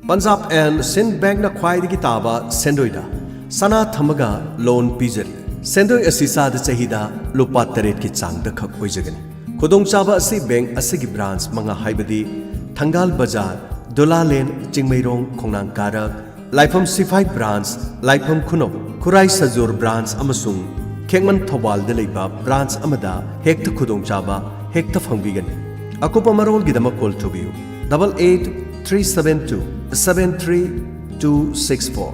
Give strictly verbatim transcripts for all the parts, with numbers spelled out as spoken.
Punjab and ꯁꯤꯟ ꯕꯦꯡꯛꯅ ꯈ꯭ꯋꯥꯏꯗꯒꯤ ꯇꯥꯕ ꯁꯦꯟꯗꯣꯏꯗ ꯁꯅꯥ ꯊꯝꯃꯒ ꯂꯣꯟ ꯄꯤꯖꯔꯤ꯫ ꯁꯦꯟꯗꯣꯏ ꯑꯁꯤ ꯆꯥꯗ ꯆꯍꯤꯗ ꯂꯨꯄꯥ ꯇꯔꯦꯠꯀꯤ ꯆꯥꯡꯗ ꯈꯛ ꯑꯣꯏꯖꯒꯅꯤ꯫ ꯈꯨꯗꯣꯡꯆꯥꯕ ꯑꯁꯤ ꯕꯦꯡꯛ ꯑꯁꯤꯒꯤ ꯕ꯭ꯔꯥꯟꯆ ꯃꯉꯥ, ꯍꯥꯏꯕꯗꯤ ꯊꯪꯒꯥꯜ ꯕꯖꯥꯔ, ꯗꯨꯂꯥꯂꯦꯟ, ꯆꯤꯡꯃꯩꯔꯣꯡ, ꯈꯣꯡꯅꯥꯡ ꯀꯥꯔꯛ, ꯂꯥꯏꯐꯝ ꯁꯤꯐꯥꯏ ꯕ꯭ꯔꯥꯟꯆ, ꯂꯥꯏꯐꯝ ꯈꯨꯅꯧ, ꯈꯨꯔꯥꯏ ꯁꯖꯣꯔ ꯕ꯭ꯔꯥꯟꯆ ꯑꯃꯁꯨꯡ ꯈꯦꯛꯃꯟ ꯊꯧꯕꯥꯜꯗ ꯂꯩꯕ ꯕ꯭ꯔꯥꯟꯆ ꯑꯃꯗ ꯍꯦꯛꯇ ꯈꯨꯗꯣꯡꯆꯥꯕ ꯍꯦꯛꯇ ꯐꯪꯕꯤꯒꯅꯤ꯫ ꯑꯀꯨꯞꯄ ꯃꯔꯣꯜꯒꯤꯗꯃꯛ ꯀꯣꯜ ꯇꯧꯕꯤꯌꯨ, double eight three seven two seven three two six four꯫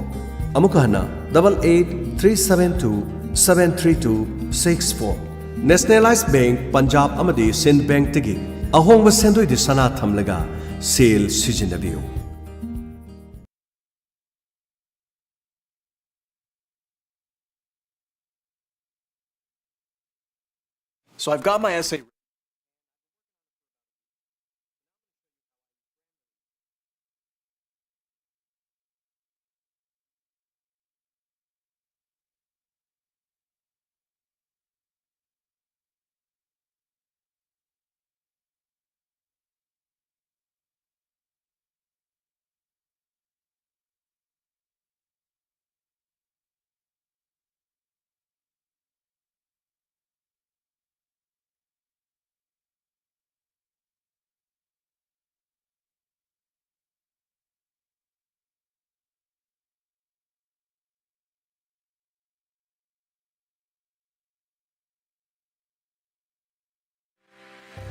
ꯑꯃꯨꯛꯀ ꯍꯟꯅ, double eight three seven two seven three two six four꯫ Nationalised Bank Punjab ꯑꯃꯗꯤ ꯁꯤꯟ ꯕꯦꯡꯛꯇꯒꯤ ꯑꯍꯣꯡꯕ ꯁꯦꯟꯗꯣꯏꯗ ꯁꯅꯥ ꯊꯝꯂꯒ ꯁꯦꯜ ꯁꯤꯖꯤꯟꯅꯕꯤꯌꯨ꯫ So I've got my essay.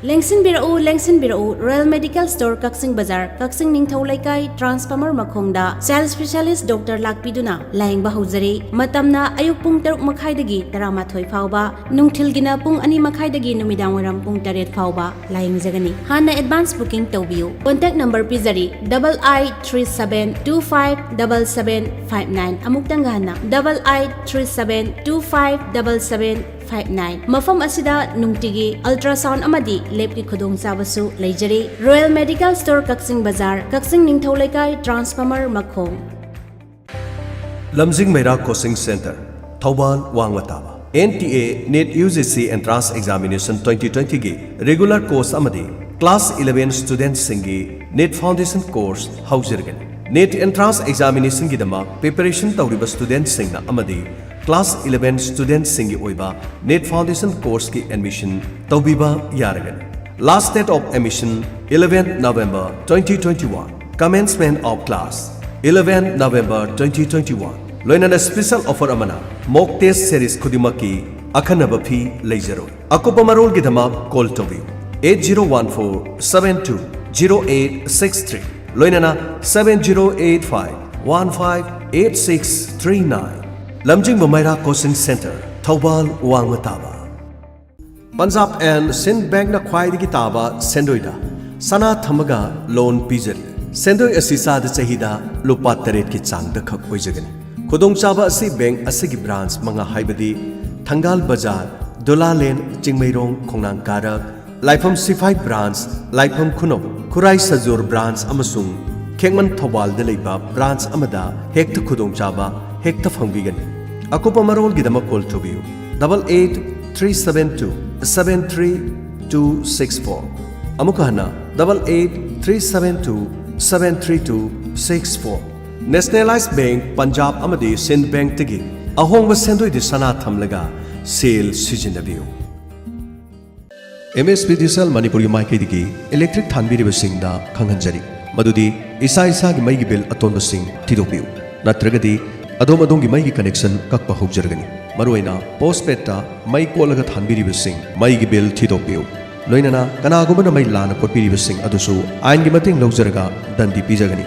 ꯂꯦꯡꯁꯤꯟꯕꯤꯔꯛꯎ, ꯂꯦꯡꯁꯤꯟꯕꯤꯔꯛꯎ, royal medical store, Kakching Bazar, Kakching ꯅꯤꯡꯊꯧ ꯂꯩꯀꯥꯏ, ꯇ꯭ꯔꯥꯟꯁꯐꯣꯔꯃꯔ ꯃꯈꯣꯡꯗ ꯆꯥꯏꯜ ꯁ꯭ꯄꯦꯁꯤꯌꯦꯂꯤꯁ꯭ꯠ ꯗꯣꯛꯇꯔ ꯂꯥꯛꯄꯤꯗꯨꯅ ꯂꯥꯌꯦꯡꯕ ꯍꯧꯖꯔꯤ꯫ ꯃꯇꯝꯅ ꯑꯌꯨꯛ ꯄꯨꯡ ꯇꯔꯨꯛ ꯃꯈꯥꯏꯗꯒꯤ ꯇꯔꯥꯃꯥꯊꯣꯏ ꯐꯥꯎꯕ, ꯅꯨꯡꯊꯤꯜꯒꯤꯅ ꯄꯨꯡ ꯑꯅꯤ ꯃꯈꯥꯏꯗꯒꯤ ꯅꯨꯃꯤꯗꯥꯡꯋꯥꯏꯔꯝ ꯄꯨꯡ ꯇꯔꯦꯠ ꯐꯥꯎꯕ ꯂꯥꯌꯦꯡꯖꯒꯅꯤ꯫ ꯍꯥꯟꯅ ꯑꯦꯗꯚꯥꯟꯁ ꯕꯨꯀꯤꯡ ꯇꯧꯕꯤꯌꯨ꯫ ꯀꯣꯟꯇꯦꯛ ꯅꯝꯕꯔ ꯄꯤꯖꯔꯤ, double eight three seven two five double seven five nine꯫ ꯑꯃꯨꯛꯇꯪꯒ ꯍꯟꯅ, double eight three seven two five double seven five nine꯫ ꯃꯐꯝ ꯑꯁꯤꯗ ꯅꯨꯡꯇꯤꯒꯤ ꯑꯜꯇ꯭ꯔꯥꯁꯥꯎꯟ ꯑꯃꯗꯤ ꯂꯦꯕꯀꯤ ꯈꯨꯗꯣꯡꯆꯥꯕꯁꯨ ꯂꯩꯖꯔꯤ꯫ Royal medical store, Kakching Bazar, Kakching ꯅꯤꯡꯊꯧ ꯂꯩꯀꯥꯏ, ꯇ꯭ꯔꯥꯟꯁꯐꯣꯔꯃꯔ ꯃꯈꯣꯡ꯫ ꯂꯝꯖꯤꯡ ꯃꯩꯔꯥ ꯀꯣꯆꯤꯡ ꯁꯦꯟꯇꯔ, ꯊꯧꯕꯥꯜ, ꯋꯥꯡꯃ ꯇꯥꯕ꯫ NTA NEET UGC Entrance Examination twenty twenty ꯒꯤ regular course ꯑꯃꯗꯤ class eleven student ꯁꯤꯡꯒꯤ NEET Foundation course ꯍꯧꯖꯔꯒꯅꯤ꯫ NEET Entrance Examinationꯒꯤꯗꯃꯛ preparation ꯇꯧꯔꯤꯕ studentꯁꯤꯡꯅ ꯑꯃꯗꯤ class eleven studentꯁꯤꯡꯒꯤ ꯑꯣꯏꯕ NEET Foundation Courseꯀꯤ admission ꯇꯧꯕꯤꯕ ꯌꯥꯔꯒꯅꯤ꯫ Last date of admission eleventh November twenty twenty-one. Commencement of class eleventh November twenty twenty-one. ꯂꯣꯏꯅꯅ special offer ꯑꯃꯅ mock test series ꯈꯨꯗꯤꯡꯃꯛꯀꯤ ꯑꯈꯟꯅꯕ fee ꯂꯩꯖꯔꯣꯏ꯫ ꯑꯀꯨꯞꯄ ꯃꯔꯣꯜꯒꯤꯗꯃꯛ call ꯇꯧꯕꯤꯌꯨ eight zero one four seven two zero eight six three, ꯂꯣꯏꯅꯅ seven zero eight five one five eight six three nine꯫ ꯂꯝꯖꯤꯡꯕ ꯃꯩꯔꯥ Coaching Centre, Thoubal ꯋꯥꯡꯃ ꯇꯥꯕ꯫ Punjab and Sind Bankꯅ ꯈ꯭ꯋꯥꯏꯗꯒꯤ ꯇꯥꯕ ꯁꯦꯟꯗꯣꯏꯗ ꯁꯅꯥ ꯊꯝꯃꯒ loan ꯄꯤꯖꯔꯤ꯫ ꯁꯦꯟꯗꯣꯏ ꯑꯁꯤ ꯆꯥꯗ ꯆꯍꯤꯗ ꯂꯨꯄꯥ ꯇꯔꯦꯠꯀꯤ ꯆꯥꯡꯗ ꯈꯛ ꯑꯣꯏꯖꯒꯅꯤ꯫ ꯈꯨꯗꯣꯡꯆꯥꯕ ꯑꯁꯤ bank ꯑꯁꯤꯒꯤ branch ꯃꯉꯥ ꯍꯥꯏꯕꯗꯤ ꯊꯪꯒꯥꯜ ꯕꯖꯥꯔ, ꯗꯨꯂꯥꯂꯦꯟ, ꯆꯤꯡꯃꯩꯔꯣꯡ, ꯈꯣꯡꯅꯥꯡ ꯀꯥꯔꯛ, ꯂꯥꯏꯐꯝ ꯁꯤꯐꯥꯏ branch, ꯂꯥꯏꯐꯝ ꯈꯨꯅꯧ, ꯈꯨꯔꯥꯏ ꯁꯖꯨꯔ branch ꯑꯃꯁꯨꯡ ꯈꯦꯛꯃꯟ ꯊꯧꯕꯥꯜꯗ ꯂꯩꯕ branch ꯑꯃꯗ ꯍꯦꯛꯇ ꯈꯨꯗꯣꯡꯆꯥꯕ ꯍꯦꯛꯇ ꯐꯪꯕꯤꯒꯅꯤ꯫ ꯑꯀꯨꯞꯄ ꯃꯔꯣꯜꯒꯤꯗꯃꯛ call ꯇꯧꯕꯤꯌꯨ double eight three seven two seven three two six four꯫ ꯑꯃꯨꯛꯀ ꯍꯟꯅ double eight three seven two seven three two six four꯫ Nationalised Bank Punjab ꯑꯃꯗꯤ Sind Bankꯇꯒꯤ ꯑꯍꯣꯡꯕ ꯁꯦꯟꯗꯣꯏꯗꯤ ꯁꯅꯥ ꯊꯝꯂꯒ ꯁꯦꯜ ꯁꯤꯖꯤꯟꯅꯕꯤꯌꯨ꯫ MSPDCL ꯃꯅꯤꯄꯨꯔꯒꯤ ꯃꯥꯏꯀꯩꯗꯒꯤ electric ꯊꯥꯟꯕꯤꯔꯤꯕꯁꯤꯡꯗ ꯈꯪꯍꯟꯖꯔꯤ ꯃꯗꯨꯗꯤ ꯏꯁꯥ ꯏꯁꯥꯒꯤ ꯃꯩꯒꯤ bill ꯑꯇꯣꯟꯕꯁꯤꯡ ꯊꯤꯗꯣꯛꯄꯤꯌꯨ, ꯅꯠꯇ꯭ꯔꯒꯗꯤ ꯑꯗꯣꯝ ꯑꯗꯣꯝꯒꯤ ꯃꯩꯒꯤ connection ꯀꯛꯄ ꯍꯧꯖꯔꯒꯅꯤ꯫ ꯃꯔꯨꯑꯣꯏꯅ postpaidꯇ ꯃꯩ ꯀꯣꯠꯂꯒ ꯊꯥꯟꯕꯤꯔꯤꯕꯁꯤꯡ ꯃꯩꯒꯤ bill ꯊꯤꯗꯣꯛꯄꯤꯌꯨ, ꯂꯣꯏꯅꯅ ꯀꯅꯥꯒꯨꯝꯕꯅ ꯃꯩ ꯂꯥꯟꯅ ꯀꯣꯠꯄꯤꯔꯤꯕꯁꯤꯡ ꯑꯗꯨꯁꯨ ꯑꯥꯏꯟꯒꯤ ꯃꯇꯦꯡ ꯂꯧꯖꯔꯒ ꯗꯟꯗꯤ ꯄꯤꯖꯒꯅꯤ꯫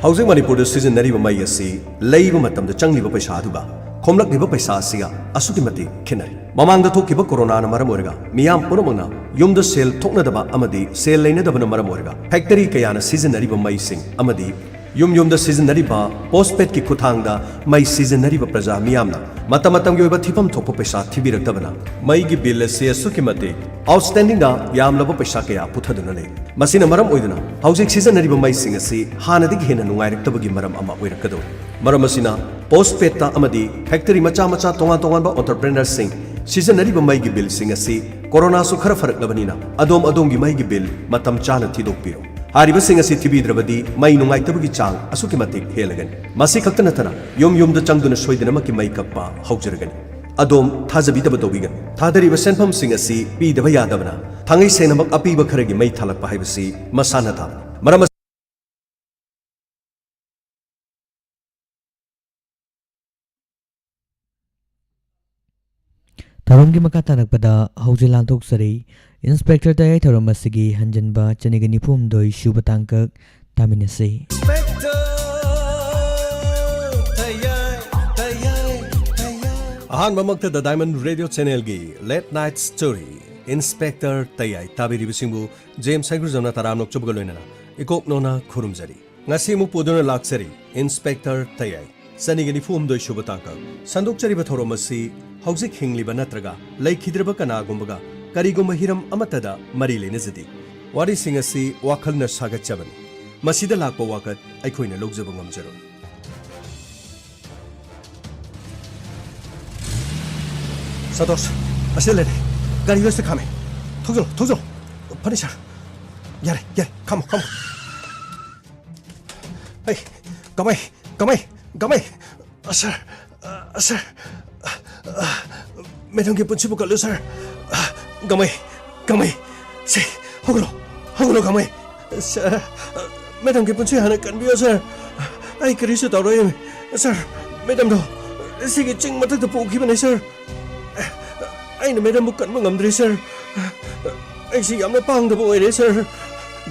ꯍꯧꯖꯤꯛ ꯃꯅꯤꯄꯨꯔꯗ ꯁꯤꯖꯤꯟꯅꯔꯤꯕ ꯃꯩ ꯑꯁꯤ ꯂꯩꯕ ꯃꯇꯝꯗ ꯆꯪꯂꯤꯕ ꯄꯩꯁꯥ ꯑꯗꯨꯒ ꯈꯣꯝꯂꯛꯂꯤꯕ ꯄꯩꯁꯥ ꯑꯁꯤꯒ ꯑꯁꯨꯛꯀꯤ ꯃꯇꯤꯛ ꯈꯦꯠꯅꯔꯦ꯫ ꯃꯃꯥꯡꯗ ꯊꯣꯛꯈꯤꯕ ꯀꯣꯔꯣꯅꯥꯅ ꯃꯔꯝ ꯑꯣꯏꯔꯒ ꯃꯤꯌꯥꯝ ꯄꯨꯝꯅꯃꯛꯅ ꯌꯨꯝꯗ ꯁꯦꯜ ꯊꯣꯛꯅꯗꯕ ꯑꯃꯗꯤ ꯁꯦꯜ ꯂꯩꯅꯗꯕꯅ ꯃꯔꯝ ꯑꯣꯏꯔꯒ factory ꯀꯌꯥꯅ ꯁꯤꯖꯤꯟꯅꯔꯤꯕ ꯃꯩꯁꯤꯡ ꯑꯃꯗꯤ ꯌꯨꯝ ꯌꯨꯝꯗ ꯁꯤꯖꯤꯟꯅꯔꯤꯕ postpaidꯀꯤ ꯈꯨꯠꯊꯥꯡꯗ ꯃꯩ ꯁꯤꯖꯤꯟꯅꯔꯤꯕ ꯄ꯭ꯔꯖꯥ ꯃꯤꯌꯥꯝꯅ ꯃꯇꯝ ꯃꯇꯝꯒꯤ ꯑꯣꯏꯕ ꯊꯤꯐꯝ ꯊꯣꯛꯄ ꯄꯩꯁꯥ ꯊꯤꯕꯤꯔꯛꯇꯕꯅ ꯃꯩꯒꯤ bill ꯑꯁꯤ ꯑꯁꯨꯛꯀꯤ ꯃꯇꯤꯛ outstandingꯗ ꯌꯥꯝꯂꯕ ꯄꯩꯁꯥ ꯀꯌꯥ ꯄꯨꯊꯗꯨꯅ ꯂꯩꯔꯤ꯫ ꯃꯁꯤꯅ ꯃꯔꯝ ꯑꯣꯏꯗꯨꯅ ꯍꯧꯖꯤꯛ ꯁꯤꯖꯤꯟꯅꯔꯤꯕ ꯃꯩꯁꯤꯡ ꯑꯁꯤ ꯍꯥꯟꯅꯗꯒꯤ ꯍꯦꯟꯅ ꯅꯨꯡꯉꯥꯏꯔꯛꯇꯕꯒꯤ ꯃꯔꯝ ꯑꯃ ꯑꯣꯏꯔꯛꯀꯗꯧꯔꯤ꯫ ꯃꯔꯝ ꯑꯁꯤꯅ postpaidꯇ ꯑꯃꯗꯤ factory ꯃꯆꯥ ꯃꯆꯥ ꯇꯣꯉꯥꯟ ꯇꯣꯉꯥꯟꯕ entrepreneurꯁꯤꯡ ꯁꯤꯖꯤꯟꯅꯔꯤꯕ ꯃꯩꯒꯤ billꯁꯤꯡ ꯑꯁꯤ ꯀꯣꯔꯣꯅꯥꯁꯨ ꯈꯔ ꯐꯔꯛꯂꯕꯅꯤꯅ ꯑꯗꯣꯝ ꯑꯗꯣꯝꯒꯤ ꯃꯩꯒꯤ bill ꯃꯇꯝ ꯆꯥꯅ ꯊꯤꯗꯣꯛꯄꯤꯔꯣ꯫ ꯑꯔꯤꯕꯁꯤꯡ ꯑꯁꯤ ꯊꯤꯕꯤꯗ꯭ꯔꯕꯗꯤ ꯃꯩ ꯅꯨꯡꯉꯥꯏꯇꯕꯒꯤ ꯆꯥꯡ ꯑꯁꯨꯛꯀꯤ ꯃꯇꯤꯛ ꯍꯦꯜꯂꯒꯅꯤ꯫ ꯃꯁꯤ ꯈꯛꯇ ꯅꯠꯇꯅ ꯌꯨꯝ ꯌꯨꯝꯗ ꯆꯪꯗꯨꯅ ꯁꯣꯏꯗꯅꯃꯛꯀꯤ ꯃꯩ ꯀꯛꯄ ꯍꯧꯖꯔꯒꯅꯤ꯫ ꯑꯗꯣꯝ ꯊꯥꯖꯕꯤꯗꯕ ꯇꯧꯕꯤꯒꯅꯨ꯫ ꯊꯥꯗꯔꯤꯕ ꯁꯦꯟꯐꯝꯁꯤꯡ ꯑꯁꯤ ꯄꯤꯗꯕ ꯌꯥꯗꯕꯅ ꯊꯥꯡꯉꯩ ꯁꯦꯡꯅꯃꯛ ꯑꯄꯤꯕ ꯈꯔꯒꯤ ꯃꯩ ꯊꯥꯂꯛꯄ ꯍꯥꯏꯕꯁꯤ ꯃꯁꯥꯅ ꯇꯥꯕꯅꯤ꯫ ꯃꯔꯝ ꯑꯁꯤ ꯊꯧꯔꯝꯒꯤ ꯃꯈꯥ ꯇꯥꯔꯛꯄꯗ ꯍꯧꯖꯤꯛ ꯂꯥꯟꯊꯣꯛꯆꯔꯤ꯫ ꯏꯟꯁꯄꯦꯛꯇꯔ ꯇꯌꯥꯏ ꯊꯧꯔꯝ ꯑꯁꯤꯒꯤ ꯍꯟꯖꯤꯟꯕ ꯆꯅꯤꯒ ꯅꯤꯐꯨ ꯍꯨꯝꯗꯣꯏ ꯁꯨꯕ ꯇꯥꯡꯀꯛ ꯇꯥꯃꯤꯟꯅꯁꯤ꯫ ꯑꯍꯥꯟꯕꯃꯛꯇꯗ ꯗꯥꯏꯃꯟ ꯔꯦꯗꯤꯑꯣ ꯆꯦꯅꯦꯜꯒꯤ late night story inspector Tayai ꯇꯥꯕꯤꯔꯤꯕꯁꯤꯡꯕꯨ ꯖꯦꯝꯁ ꯍꯩꯒ꯭ꯔꯨꯖꯝꯅ ꯇꯔꯥꯝꯅ ꯑꯣꯛꯆꯕꯒ ꯂꯣꯏꯅꯅ ꯏꯀꯣꯛ ꯅꯣꯅ ꯈꯨꯔꯨꯝꯖꯔꯤ꯫ ꯉꯁꯤ ꯑꯃꯨꯛ ꯄꯨꯗꯨꯅ ꯂꯥꯛꯆꯔꯤ ꯏꯟꯁꯄꯦꯛꯇꯔ ꯇꯌꯥꯏ꯫ ꯆꯅꯤꯒ ꯅꯤꯐꯨ ꯍꯨꯝꯗꯣꯏ ꯁꯨꯕ ꯇꯥꯡꯀꯛ꯫ ꯁꯟꯗꯣꯛꯆꯔꯤꯕ ꯊꯧꯔꯝ ꯑꯁꯤ ꯍꯧꯖꯤꯛ ꯍꯤꯡꯂꯤꯕ ꯅꯠꯇ꯭ꯔꯒ ꯂꯩꯈꯤꯗ꯭ꯔꯕ ꯀꯅꯥꯒꯨꯝꯕꯒ ꯀꯔꯤꯒꯨꯝꯕ ꯍꯤꯔꯝ ꯑꯃꯠꯇꯗ ꯃꯔꯤ ꯂꯩꯅꯖꯗꯦ꯫ ꯋꯥꯔꯤꯁꯤꯡ ꯑꯁꯤ ꯋꯥꯈꯜꯅ ꯁꯥꯒꯠꯆꯕꯅꯤ꯫ ꯃꯁꯤꯗ ꯂꯥꯛꯄ ꯋꯥꯀꯠ ꯑꯩꯈꯣꯏꯅ ꯂꯧꯖꯕ ꯉꯝꯖꯔꯣꯏ꯫ ꯁꯟꯇꯣꯁ, ꯑꯁꯤꯗ ꯂꯩꯔꯦ꯫ ꯒꯥꯔꯤ ꯋꯦꯁꯇ ꯈꯥꯝꯃꯦ꯫ ꯊꯧꯖꯤꯜꯂꯣ, ꯊꯧꯖꯤꯜꯂꯣ꯫ ꯐꯅꯤ ꯁꯥꯔ꯫ ꯌꯥꯔꯦ, ꯌꯥꯔꯦ꯫ ꯈꯥꯝꯃꯣ, ꯈꯥꯝꯃꯣ꯫ ꯑꯩ, ꯀꯃꯥꯏ, ꯀꯃꯥꯏ, ꯀꯃꯥꯏ꯫ ꯑ, ꯁꯥꯔ, ꯑ, ꯁꯥꯔ, ꯑ, ꯑ, ꯃꯦꯗꯥꯝꯒꯤ ꯄꯨꯟꯁꯤꯕꯨ ꯀꯜꯂꯨ, ꯁꯥꯔ꯫ ꯑ, ꯒꯃꯩ, ꯒꯃꯩ, ꯁꯦ, ꯍꯧꯒꯠꯂꯣ, ꯍꯧꯒꯠꯂꯣ, ꯒꯃꯩ꯫ ꯁꯥꯔ, ꯑ, ꯃꯦꯗꯥꯝꯒꯤ ꯄꯨꯟꯁꯤ ꯍꯥꯟꯅ ꯀꯟꯕꯤꯌꯣ, ꯁꯥꯔ꯫ ꯑꯩ ꯀꯔꯤꯁꯨ ꯇꯧꯔꯣꯏ, ꯁꯥꯔ꯫ ꯃꯦꯗꯥꯝꯗꯣ ꯁꯤꯒꯤ ꯆꯤꯡ ꯃꯊꯛꯇ ꯄꯨꯈꯤꯕꯅꯦ, ꯁꯥꯔ꯫ ꯑꯩꯅ ꯃꯦꯗꯥꯝꯕꯨ ꯀꯟꯕ ꯉꯝꯗ꯭ꯔꯦ, ꯁꯥꯔ꯫ ꯑꯩꯁꯤ ꯌꯥꯝꯅ ꯄꯥꯡꯗꯕ ꯑꯣꯏꯔꯦ, ꯁꯥꯔ꯫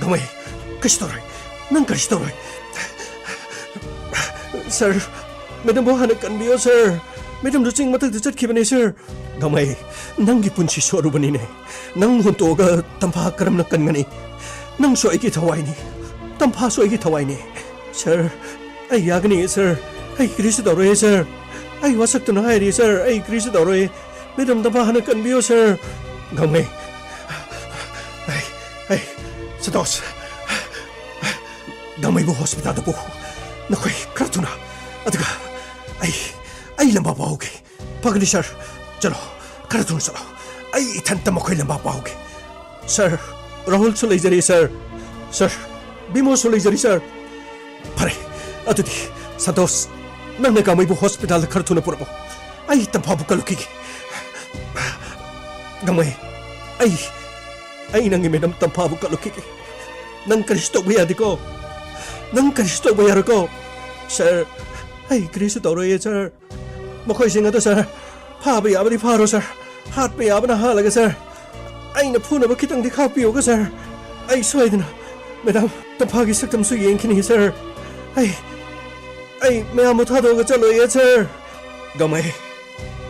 ꯒꯃꯩ, ꯀꯩꯁꯨ ꯇꯧꯔꯣꯏ꯫ ꯅꯪ ꯀꯔꯤꯁꯨ ꯇꯧꯔꯣꯏ꯫ ꯁꯥꯔ, ꯃꯦꯗꯥꯝꯕꯨ ꯍꯥꯟꯅ ꯀꯟꯕꯤꯌꯣ, ꯁꯥꯔ꯫ ꯃꯦꯗꯥꯝꯗꯨ ꯆꯤꯡ ꯃꯊꯛꯇ ꯆꯠꯈꯤꯕꯅꯦ, ꯁꯥꯔ꯫ ꯒꯃꯩ, ꯅꯪꯒꯤ ꯄꯨꯟꯁꯤ ꯁꯣꯔꯨꯕꯅꯤꯅꯦ꯫ ꯅꯪ ꯍꯨꯟꯇꯣꯛꯑꯒ ꯇꯝꯐꯥ ꯀꯔꯝꯅ ꯀꯟꯒꯅꯤ? ꯅꯪꯁꯨ ꯑꯩꯒꯤ ꯊꯋꯥꯏꯅꯤ꯫ ꯇꯝꯐꯥꯁꯨ ꯑꯩꯒꯤ ꯊꯋꯥꯏꯅꯤ꯫ ꯁꯥꯔ, ꯑꯩ ꯌꯥꯒꯅꯤ, ꯁꯥꯔ꯫ ꯑꯩ ꯀꯔꯤꯁꯨ ꯇꯧꯔꯣꯏ, ꯁꯥꯔ꯫ ꯑꯩ ꯋꯥꯁꯛꯇꯨꯅ ꯍꯥꯏꯔꯤ, ꯁꯥꯔ, ꯑꯩ ꯀꯔꯤꯁꯨ ꯇꯧꯔꯣꯏ꯫ ꯃꯦꯗꯥꯝ ꯇꯝꯐꯥ ꯍꯥꯟꯅ ꯀꯟꯕꯤꯌꯣ, ꯁꯥꯔ꯫ ꯒꯃꯩ꯫ ꯑꯩ, ꯑꯩ, ꯁꯟꯇꯣꯁ꯫ ꯒꯃꯩꯕꯨ ꯍꯣꯁꯄꯤꯇꯥꯜꯗ ꯄꯨ꯫ ꯅꯈꯣꯏ ꯈꯔ ꯊꯨꯅ꯫ ꯑꯗꯨꯒ ꯑꯩ, ꯑꯩ ꯂꯝꯕꯥ ꯄꯥꯍꯧꯒꯦ꯫ ꯐꯒꯅꯤ, ꯁꯥꯔ꯫ ꯆꯠꯂꯣ, ꯈꯔ ꯊꯨꯅ ꯆꯠꯂꯣ꯫ ꯑꯩ ꯏꯊꯟꯇ ꯃꯈꯣꯏ ꯂꯝꯕꯥ ꯄꯥꯍꯧꯒꯦ꯫ ꯁꯥꯔ, ꯔꯥꯍꯨꯜꯁꯨ ꯂꯩꯖꯔꯤ, ꯁꯥꯔ꯫ ꯁꯥꯔ, ꯕꯤꯃꯣꯁꯨ ꯂꯩꯖꯔꯤ, ꯁꯥꯔ꯫ ꯐꯔꯦ, ꯑꯗꯨꯗꯤ ꯁꯟꯇꯣꯁ, ꯅꯪꯅ ꯒꯥꯡꯃꯩꯕꯨ ꯍꯣꯁꯄꯤꯇꯥꯜꯗ ꯈꯔ ꯊꯨꯅ ꯄꯨꯔꯛꯎ꯫ ꯑꯩ ꯇꯝꯐꯥꯕꯨ ꯀꯜꯂꯨꯈꯤꯒꯦ꯫ ꯒꯥꯡꯃꯩ, ꯑꯩ, ꯑꯩ ꯅꯪꯒꯤ ꯃꯦꯗꯥꯝ ꯇꯝꯐꯥꯕꯨ ꯀꯜꯂꯨꯈꯤꯒꯦ꯫ ꯅꯪ ꯀꯔꯤꯁꯨ ꯇꯧꯕ ꯌꯥꯗꯦꯀꯣ꯫ ꯅꯪ ꯀꯔꯤꯁꯨ ꯇꯧꯕ ꯌꯥꯔꯣꯏꯀꯣ꯫ ꯁꯥꯔ, ꯑꯩ ꯀꯔꯤꯁꯨ ꯇꯧꯔꯣꯏꯌꯦ, ꯁꯥꯔ꯫ ꯃꯈꯣꯏꯁꯤꯡ ꯑꯗꯨ, ꯁꯥꯔ, ꯐꯥꯕ ꯌꯥꯕꯗꯤ ꯐꯥꯔꯣ, ꯁꯥꯔ꯫ ꯍꯥꯠꯄ ꯌꯥꯕꯅ ꯍꯥꯠꯂꯒ, ꯁꯥꯔ, ꯑꯩꯅ ꯐꯨꯅꯕ ꯈꯤꯇꯪꯗꯤ ꯈꯥꯛꯄꯤꯌꯨꯒ, ꯁꯥꯔ꯫ ꯑꯩ ꯁꯣꯏꯗꯅ ꯃꯦꯗꯥꯝ ꯇꯝꯐꯥꯒꯤ ꯁꯛꯇꯝꯁꯨ ꯌꯦꯡꯈꯤꯅꯤ, ꯁꯥꯔ꯫ ꯑꯩ, ꯑꯩ ꯃꯌꯥꯝꯕꯨ ꯊꯥꯗꯣꯛꯑꯒ ꯆꯠꯂꯣꯏꯌꯦ, ꯁꯥꯔ꯫ ꯒꯥꯡꯃꯩ,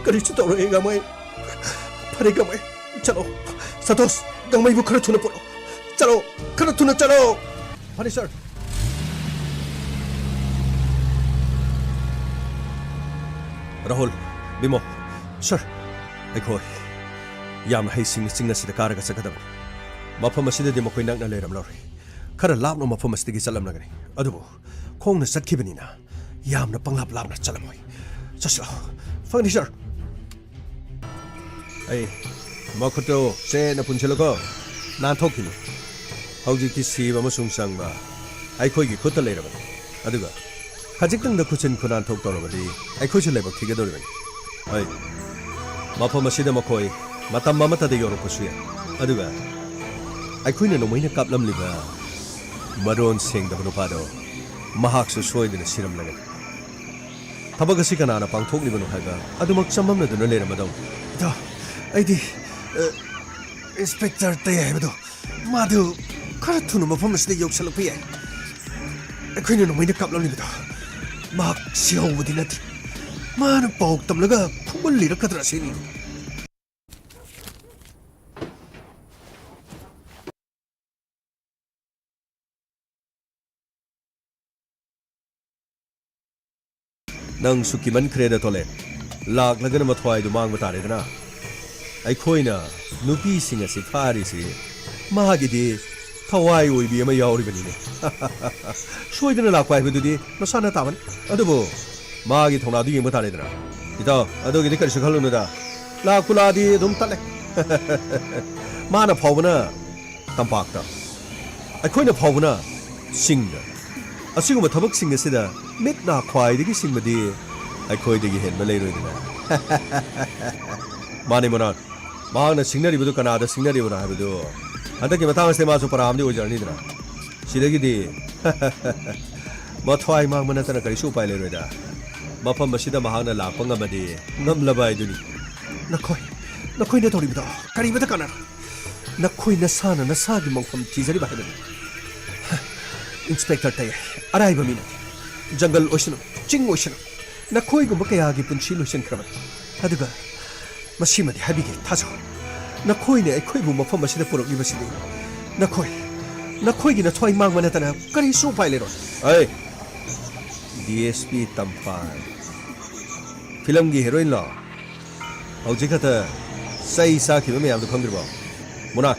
ꯀꯔꯤꯁꯨ ꯇꯧꯔꯣꯏꯌꯦ, ꯒꯥꯡꯃꯩ꯫ ꯐꯔꯦ, ꯒꯥꯡꯃꯩ, ꯆꯠꯂꯣ꯫ ꯁꯟꯇꯣꯁ, ꯒꯥꯡꯃꯩꯕꯨ ꯈꯔ ꯊꯨꯅ ꯄꯨꯔꯛꯑꯣ꯫ ꯆꯠꯂꯣ, ꯈꯔ ꯊꯨꯅ ꯆꯠꯂꯣ꯫ ꯐꯅꯤ, ꯁꯥꯔ꯫ ꯔꯥꯍꯨꯜ, ꯕꯤꯃꯣ, ꯁꯥꯔ, ꯑꯩꯈꯣꯏ ꯌꯥꯝꯅ ꯍꯩꯁꯤꯡꯅ ꯆꯤꯡ ꯑꯁꯤꯗ ꯀꯥꯔꯒ ꯆꯠꯀꯗꯕꯅꯤ꯫ ꯃꯐꯝ ꯑꯁꯤꯗꯗꯤ ꯃꯈꯣꯏ ꯅꯛꯅ ꯂꯩꯔꯝꯂꯔꯣꯏ꯫ ꯈꯔ ꯂꯥꯞꯅ ꯃꯐꯝ ꯑꯁꯤꯗꯒꯤ ꯆꯠꯂꯝꯂꯒꯅꯤ꯫ ꯑꯗꯨꯕꯨ ꯈꯣꯡꯅ ꯆꯠꯈꯤꯕꯅꯤꯅ ꯌꯥꯝꯅ ꯄꯪꯂꯥꯞ ꯂꯥꯞꯅ ꯆꯠꯂꯝꯃꯣꯏ꯫ ꯆꯠꯁꯤꯔꯣ? ꯐꯅꯤ, ꯁꯥꯔ꯫ ꯑꯩ ꯃꯈꯨꯠꯇꯣ ꯆꯦꯠꯅ ꯄꯨꯟꯁꯤꯜꯂꯨꯀꯣ꯫ ꯅꯥꯟꯊꯣꯛꯈꯤꯅꯤ꯫ ꯍꯧꯖꯤꯛꯇꯤ ꯁꯤꯕ ꯑꯃꯁꯨꯡ ꯆꯪꯕ ꯑꯩꯈꯣꯏꯒꯤ ꯈꯨꯠꯇ ꯂꯩꯔꯕꯅꯤ꯫ ꯑꯗꯨꯒ ꯈꯖꯤꯛꯇꯪꯗ ꯈꯨꯠꯆꯤꯟ ꯈꯨꯅꯥꯟꯊꯣꯛ ꯇꯧꯔꯕꯗꯤ ꯑꯩꯈꯣꯏꯁꯨ ꯂꯥꯏꯕꯛ ꯊꯤꯒꯗꯧꯔꯤꯕꯅꯤ꯫ ꯍꯣꯏ, ꯃꯐꯝ ꯑꯁꯤꯗ ꯃꯈꯣꯏ ꯃꯇꯝ ꯑꯃꯠꯇꯗ ꯌꯧꯔꯛꯄꯁꯨ ꯌꯥꯏ꯫ ꯑꯗꯨꯒ ꯑꯩꯈꯣꯏꯅ ꯅꯣꯡꯃꯩꯅ ꯀꯥꯞꯂꯝꯂꯤꯕ ꯃꯔꯣꯟ ꯁꯦꯡꯗꯕ ꯅꯨꯄꯥꯗꯣ, ꯃꯍꯥꯛꯁꯨ ꯁꯣꯏꯗꯅ ꯁꯤꯔꯝꯂꯒꯅꯤ꯫ ꯊꯕꯛ ꯑꯁꯤ ꯀꯅꯥꯅ ꯄꯥꯡꯊꯣꯛꯂꯤꯕꯅꯣ ꯍꯥꯏꯕ ꯑꯗꯨꯃꯛ ꯆꯃꯝꯅꯗꯨꯅ ꯂꯩꯔꯝꯃꯗꯧꯅꯤ꯫ ꯏꯇꯥꯎ, ꯑꯩꯗꯤ, ꯑ, ꯏꯟꯁꯄꯦꯛꯇꯔ ꯇꯩ ꯍꯥꯏꯕꯗꯣ, ꯃꯥꯗꯨ ꯈꯔ ꯊꯨꯅ ꯃꯐꯝ ꯑꯁꯤꯗ ꯌꯧꯁꯜꯂꯛꯄ ꯌꯥꯏ꯫ ꯑꯩꯈꯣꯏꯅ ꯅꯣꯡꯃꯩꯅ ꯀꯥꯞꯂꯝꯂꯤꯕꯗꯣ ꯃꯍꯥꯛ ꯁꯤꯍꯧꯕꯗꯤ ꯅꯠꯇ꯭ꯔꯦ꯫ ꯃꯥꯅ ꯄꯥꯎ ꯇꯝꯂꯒ ꯐꯨꯝꯕꯜꯂꯤꯔꯛꯀꯗ꯭ꯔꯥ ꯁꯤꯅꯤ꯫ ꯅꯪꯁꯨ ꯀꯤꯃꯟꯈ꯭ꯔꯦꯗ, ꯇꯣꯂꯦ꯫ ꯂꯥꯛꯂꯒꯅ ꯃꯊ꯭ꯋꯥꯏꯗꯨ ꯃꯥꯡꯕ ꯇꯥꯔꯦꯗꯅ꯫ ꯑꯩꯈꯣꯏꯅ ꯅꯨꯄꯤꯁꯤꯡ ꯑꯁꯤ ꯐꯥꯔꯤꯁꯤ ꯃꯥꯒꯤꯗꯤ ꯊꯋꯥꯏ ꯑꯣꯏꯕꯤ ꯑꯃ ꯌꯥꯎꯔꯤꯕꯅꯤꯅꯦ꯫ ꯁꯣꯏꯗꯅ ꯂꯥꯛꯄ ꯍꯥꯏꯕꯗꯨꯗꯤ ꯃꯁꯥꯅ ꯇꯥꯕꯅꯤ꯫ ꯑꯗꯨꯕꯨ ꯃꯥꯒꯤ ꯊꯧꯅꯥꯗꯨ ꯌꯦꯡꯕ ꯇꯥꯔꯦꯗꯅ꯫ ꯏꯇꯥꯎ, ꯑꯗꯨꯒꯤꯗꯤ ꯀꯔꯤꯁꯨ ꯈꯜꯂꯨꯅꯨꯗ꯫ ꯂꯥꯛꯄꯨ ꯂꯥꯛꯑꯗꯤ ꯑꯗꯨꯝ ꯇꯠꯂꯦ꯫ ꯃꯥꯅ ꯐꯥꯎꯕꯅ ꯇꯝꯄꯥꯛꯇ, ꯑꯩꯈꯣꯏꯅ ꯐꯥꯎꯕꯅ ꯆꯤꯡꯗ꯫ ꯑꯁꯤꯒꯨꯝꯕ ꯊꯕꯛꯁꯤꯡ ꯑꯁꯤꯗ ꯃꯤꯠ ꯅꯥ ꯈ꯭ꯋꯥꯏꯗꯒꯤ ꯁꯤꯡꯕꯗꯤ ꯑꯩꯈꯣꯏꯗꯒꯤ ꯍꯦꯟꯕ ꯂꯩꯔꯣꯏꯗꯅ꯫ ꯃꯥꯅꯦ ꯃꯣꯅꯥꯟ, ꯃꯍꯥꯛꯅ ꯁꯤꯡꯅꯔꯤꯕꯗꯨ ꯀꯅꯥꯗ ꯁꯤꯡꯅꯔꯤꯕꯅꯣ ꯍꯥꯏꯕꯗꯨ ꯍꯟꯗꯛꯀꯤ ꯃꯇꯥꯡ ꯑꯁꯤꯗ ꯃꯥꯁꯨ ꯄꯔꯥ ꯑꯃꯗꯤ ꯑꯣꯏꯖꯔꯅꯤꯗꯅ꯫ ꯁꯤꯗꯒꯤꯗꯤ ꯃꯊ꯭ꯋꯥꯏ ꯃꯥꯡꯕ ꯅꯠꯇꯅ ꯀꯔꯤꯁꯨ ꯎꯄꯥꯏ ꯂꯩꯔꯣꯏꯗ꯫ ꯃꯐꯝ ꯑꯁꯤꯗ ꯃꯍꯥꯛꯅ ꯂꯥꯛꯄ ꯉꯝꯃꯗꯤ ꯉꯝꯂꯕ ꯍꯥꯏꯗꯨꯅꯤ꯫ ꯅꯈꯣꯏ, ꯅꯈꯣꯏꯅ ꯇꯧꯔꯤꯕꯗꯣ ꯀꯔꯤꯃꯇ ꯀꯥꯟꯅꯔꯣꯏ꯫ ꯅꯈꯣꯏ ꯅꯁꯥꯅ ꯅꯁꯥꯒꯤ ꯃꯪꯐꯝ ꯊꯤꯖꯔꯤꯕ ꯍꯥꯏꯕꯅꯤ꯫ ꯏꯟꯁꯄꯦꯛꯇꯔ ꯇꯌꯥꯏ, ꯑꯔꯥꯏꯕ ꯃꯤꯅ ꯖꯪꯒꯜ ꯑꯣꯏꯁꯅꯨ, ꯆꯤꯡ ꯑꯣꯏꯁꯅꯨ, ꯅꯈꯣꯏꯒꯨꯝꯕ ꯀꯌꯥꯒꯤ ꯄꯨꯟꯁꯤ ꯂꯣꯏꯁꯤꯟꯈ꯭ꯔꯕꯅꯤ꯫ ꯑꯗꯨꯒ ꯃꯁꯤꯃꯗꯤ ꯍꯥꯏꯕꯤꯒꯦ, ꯊꯥꯖꯧ꯫ ꯅꯈꯣꯏꯅ ꯑꯩꯈꯣꯏꯕꯨ ꯃꯐꯝ ꯑꯁꯤꯗ ꯄꯨꯔꯛꯂꯤꯕꯁꯤꯗꯤ ꯅꯈꯣꯏ, ꯅꯈꯣꯏꯒꯤ ꯅꯊ꯭ꯋꯥꯏ ꯃꯥꯡꯕ ꯅꯠꯇꯅ ꯀꯔꯤꯁꯨ ꯎꯄꯥꯏ ꯂꯩꯔꯣꯏ꯫ ꯑꯩ, ꯗꯤ ꯑꯦꯁ ꯄꯤ ꯇꯝꯐꯥ, ꯐꯤꯂꯝꯒꯤ ꯍꯦꯔꯣꯏꯟꯂꯣ? ꯍꯧꯖꯤꯛ ꯈꯛꯇ ꯆꯩ ꯆꯥꯈꯤꯕ ꯃꯌꯥꯝꯗꯨ ꯈꯪꯗ꯭ꯔꯤꯕꯣ? ꯃꯨꯅꯥ,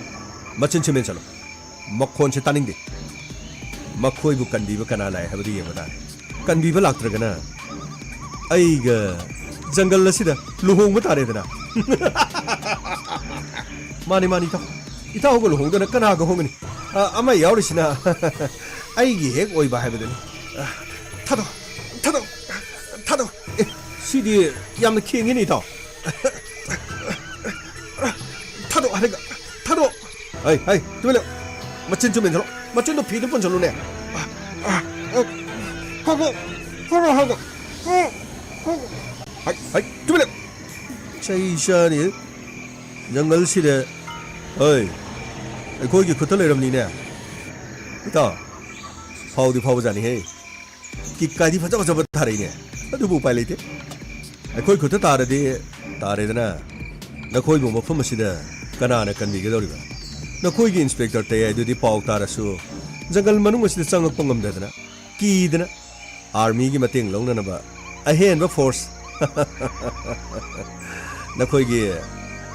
ꯃꯆꯤꯟ ꯁꯤꯃꯦꯟ ꯆꯠꯂꯣ꯫ ꯃꯈꯣꯟꯁꯦ ꯇꯥꯅꯤꯡꯗꯦ꯫ ꯃꯈꯣꯏꯕꯨ ꯀꯟꯕꯤꯕ ꯀꯅꯥ ꯂꯥꯛꯑꯦ ꯍꯥꯏꯕꯗꯨ ꯌꯦꯡꯕ ꯇꯥꯔꯦ꯫ ꯀꯟꯕꯤꯕ ꯂꯥꯛꯇ꯭ꯔꯒꯅ ꯑꯩꯒ ꯖꯪꯒꯜ ꯑꯁꯤꯗ ꯂꯨꯍꯣꯡꯕ ꯇꯥꯔꯦꯗꯅ꯫ ꯃꯥꯅꯤ, ꯃꯥꯅꯤ, ꯏꯇꯥꯎ꯫ ꯏꯇꯥꯎꯒ ꯂꯨꯍꯣꯡꯗꯅ ꯀꯅꯥꯒ ꯍꯣꯡꯒꯅꯤ? ꯑ, ꯑꯃ ꯌꯥꯎꯔꯤꯁꯤꯅ ꯑꯩꯒꯤ ꯍꯦꯛ ꯑꯣꯏꯕ ꯍꯥꯏꯕꯗꯨꯅꯤ꯫ ꯑ, ꯊꯥꯗꯣꯛ, ꯊꯥꯗꯣꯛ, ꯊꯥꯗꯣꯛ꯫ ꯑꯦ, ꯁꯤꯗꯤ ꯌꯥꯝꯅ ꯈꯦꯡꯉꯤꯅꯦ, ꯏꯇꯥꯎ꯫ ꯊꯥꯗꯣꯛ ꯍꯥꯏꯔꯒ, ꯊꯥꯗꯣꯛ꯫ ꯍꯩ, ꯍꯩ, ꯇꯨꯃꯤꯟ ꯂꯩꯌꯨ꯫ ꯃꯆꯤꯟ ꯇꯨꯃꯤꯟ ꯊꯥꯗꯣꯛ꯫ ꯃꯆꯤꯟꯗꯣ ꯐꯤꯗ ꯄꯨꯟꯁꯤꯜꯂꯨꯅꯦ꯫ ꯍꯥꯏ, ꯍꯥꯏ, ꯇꯨꯃꯤꯟ ꯂꯩꯌꯨ꯫ ꯆꯩ ꯆꯥꯅꯤ꯫ ꯖꯪꯒꯜꯁꯤꯗ, ꯍꯣꯏ, ꯑꯩꯈꯣꯏꯒꯤ ꯈꯨꯠꯇ ꯂꯩꯔꯝꯅꯤꯅꯦ꯫ ꯏꯇꯥꯎ, ꯐꯥꯎꯗꯤ ꯐꯥꯎꯕꯖꯥꯠꯅꯤꯍꯦ꯫ ꯀꯤꯛ ꯀꯥꯏꯗꯤ ꯐꯖ ꯐꯖꯕ ꯊꯥꯔꯛꯏꯅꯦ꯫ ꯑꯗꯨꯕꯨ ꯎꯄꯥꯏ ꯂꯩꯇꯦ꯫ ꯑꯩꯈꯣꯏ ꯈꯨꯠꯇ ꯇꯥꯔꯗꯤ ꯇꯥꯔꯦꯗꯅ꯫ ꯅꯈꯣꯏꯕꯨ ꯃꯐꯝ ꯑꯁꯤꯗ ꯀꯅꯥꯅ ꯀꯟꯕꯤꯒꯗꯧꯔꯤꯕ? ꯅꯈꯣꯏꯒꯤ ꯏꯟꯁꯄꯦꯛꯇꯔ ꯇꯌꯥꯏꯗꯨꯗꯤ ꯄꯥꯎ ꯇꯥꯔꯁꯨ ꯖꯪꯒꯜ ꯃꯅꯨꯡ ꯑꯁꯤꯗ ꯆꯪꯉꯛꯄ ꯉꯝꯗꯗꯅ, ꯀꯤꯗꯅ, ꯑꯥꯔꯃꯤꯒꯤ ꯃꯇꯦꯡ ꯂꯧꯅꯅꯕ ꯑꯍꯦꯟꯕ ꯐꯣꯔꯁ, ꯅꯈꯣꯏꯒꯤ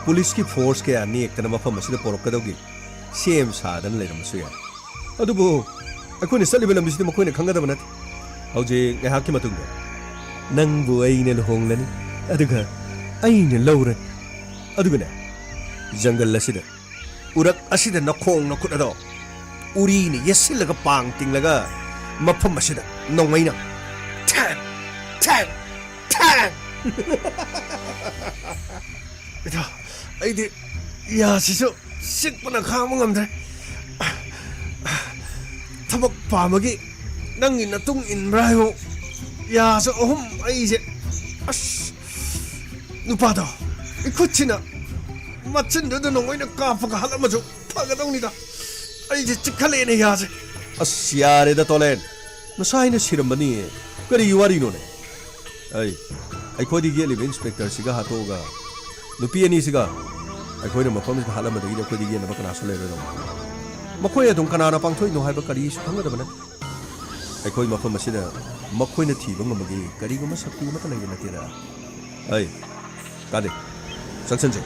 ꯄꯨꯂꯤꯁꯀꯤ ꯐꯣꯔꯁ ꯀꯌꯥ ꯅꯦꯛꯇꯅ ꯃꯐꯝ ꯑꯁꯤꯗ ꯄꯣꯔꯛꯀꯗꯧꯒꯤ ꯁꯦꯝ ꯁꯥꯗꯅ ꯂꯩꯔꯝꯕꯁꯨ ꯌꯥꯏ꯫ ꯑꯗꯨꯕꯨ ꯑꯩꯈꯣꯏꯅ ꯆꯠꯂꯤꯕ ꯂꯝꯕꯤꯁꯤꯗꯤ ꯃꯈꯣꯏꯅ ꯈꯪꯒꯗꯕ ꯅꯠꯇꯦ꯫ ꯍꯧꯖꯤꯛ ꯉꯥꯏꯍꯥꯛꯀꯤ ꯃꯇꯨꯡꯗ ꯅꯪꯕꯨ ꯑꯩꯅ ꯂꯨꯍꯣꯡꯂꯅꯤ, ꯑꯗꯨꯒ ꯑꯩꯅ ꯂꯧꯔꯅꯤ꯫ ꯑꯗꯨꯒꯅꯦ, ꯖꯪꯒꯜ ꯑꯁꯤꯗ, ꯎꯔꯛ ꯑꯁꯤꯗ ꯅꯈꯣꯡ ꯅꯈꯨꯠ ꯑꯗꯣ ꯎꯔꯤꯅ ꯌꯦꯠꯁꯤꯜꯂꯒ ꯄꯥꯡ ꯇꯤꯡꯂꯒ ꯃꯐꯝ ꯑꯁꯤꯗ ꯅꯣꯡꯃꯩꯅ ꯊꯦꯡ! ꯊꯦꯡ! ꯊꯦꯡ! ꯏꯇꯥꯎ, ꯑꯩꯗꯤ ꯌꯥꯁꯤꯁꯨ ꯆꯤꯛꯄꯅ ꯈꯥꯡꯕ ꯉꯝꯗ꯭ꯔꯦ꯫ ꯊꯕꯛ ꯄꯥꯝꯕꯒꯤ ꯅꯪꯒꯤ ꯅꯇꯨꯡ ꯏꯟꯕ꯭ꯔꯥ ꯍꯥꯏꯕꯨ ꯌꯥꯁꯨ ꯑꯍꯨꯝ ꯑꯩꯁꯦ꯫ ꯑꯁ! ꯅꯨꯄꯥꯗꯣ ꯏꯈꯨꯠꯁꯤꯅ ꯃꯆꯤꯟꯗꯨꯗ ꯅꯣꯡꯃꯩꯅ ꯀꯥꯞꯄꯒ ꯍꯥꯠꯂꯝꯃꯁꯨ ꯐꯒꯗꯧꯅꯤꯗ꯫ ꯑꯩꯁꯦ ꯆꯤꯛꯈꯠꯂꯛꯑꯦꯅꯦ ꯌꯥꯁꯦ꯫ ꯑꯁ, ꯌꯥꯔꯦꯗ ꯇꯣꯂꯦꯟ, ꯅꯁꯥꯏꯅ ꯁꯤꯔꯝꯕꯅꯤ꯫ ꯀꯔꯤꯒꯤ ꯋꯥꯔꯤꯅꯣꯅꯦ? ꯑꯩ, ꯑꯩꯈꯣꯏꯗ ꯌꯦꯠꯂꯤꯕ ꯏꯟꯁꯄꯦꯛꯇꯔꯁꯤꯒ ꯍꯥꯠꯇꯣꯛꯑꯒ ꯅꯨꯄꯤ ꯑꯅꯤꯁꯤꯒ ꯑꯩꯈꯣꯏꯅ ꯃꯐꯝꯁꯤꯗ ꯍꯥꯠꯂꯝꯕꯗꯒꯤꯗꯤ ꯑꯩꯈꯣꯏꯗ ꯌꯦꯠꯅꯕ ꯀꯅꯥꯁꯨ ꯂꯩꯔꯣꯏꯗꯧ꯫ ꯃꯈꯣꯏ ꯑꯗꯨꯝ ꯀꯅꯥꯅ ꯄꯥꯡꯊꯣꯛꯏꯅꯣ ꯍꯥꯏꯕ ꯀꯔꯤꯁꯨ ꯈꯪꯒꯗꯕ ꯅꯠꯇꯦ꯫ ꯑꯩꯈꯣꯏ ꯃꯐꯝ ꯑꯁꯤꯗ ꯃꯈꯣꯏꯅ ꯊꯤꯕ ꯉꯝꯕꯒꯤ ꯀꯔꯤꯒꯨꯝꯕ ꯁꯛꯇꯤ ꯑꯃꯠꯇ ꯂꯩꯕ ꯅꯠꯇꯦꯗ꯫ ꯑꯩ, ꯀꯥꯗꯦ, ꯆꯪꯁꯟꯁꯦ꯫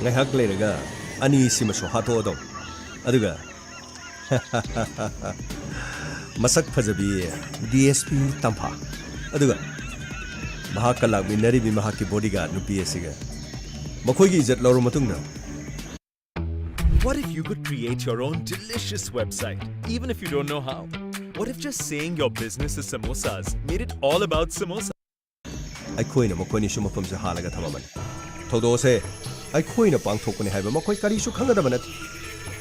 ꯉꯥꯏꯍꯥꯛ ꯂꯩꯔꯒ ꯑꯅꯤꯁꯤꯃꯁꯨ ꯍꯥꯠꯇꯣꯛꯑꯗꯧ꯫ ꯑꯗꯨꯒ ꯃꯁꯛ ꯐꯖꯕꯤ ꯗꯤ ꯑꯦꯁ ꯄꯤ ꯇꯝꯐꯥ, ꯑꯗꯨꯒ ꯃꯍꯥꯛꯀ ꯂꯥꯛꯃꯤꯟꯅꯔꯤꯕꯤ ꯃꯍꯥꯛꯀꯤ ꯕꯣꯗꯤꯒꯥꯔꯗ ꯅꯨꯄꯤ ꯑꯁꯤꯒ ꯃꯈꯣꯏꯒꯤ ꯏꯖꯠ ꯂꯧꯔꯕ ꯃꯇꯨꯡꯗ, What if you could create your own delicious website, even if you don't know how? What if just saying your business is samosas made it all about samosas? ꯑꯩꯈꯣꯏꯅ ꯃꯈꯣꯏꯅꯤꯁꯨ ꯃꯐꯝꯁꯦ ꯍꯥꯜꯂꯒ ꯊꯝꯃꯝꯕꯅꯤ꯫ ꯊꯧꯗꯣꯛ ꯑꯁꯦ ꯑꯩꯈꯣꯏꯅ ꯄꯥꯡꯊꯣꯛꯄꯅꯤ ꯍꯥꯏꯕ ꯃꯈꯣꯏ ꯀꯔꯤꯁꯨ ꯈꯪꯒꯗꯕ ꯅꯠꯇꯦ꯫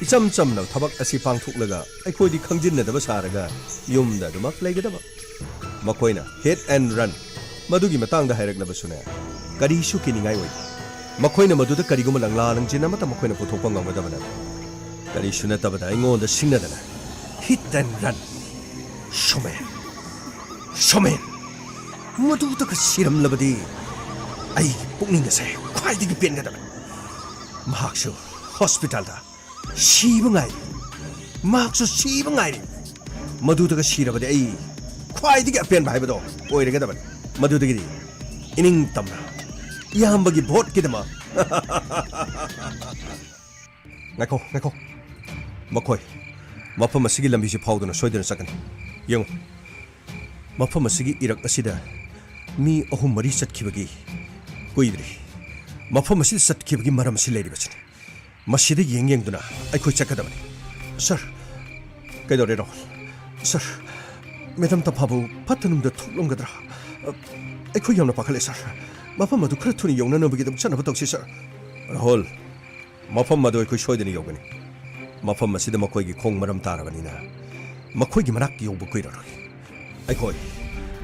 ꯏꯆꯝ ꯆꯝꯅ ꯊꯕꯛ ꯑꯁꯤ ꯄꯥꯡꯊꯣꯛꯂꯒ ꯑꯩꯈꯣꯏꯗꯤ ꯈꯪꯖꯤꯟꯅꯗꯕ ꯁꯥꯔꯒ ꯌꯨꯝꯗ ꯑꯗꯨꯃꯛ ꯂꯩꯒꯗꯕ꯫ ꯃꯈꯣꯏꯅ hit and run ꯃꯗꯨꯒꯤ ꯃꯇꯥꯡꯗ ꯍꯥꯏꯔꯛꯂꯕꯁꯨꯅꯦ, ꯀꯔꯤꯁꯨ ꯀꯤꯅꯤꯡꯉꯥꯏ ꯑꯣꯏꯗꯦ꯫ ꯃꯈꯣꯏꯅ ꯃꯗꯨꯗ ꯀꯔꯤꯒꯨꯝꯕ ꯂꯪꯂꯥ ꯂꯪꯖꯤꯟ ꯑꯃꯠꯇ ꯃꯈꯣꯏꯅ ꯄꯨꯊꯣꯛꯄ ꯉꯝꯒꯗꯕ ꯅꯠꯇꯦ꯫ ꯀꯔꯤꯁꯨ ꯅꯠꯇꯕꯗ ꯑꯩꯉꯣꯟꯗ ꯁꯤꯡꯅꯗꯅ hit and run꯫ Somen! Somen! ꯃꯗꯨꯗꯒ ꯁꯤꯔꯝꯂꯕꯗꯤ ꯑꯩꯒꯤ ꯄꯨꯛꯅꯤꯡ ꯑꯁꯦ ꯈ꯭ꯋꯥꯏꯗꯒꯤ ꯄꯦꯟꯒꯗꯕꯅꯤ꯫ ꯃꯍꯥꯛꯁꯨ ꯍꯣꯁꯄꯤꯇꯥꯜꯗ ꯁꯤꯕ ꯉꯥꯏꯔꯤ꯫ ꯃꯍꯥꯛꯁꯨ ꯁꯤꯕ ꯉꯥꯏꯔꯤ꯫ ꯃꯗꯨꯗꯒ ꯁꯤꯔꯕꯗꯤ ꯑꯩ ꯈ꯭ꯋꯥꯏꯗꯒꯤ ꯑꯄꯦꯟꯕ ꯍꯥꯏꯕꯗꯣ ꯑꯣꯏꯔꯒꯗꯕꯅꯤ꯫ ꯃꯗꯨꯗꯒꯤꯗꯤ ꯏꯅꯤꯡ ꯇꯝꯅ ꯏꯌꯥꯝꯕꯒꯤ ꯚꯣꯠꯀꯤꯗꯃꯛ꯫ ꯉꯥꯏꯈꯣ, ꯉꯥꯏꯈꯣ꯫ ꯃꯈꯣꯏ ꯃꯐꯝ ꯑꯁꯤꯒꯤ ꯂꯝꯕꯤꯁꯤ ꯐꯥꯎꯗꯨꯅ ꯁꯣꯏꯗꯅ ꯆꯠꯀꯅꯤ꯫ ꯌꯦꯡꯉꯨ, ꯃꯐꯝ ꯑꯁꯤꯒꯤ ꯏꯔꯛ ꯑꯁꯤꯗ ꯃꯤ ꯑꯍꯨꯝ ꯃꯔꯤ ꯆꯠꯈꯤꯕꯒꯤ ꯀꯨꯏꯗ꯭ꯔꯤ꯫ ꯃꯐꯝ ꯑꯁꯤꯗ ꯆꯠꯈꯤꯕꯒꯤ ꯃꯔꯝ ꯑꯁꯤ ꯂꯩꯔꯤꯕꯁꯤꯅꯤ꯫ ꯃꯁꯤꯗ ꯌꯦꯡ ꯌꯦꯡꯗꯨꯅ ꯑꯩꯈꯣꯏ ꯆꯠꯀꯗꯕꯅꯤ꯫ ꯁꯥꯔ, ꯀꯩꯗꯧꯔꯦ, ꯔꯥꯍꯨꯜ? ꯁꯥꯔ, ꯃꯦꯗꯥꯝ ꯇꯝꯐꯥꯕꯨ ꯐꯠꯇ ꯅꯨꯡꯗ ꯊꯣꯛꯂꯝꯒꯗ꯭ꯔꯥ? ꯑ, ꯑꯩꯈꯣꯏ ꯌꯥꯝꯅ ꯄꯥꯈꯠꯂꯦ, ꯁꯥꯔ꯫ ꯃꯐꯝ ꯑꯗꯨ ꯈꯔ ꯊꯨꯅ ꯌꯧꯅꯅꯕꯒꯤꯗꯃꯛ ꯆꯠꯅꯕ ꯇꯧꯁꯤ, ꯁꯥꯔ꯫ ꯔꯥꯍꯨꯜ, ꯃꯐꯝ ꯑꯗꯨ ꯑꯩꯈꯣꯏ ꯁꯣꯏꯗꯅ ꯌꯧꯒꯅꯤ꯫ ꯃꯐꯝ ꯑꯁꯤꯗ ꯃꯈꯣꯏꯒꯤ ꯈꯣꯡ ꯃꯔꯝ ꯇꯥꯔꯕꯅꯤꯅ, ꯃꯈꯣꯏꯒꯤ ꯃꯅꯥꯛ ꯌꯧꯕ ꯀꯨꯏꯔꯔꯣꯏ꯫ ꯑꯩꯈꯣꯏ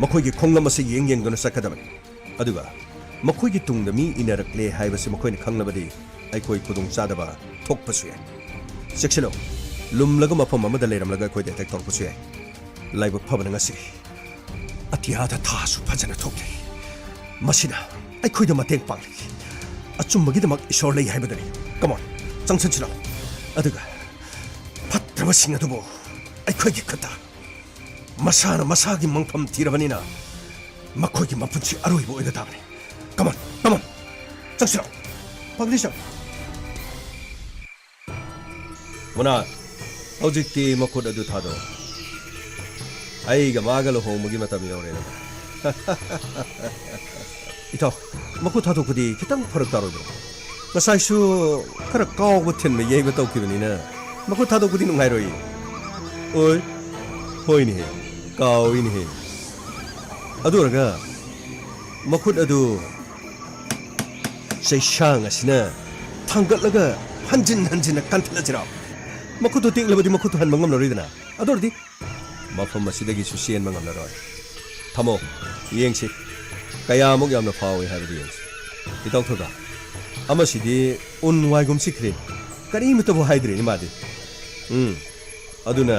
ꯃꯈꯣꯏꯒꯤ ꯈꯣꯡꯂꯝ ꯑꯁꯤ ꯌꯦꯡ ꯌꯦꯡꯗꯨꯅ ꯆꯠꯀꯗꯕꯅꯤ꯫ ꯑꯗꯨꯒ ꯃꯈꯣꯏꯒꯤ ꯇꯨꯡꯗ ꯃꯤ ꯏꯟꯅꯔꯛꯂꯦ ꯍꯥꯏꯕꯁꯤ ꯃꯈꯣꯏꯅ ꯈꯪꯂꯕꯗꯤ ꯑꯩꯈꯣꯏ ꯈꯨꯗꯣꯡꯆꯥꯗꯕ ꯊꯣꯛꯄꯁꯨ ꯌꯥꯏ꯫ ꯆꯦꯛꯁꯤꯜꯂꯨ, ꯂꯨꯝꯂꯒ ꯃꯐꯝ ꯑꯃꯗ ꯂꯩꯔꯝꯂꯒ ꯑꯩꯈꯣꯏꯗ ꯑꯦꯇꯦꯛ ꯇꯧꯔꯛꯄꯁꯨ ꯌꯥꯏ꯫ ꯂꯥꯏꯕꯛ ꯐꯕꯅ ꯉꯁꯤ ꯑꯇꯤꯌꯥꯗ ꯊꯥꯁꯨ ꯐꯖꯅ ꯊꯣꯛꯂꯤ꯫ ꯃꯁꯤꯅ ꯑꯩꯈꯣꯏꯗ ꯃꯇꯦꯡ ꯄꯥꯡꯂꯤ꯫ ꯑꯆꯨꯝꯕꯒꯤꯗꯃꯛ ꯏꯁꯣꯔ ꯂꯩ ꯍꯥꯏꯕꯗꯨꯅꯤ꯫ ꯀꯃꯣꯟ, ꯆꯪꯁꯤꯟꯁꯤꯜꯂꯣ꯫ ꯑꯗꯨꯒ ꯐꯠꯇ꯭ꯔꯕꯁꯤꯡ ꯑꯗꯨꯕꯨ ꯑꯩꯈꯣꯏꯒꯤ ꯈꯨꯠꯇ꯫ ꯃꯁꯥꯅ ꯃꯁꯥꯒꯤ ꯃꯪꯐꯝ ꯊꯤꯔꯕꯅꯤꯅ ꯃꯈꯣꯏꯒꯤ ꯃꯄꯨꯟꯁꯤ ꯑꯔꯣꯏꯕ ꯑꯣꯏꯕ ꯇꯥꯕꯅꯤ꯫ ꯀꯃꯣꯟ, ꯀꯃꯣꯟ, ꯆꯪꯁꯤꯜꯂꯣ꯫ ꯄꯥꯒ꯭ꯔꯤ ꯆꯪ꯫ ꯃꯨꯅꯥ, ꯍꯧꯖꯤꯛꯇꯤ ꯃꯈꯨꯠ ꯑꯗꯨ ꯊꯥꯗꯣꯛꯑꯣ꯫ ꯑꯩꯒ ꯃꯥꯒ ꯂꯨꯍꯣꯡꯕꯒꯤ ꯃꯇꯝ ꯌꯧꯔꯦꯗꯅ꯫ ꯏꯇꯥꯎ, ꯃꯈꯨꯠ ꯊꯥꯗꯣꯛꯄꯗꯤ ꯈꯤꯇꯪ ꯐꯔꯛ ꯇꯥꯔꯣꯏꯗ꯭ꯔꯣ? ꯉꯁꯥꯏꯁꯨ ꯈꯔ ꯀꯥꯎꯕ ꯊꯤꯟꯕ ꯌꯩꯕ ꯇꯧꯈꯤꯕꯅꯤꯅ ꯃꯈꯨꯠ ꯊꯥꯗꯣꯛꯄꯗꯤ ꯅꯨꯡꯉꯥꯏꯔꯣꯏꯌꯦ꯫ ꯑꯣꯏ, ꯍꯣꯏꯅꯦꯍꯦ, ꯀꯥꯎꯏꯅꯦꯍꯦ꯫ ꯑꯗꯨ ꯑꯣꯏꯔꯒ ꯃꯈꯨꯠ ꯑꯗꯨ ꯆꯩꯁꯥꯡ ꯑꯁꯤꯅ ꯊꯥꯡꯒꯠꯂꯒ ꯍꯟꯖꯤꯟ ꯍꯟꯖꯤꯟꯅ ꯀꯟꯊꯠꯂꯁꯤꯔꯣ? ꯃꯈꯨꯠꯇꯨ ꯇꯦꯛꯂꯕꯗꯤ ꯃꯈꯨꯠꯇꯨ ꯍꯟꯕ ꯉꯝꯂꯔꯣꯏꯗꯅ꯫ ꯑꯗꯨ ꯑꯣꯏꯔꯗꯤ ꯃꯐꯝ ꯑꯁꯤꯗꯒꯤꯁꯨ ꯆꯦꯟꯕ ꯉꯝꯂꯔꯣꯏ꯫ ꯊꯝꯃꯣ, ꯌꯦꯡꯁꯤ, ꯀꯌꯥꯃꯨꯛ ꯌꯥꯝꯅ ꯐꯥꯎꯏ ꯍꯥꯏꯕꯗꯨ ꯌꯦꯡꯁꯤ꯫ ꯏꯇꯥꯎ ꯊꯣꯏꯕ, ꯑꯃꯁꯤꯗꯤ ꯎꯟ ꯋꯥꯏꯒꯨꯝ ꯆꯤꯛꯈ꯭ꯔꯦ꯫ ꯀꯔꯤꯃꯇꯕꯨ ꯍꯥꯏꯗ꯭ꯔꯦꯅꯦ ꯃꯥꯗꯤ꯫ ꯎꯝ, ꯑꯗꯨꯅ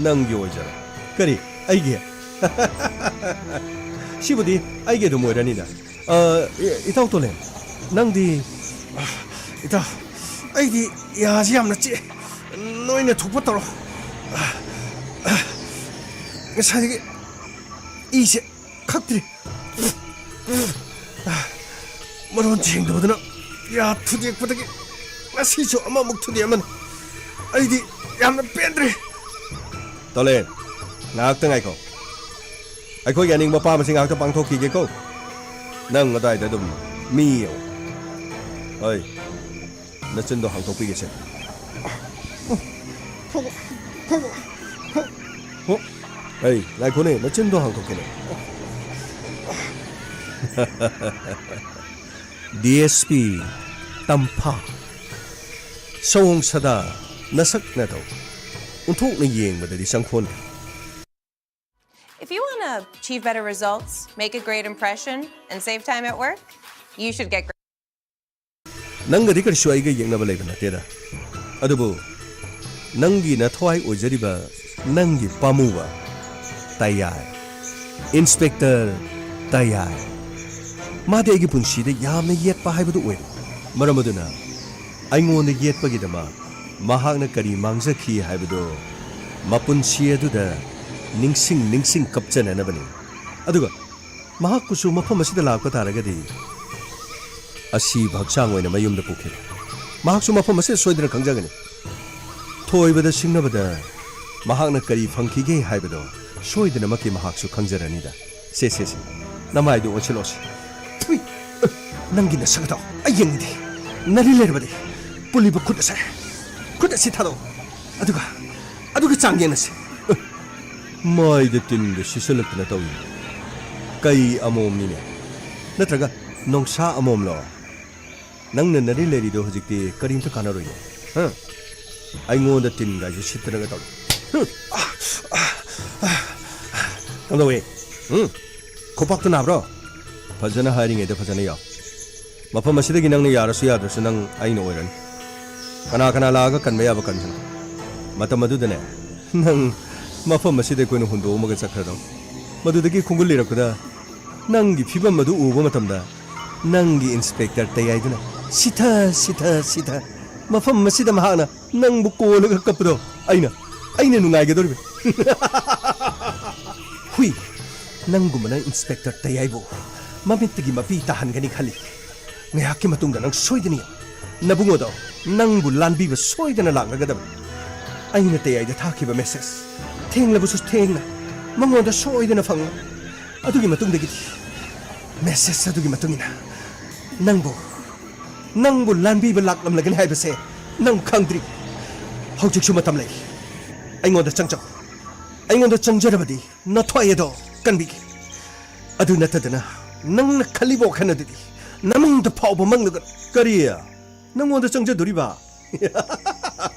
ꯅꯪꯒꯤ ꯑꯣꯏꯖꯔꯣ꯫ ꯀꯔꯤ? ꯑꯩꯒꯤ? ꯁꯤꯕꯨꯗꯤ ꯑꯩꯒꯤ ꯑꯗꯨꯝ ꯑꯣꯏꯔꯅꯤꯗ꯫ ꯑ, ꯏ-, ꯏꯇꯥꯎ ꯇꯣꯂꯦꯟ, ꯅꯪꯗꯤ? ꯏꯇꯥꯎ, ꯑꯩꯗꯤ ꯌꯥꯁꯤ ꯌꯥꯝꯅ ꯆꯤꯛꯑꯦ꯫ ꯅꯣꯏꯅ ꯊꯣꯛꯄ ꯇꯧꯔꯣ꯫ ꯉꯁꯥꯏꯗꯒꯤ ꯏꯁꯦ ꯈꯛꯇ꯭ꯔꯤ꯫ ꯃꯔꯣꯟ ꯁꯦꯡꯗꯕꯗꯨꯅ ꯌꯥ ꯊꯨꯗꯦꯛꯄꯗꯒꯤ ꯉꯁꯤꯁꯨ ꯑꯃꯃꯨꯛ ꯊꯨꯗꯦꯛ ꯑꯃꯅꯤ꯫ ꯑꯩꯗꯤ ꯌꯥꯝꯅ ꯄꯦꯟꯗ꯭ꯔꯦ꯫ ꯇꯣꯂꯦꯟ, ꯉꯥꯏꯍꯥꯛꯇ ꯉꯥꯏꯈꯣ꯫ ꯑꯩꯈꯣꯏꯒꯤ ꯑꯅꯤꯡꯕ ꯑꯄꯥꯝꯕꯁꯤ ꯉꯥꯏꯍꯥꯛꯇ ꯄꯥꯡꯊꯣꯛꯈꯤꯒꯦꯀꯣ꯫ ꯅꯪ ꯑꯗꯥꯏꯗ ꯑꯗꯨꯝ ꯃꯤ ꯌꯦꯡꯉꯨ꯫ ꯍꯣꯏ, ꯅꯆꯤꯟꯗꯣ ꯍꯥꯡꯗꯣꯛꯄꯤꯒꯦꯁꯦ꯫ ꯊꯕꯛ, ꯊꯕꯛ, ꯍꯣ? ꯑꯩ, ꯉꯥꯏꯈꯣꯅꯦ, ꯅꯆꯤꯟꯗꯣ ꯍꯥꯡꯗꯣꯛꯀꯦꯅꯦ꯫ ꯗꯤ ꯑꯦꯁ ꯄꯤ ꯇꯝꯐꯥ, ꯁꯑꯣꯡ ꯁꯥꯗꯥ, ꯅꯁꯛ ꯅꯇꯧ ꯑꯣꯟꯊꯣꯛꯅ ꯌꯦꯡꯕꯗꯗꯤ ꯆꯪꯈꯣꯟ꯫ If you want to achieve better results, make a great impression, and save time at work, you should get. ꯅꯪꯒꯗꯤ ꯀꯔꯤꯁꯨ ꯑꯩꯒ ꯌꯦꯛꯅꯕ ꯂꯩꯕ ꯅꯠꯇꯦꯗ꯫ ꯑꯗꯨꯕꯨ ꯅꯪꯒꯤ ꯅꯊꯋꯥꯏ ꯑꯣꯏꯖꯔꯤꯕ ꯅꯪꯒꯤ ꯄꯥꯝꯃꯨꯕ ꯇꯌꯥꯏ, ꯏꯟꯁꯄꯦꯛꯇꯔ ꯇꯌꯥꯏ, ꯃꯥꯗꯤ ꯑꯩꯒꯤ ꯄꯨꯟꯁꯤꯗ ꯌꯥꯝꯅ ꯌꯦꯠꯄ ꯍꯥꯏꯕꯗꯨ ꯑꯣꯏꯔꯦ꯫ ꯃꯔꯝ ꯑꯗꯨꯅ ꯑꯩꯉꯣꯟꯗ ꯌꯦꯠꯄꯒꯤꯗꯃꯛ ꯃꯍꯥꯛꯅ ꯀꯔꯤ ꯃꯥꯡꯖꯈꯤ ꯍꯥꯏꯕꯗꯨ ꯃꯄꯨꯟꯁꯤ ꯑꯗꯨꯗ ꯅꯤꯡꯁꯤꯡ ꯅꯤꯡꯁꯤꯡ ꯀꯞꯆꯅꯅꯕꯅꯤ꯫ ꯑꯗꯨꯒ ꯃꯍꯥꯛꯄꯨꯁꯨ ꯃꯐꯝ ꯑꯁꯤꯗ ꯂꯥꯛꯄ ꯇꯥꯔꯒꯗꯤ ꯑꯁꯤꯕ ꯍꯛꯆꯥꯡ ꯑꯣꯏꯅ ꯃꯌꯨꯝꯗ ꯄꯨꯈꯤꯕ ꯃꯍꯥꯛꯁꯨ ꯃꯐꯝ ꯑꯁꯤꯗ ꯁꯣꯏꯗꯅ ꯈꯪꯖꯒꯅꯤ꯫ ꯊꯣꯏꯕꯗ ꯁꯤꯡꯅꯕꯗ ꯃꯍꯥꯛꯅ ꯀꯔꯤ ꯐꯪꯈꯤꯒꯦ ꯍꯥꯏꯕꯗꯣ ꯁꯣꯏꯗꯅꯃꯛꯀꯤ ꯃꯍꯥꯛꯁꯨ ꯈꯪꯖꯔꯅꯤꯗ꯫ ꯁꯦ, ꯁꯦ, ꯁꯦ, ꯅꯃꯥꯏꯗꯨ ꯑꯣꯟꯁꯤꯜꯂꯣꯁꯤ꯫ ꯊꯨꯏ! ꯅꯪꯒꯤ ꯅꯁꯛ ꯑꯗꯣ ꯑꯩ ꯌꯦꯡꯅꯤꯡꯗꯦ꯫ ꯅꯔꯤ ꯂꯩꯔꯕꯗꯤ ꯄꯨꯜꯂꯤꯕ ꯈꯨꯠ ꯑꯁꯦ, ꯈꯨꯠ ꯑꯁꯤ ꯊꯥꯗꯣꯛꯑꯣ꯫ ꯑꯗꯨꯒ, ꯑꯗꯨꯒ ꯆꯥꯡ ꯌꯦꯡꯅꯁꯤ꯫ ꯃꯥꯏꯗ ꯇꯤꯟꯒ ꯁꯤꯠꯆꯜꯂꯛꯇꯅ ꯇꯧꯏ꯫ ꯀꯩ ꯑꯃꯣꯝꯅꯤꯅꯦ? ꯅꯠꯇ꯭ꯔꯒ ꯅꯣꯡꯁꯥ ꯑꯃꯣꯝꯂꯣ? ꯅꯪꯅ ꯅꯔꯤ ꯂꯩꯔꯤꯗꯣ ꯍꯧꯖꯤꯛꯇꯤ ꯀꯔꯤꯝꯇ ꯀꯥꯟꯅꯔꯣꯏꯅꯦ꯫ ꯍꯥ? ꯑꯩꯉꯣꯟꯗ ꯇꯤꯟꯒꯥꯏꯁꯦ ꯁꯤꯠꯇꯅꯒ ꯇꯧꯔꯤ꯫ ꯍꯨꯝ! ꯀꯝꯗꯧꯏ? ꯎꯝ? ꯈꯨꯄꯥꯛꯇ ꯅꯥꯕ꯭ꯔꯣ? ꯐꯖꯅ ꯍꯥꯏꯔꯤꯉꯩꯗ ꯐꯖꯅ ꯌꯥꯎ꯫ ꯃꯐꯝ ꯑꯁꯤꯗꯒꯤ ꯅꯪꯅ ꯌꯥꯔꯁꯨ ꯌꯥꯗ꯭ꯔꯁꯨ ꯅꯪ ꯑꯩꯅ ꯑꯣꯏꯔꯅꯤ꯫ ꯀꯅꯥ ꯀꯅꯥ ꯂꯥꯛꯑꯒ ꯀꯟꯕ ꯌꯥꯕ ꯀꯟꯁꯅꯨ꯫ ꯃꯇꯝ ꯑꯗꯨꯗꯅꯦ, ꯅꯪ ꯃꯐꯝ ꯑꯁꯤꯗ ꯑꯩꯈꯣꯏꯅ ꯍꯨꯟꯗꯣꯛꯑꯝꯃꯒ ꯆꯠꯈ꯭ꯔꯗꯧꯅꯤ꯫ ꯃꯗꯨꯗꯒꯤ ꯈꯣꯡꯒꯨꯜ ꯂꯤꯔꯛꯄꯗ ꯅꯪꯒꯤ ꯐꯤꯕꯝ ꯑꯗꯨ ꯎꯕ ꯃꯇꯝꯗ ꯅꯪꯒꯤ ꯏꯟꯁꯄꯦꯛꯇꯔ ꯇꯌꯥꯏꯗꯨꯅ ꯁꯤꯊ, ꯁꯤꯊ, ꯁꯤꯊ, ꯃꯐꯝ ꯑꯁꯤꯗ ꯃꯍꯥꯛꯅ ꯅꯪꯕꯨ ꯀꯣꯜꯂꯒ ꯀꯞꯄꯗꯣ ꯑꯩꯅ, ꯑꯩꯅ ꯅꯨꯡꯉꯥꯏꯒꯗꯧꯔꯤꯕ꯫ ꯍꯨꯏ, ꯅꯪꯒꯨꯝꯕꯅ ꯏꯟꯁꯄꯦꯛꯇꯔ ꯇꯌꯥꯏꯕꯨ ꯃꯃꯤꯠꯇꯒꯤ ꯃꯄꯤ ꯇꯥꯍꯟꯒꯅꯤ ꯈꯜꯂꯤ꯫ ꯉꯥꯏꯍꯥꯛꯀꯤ ꯃꯇꯨꯡꯗ ꯅꯪ ꯁꯣꯏꯗꯅ ꯌꯦꯡꯉꯨ꯫ ꯅꯕꯨꯡꯉꯣꯗꯣ ꯅꯪꯕꯨ ꯂꯥꯟꯕꯤꯕ ꯁꯣꯏꯗꯅ ꯂꯥꯛꯂꯒꯗꯕꯅꯤ꯫ ꯑꯩꯅ ꯇꯌꯥꯏꯗ ꯊꯥꯈꯤꯕ ꯃꯦꯁꯦꯖ ꯊꯦꯡꯂꯕꯁꯨ ꯊꯦꯡꯅ ꯃꯉꯣꯟꯗ ꯁꯣꯏꯗꯅ ꯐꯪꯂꯣꯏ꯫ ꯑꯗꯨꯒꯤ ꯃꯇꯨꯡꯗꯒꯤꯗꯤ ꯃꯦꯁꯦꯖ ꯑꯗꯨꯒꯤ ꯃꯇꯨꯡ ꯏꯟꯅ ꯅꯪꯕꯨ, ꯅꯪꯕꯨ ꯂꯥꯟꯕꯤꯕ ꯂꯥꯛꯂꯝꯂꯒꯅꯤ ꯍꯥꯏꯕꯁꯦ ꯅꯪ ꯈꯪꯗ꯭ꯔꯤ꯫ ꯍꯧꯖꯤꯛꯁꯨ ꯃꯇꯝ ꯂꯩ꯫ ꯑꯩꯉꯣꯟꯗ ꯆꯪꯖꯧ꯫ ꯑꯩꯉꯣꯟꯗ ꯆꯪꯖꯔꯕꯗꯤ ꯅꯊ꯭ꯋꯥꯏ ꯑꯗꯣ ꯀꯟꯕꯤꯒꯦ꯫ ꯑꯗꯨ ꯅꯠꯇꯗꯅ ꯅꯪꯅ ꯈꯜꯂꯤꯕ ꯋꯥꯈꯜ ꯑꯗꯨꯗꯤ ꯅꯃꯪꯗ ꯐꯥꯎꯕ ꯃꯪꯂꯒ꯫ ꯀꯔꯤ? ꯅꯪꯉꯣꯟꯗ ꯆꯪꯖꯗꯣꯔꯤꯕ?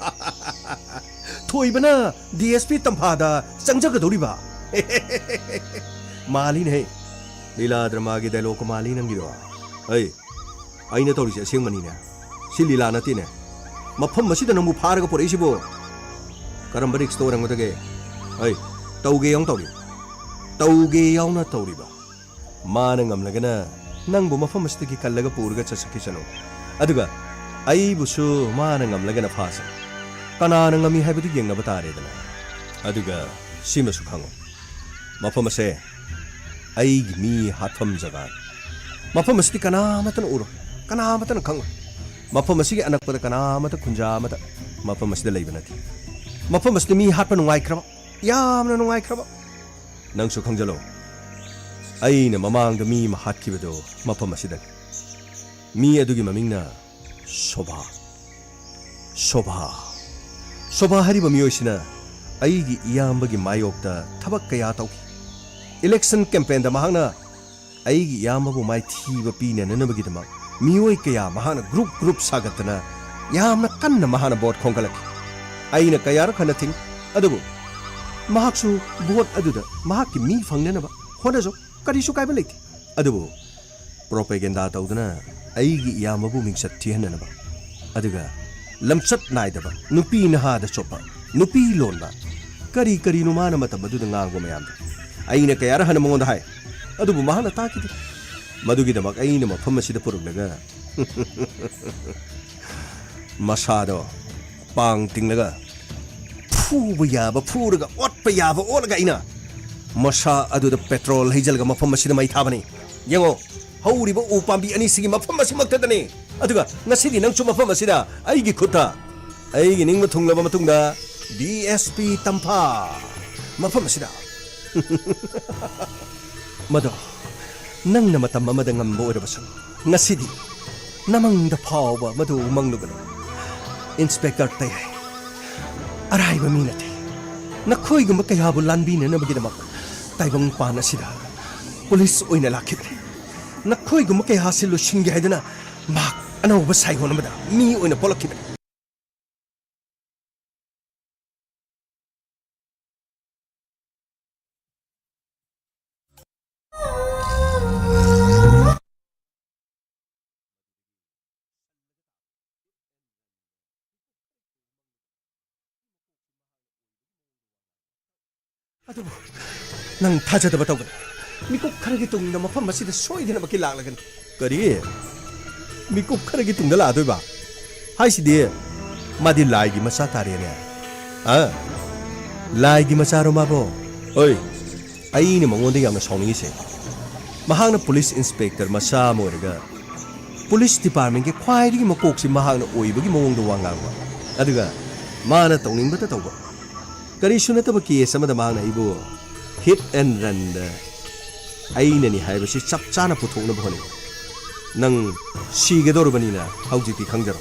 ꯊꯣꯏꯕꯅ ꯗꯤ ꯑꯦꯁ ꯄꯤ ꯇꯝꯐꯥꯗ ꯆꯪꯖꯒꯗꯧꯔꯤꯕ? ꯃꯥꯜꯂꯤꯅꯦꯍꯦ꯫ ꯂꯤꯂꯥ ꯗ꯭ꯔꯃꯥꯒꯤ ꯗꯥꯏꯂꯣꯒꯀ ꯃꯥꯜꯂꯤ ꯅꯪꯒꯤꯗꯣ꯫ ꯑꯩ, ꯑꯩꯅ ꯇꯧꯔꯤꯁꯦ ꯑꯁꯦꯡꯕꯅꯤꯅꯦ꯫ ꯁꯤ ꯂꯤꯂꯥ ꯅꯠꯇꯦꯅꯦ꯫ ꯃꯐꯝ ꯑꯁꯤꯗ ꯅꯪꯕꯨ ꯐꯥꯔꯒ ꯄꯨꯔꯛꯏꯁꯤꯕꯨ ꯀꯔꯝꯕ ꯔꯤꯛꯁꯇ ꯑꯣꯏꯔꯝꯒꯗꯒꯦ? ꯑꯩ, ꯇꯧꯒꯦ ꯌꯥꯎꯅ ꯇꯧꯔꯤ꯫ ꯇꯧꯒꯦ ꯌꯥꯎꯅ ꯇꯧꯔꯤꯕ꯫ ꯃꯥꯅ ꯉꯝꯂꯒꯅ ꯅꯪꯕꯨ ꯃꯐꯝ ꯑꯁꯤꯗꯒꯤ ꯀꯜꯂꯒ ꯄꯨꯔꯒ ꯆꯠꯁꯈꯤꯁꯅꯨ꯫ ꯑꯗꯨꯒ ꯑꯩꯕꯨꯁꯨ ꯃꯥꯅ ꯉꯝꯂꯒꯅ ꯐꯥꯁꯅꯨ꯫ ꯀꯅꯥꯅ ꯉꯝꯃꯤ ꯍꯥꯏꯕꯗꯨ ꯌꯦꯡꯅꯕ ꯇꯥꯔꯦꯗꯅ꯫ ꯑꯗꯨꯒ ꯁꯤꯃꯁꯨ ꯈꯪꯉꯨ, ꯃꯐꯝ ꯑꯁꯦ ꯑꯩꯒꯤ ꯃꯤ ꯍꯥꯠꯐꯝ ꯖꯒꯥꯅꯤ꯫ ꯃꯐꯝ ꯑꯁꯤꯗꯤ ꯀꯅꯥꯃꯠꯇꯅ ꯎꯔꯣꯏ, ꯀꯅꯥꯃꯠꯇꯅ ꯈꯪꯉꯣꯏ꯫ ꯃꯐꯝ ꯑꯁꯤꯒꯤ ꯑꯅꯛꯄꯗ ꯀꯅꯥꯃꯠꯇ ꯈꯨꯟꯖꯥ ꯑꯃꯠꯇ ꯃꯐꯝ ꯑꯁꯤꯗ ꯂꯩꯕ ꯅꯠꯇꯦ꯫ ꯃꯐꯝ ꯑꯁꯤꯗ ꯃꯤ ꯍꯥꯠꯄ ꯅꯨꯡꯉꯥꯏꯈ꯭ꯔꯕ, ꯌꯥꯝꯅ ꯅꯨꯡꯉꯥꯏꯈ꯭ꯔꯕ꯫ ꯅꯪꯁꯨ ꯈꯪꯖꯜꯂꯣ, ꯑꯩꯅ ꯃꯃꯥꯡꯗ ꯃꯤ ꯑꯃ ꯍꯥꯠꯈꯤꯕꯗꯣ ꯃꯐꯝ ꯑꯁꯤꯗꯅꯤ꯫ ꯃꯤ ꯑꯗꯨꯒꯤ ꯃꯃꯤꯡꯅ ꯁꯣꯚꯥ꯫ ꯁꯣꯚꯥ꯫ ꯁꯣꯚꯥ ꯍꯥꯏꯔꯤꯕ ꯃꯤꯑꯣꯏꯁꯤꯅ ꯑꯩꯒꯤ ꯏꯌꯥꯝꯕꯒꯤ ꯃꯥꯌꯣꯛꯇ ꯊꯕꯛ ꯀꯌꯥ ꯇꯧꯈꯤ꯫ ꯏꯂꯦꯛꯁꯟ ꯀꯦꯝꯄꯦꯟꯗ ꯃꯍꯥꯛꯅ ꯑꯩꯒꯤ ꯏꯌꯥꯝꯕꯕꯨ ꯃꯥꯏꯊꯤꯕ ꯄꯤꯅꯅꯅꯕꯒꯤꯗꯃꯛ ꯃꯤꯑꯣꯏ ꯀꯌꯥ ꯃꯍꯥꯛꯅ ꯒ꯭ꯔꯨꯞ ꯒ꯭ꯔꯨꯞ ꯁꯥꯒꯠꯇꯅ ꯌꯥꯝꯅ ꯀꯟꯅ ꯃꯍꯥꯛꯅ ꯚꯣꯠ ꯈꯣꯝꯒꯠꯂꯛꯈꯤ꯫ ꯑꯩꯅ ꯀꯌꯥꯔꯛ ꯍꯟꯅ ꯊꯤꯡ, ꯑꯗꯨꯕꯨ ꯃꯍꯥꯛꯁꯨ ꯚꯣꯠ ꯑꯗꯨꯗ ꯃꯍꯥꯛꯀꯤ ꯃꯤ ꯐꯪꯅꯅꯕ ꯍꯣꯠꯅꯖꯧ, ꯀꯔꯤꯁꯨ ꯀꯥꯏꯕ ꯂꯩꯇꯦ꯫ ꯑꯗꯨꯕꯨ ꯄ꯭ꯔꯣꯄꯦꯒꯦꯟꯗꯥ ꯇꯧꯗꯨꯅ ꯑꯩꯒꯤ ꯏꯌꯥꯝꯕꯕꯨ ꯃꯤꯡꯆꯠ ꯊꯤꯍꯟꯅꯅꯕ, ꯑꯗꯨꯒ ꯂꯝꯆꯠ ꯅꯥꯏꯗꯕ, ꯅꯨꯄꯤ ꯅꯍꯥꯗ ꯆꯣꯞꯄ, ꯅꯨꯄꯤ ꯂꯣꯟꯕ, ꯀꯔꯤ ꯀꯔꯤꯅꯣ ꯃꯥꯅ ꯃꯇꯝ ꯑꯗꯨꯗ ꯉꯥꯡꯕ ꯃꯌꯥꯝꯗꯣ꯫ ꯑꯩꯅ ꯀꯌꯥꯔꯛ ꯍꯟꯅ ꯃꯉꯣꯟꯗ ꯍꯥꯏ, ꯑꯗꯨꯕꯨ ꯃꯍꯥꯛꯅ ꯇꯥꯈꯤꯗꯦ꯫ ꯃꯗꯨꯒꯤꯗꯃꯛ ꯑꯩꯅ ꯃꯐꯝ ꯑꯁꯤꯗ ꯄꯨꯔꯛꯂꯒ ꯃꯁꯥꯗꯣ ꯄꯥꯡ ꯇꯤꯡꯂꯒ ꯐꯨꯕ ꯌꯥꯕ ꯐꯨꯔꯒ, ꯑꯣꯠꯄ ꯌꯥꯕ ꯑꯣꯠꯂꯒ ꯑꯩꯅ ꯃꯁꯥ ꯑꯗꯨꯗ ꯄꯦꯇ꯭ꯔꯣꯜ ꯍꯩꯖꯤꯜꯂꯒ ꯃꯐꯝ ꯑꯁꯤꯗ ꯃꯩ ꯊꯥꯕꯅꯤ꯫ ꯌꯦꯡꯉꯣ, ꯍꯧꯔꯤꯕ ꯎ ꯄꯥꯝꯕꯤ ꯑꯅꯤꯁꯤꯒꯤ ꯃꯐꯝ ꯑꯁꯤꯃꯛꯇꯗꯅꯤ꯫ ꯑꯗꯨꯒ ꯉꯁꯤꯗꯤ ꯅꯪꯁꯨ ꯃꯐꯝ ꯑꯁꯤꯗ ꯑꯩꯒꯤ ꯈꯨꯠꯇ ꯑꯩꯒꯤ ꯅꯤꯡꯕ ꯊꯨꯡꯂꯕ ꯃꯇꯨꯡꯗ ꯗꯤ ꯑꯦꯁ ꯄꯤ ꯇꯝꯐꯥ ꯃꯐꯝ ꯑꯁꯤꯗ꯫ ꯃꯗꯣ ꯅꯪꯅ ꯃꯇꯝ ꯑꯃꯗ ꯉꯝꯕ ꯑꯣꯏꯔꯕꯁꯨ, ꯉꯁꯤꯗꯤ ꯅꯃꯪꯗ ꯐꯥꯎꯕ ꯃꯗꯨ ꯃꯪꯂꯨꯒꯅꯨ꯫ ꯏꯟꯁꯄꯦꯛꯇꯔ ꯇꯩꯍꯩ ꯑꯔꯥꯏꯕ ꯃꯤ ꯅꯠꯇꯦ꯫ ꯅꯈꯣꯏꯒꯨꯝꯕ ꯀꯌꯥꯕꯨ ꯂꯥꯟꯕꯤꯅꯅꯕꯒꯤꯗꯃꯛ ꯇꯥꯏꯕꯪ ꯄꯥꯟ ꯑꯁꯤꯗ ꯄꯨꯂꯤꯁ ꯑꯣꯏꯅ ꯂꯥꯛꯈꯤꯕꯅꯤ꯫ ꯅꯈꯣꯏꯒꯨꯝꯕ ꯀꯌꯥ ꯑꯁꯤ ꯂꯣꯏꯁꯤꯟꯒꯦ ꯍꯥꯏꯗꯨꯅ ꯃꯍꯥꯛ ꯑꯅꯧꯕ ꯁꯥꯏꯑꯣꯟ ꯑꯃꯗ ꯃꯤ ꯑꯣꯏꯅ ꯄꯣꯛꯂꯛꯈꯤꯕꯅꯤ꯫ ꯑꯗꯨꯕꯨ ꯅꯪ ꯊꯥꯖꯗꯕ ꯇꯧꯒꯅꯨ꯫ ꯃꯤꯀꯨꯞ ꯈꯔꯒꯤ ꯇꯨꯡꯗ ꯃꯐꯝ ꯑꯁꯤꯗ ꯁꯣꯏꯗꯅꯃꯛꯀꯤ ꯂꯥꯛꯂꯒꯅꯤ꯫ ꯀꯔꯤ? ꯃꯤꯀꯨꯞ ꯈꯔꯒꯤ ꯇꯨꯡꯗ ꯂꯥꯛꯑꯗꯣꯏꯕ? ꯍꯥꯏꯁꯤꯗꯤ, ꯃꯥꯗꯤ ꯂꯥꯏꯒꯤ ꯃꯆꯥ ꯇꯥꯔꯦꯅꯦ꯫ ꯑ? ꯂꯥꯏꯒꯤ ꯃꯆꯥꯔꯣ ꯃꯥꯕꯣ? ꯍꯣꯏ, ꯑꯩꯅ ꯃꯉꯣꯟꯗ ꯌꯥꯝꯅ ꯁꯥꯎꯅꯤꯡꯉꯤꯁꯦ, ꯃꯍꯥꯛꯅ ꯄꯨꯂꯤꯁ ꯏꯟꯁꯄꯦꯛꯇꯔ ꯃꯆꯥ ꯑꯃ ꯑꯣꯏꯔꯒ ꯄꯨꯂꯤꯁ ꯗꯤꯄꯥꯔꯠꯃꯦꯟꯒꯤ ꯈ꯭ꯋꯥꯏꯗꯒꯤ ꯃꯀꯣꯛꯁꯤ ꯃꯍꯥꯛꯅ ꯑꯣꯏꯕꯒꯤ ꯃꯑꯣꯡꯗ ꯋꯥ ꯉꯥꯡꯕ, ꯑꯗꯨꯒ ꯃꯥꯅ ꯇꯧꯅꯤꯡꯕꯇ ꯇꯧꯕ꯫ ꯀꯔꯤꯁꯨ ꯅꯠꯇꯕ ꯀꯦꯁ ꯑꯃꯗ ꯃꯍꯥꯛꯅ ꯑꯩꯕꯨ ꯍꯤꯠ ꯑꯦꯟ ꯔꯟꯗ ꯑꯩꯅꯅꯤ ꯍꯥꯏꯕꯁꯤ ꯆꯞ ꯆꯥꯅ ꯄꯨꯊꯣꯛꯅꯕ ꯍꯣꯠꯅꯩ꯫ ꯅꯪ ꯁꯤꯒꯗꯧꯔꯕꯅꯤꯅ ꯍꯧꯖꯤꯛꯇꯤ ꯈꯪꯖꯔꯣ꯫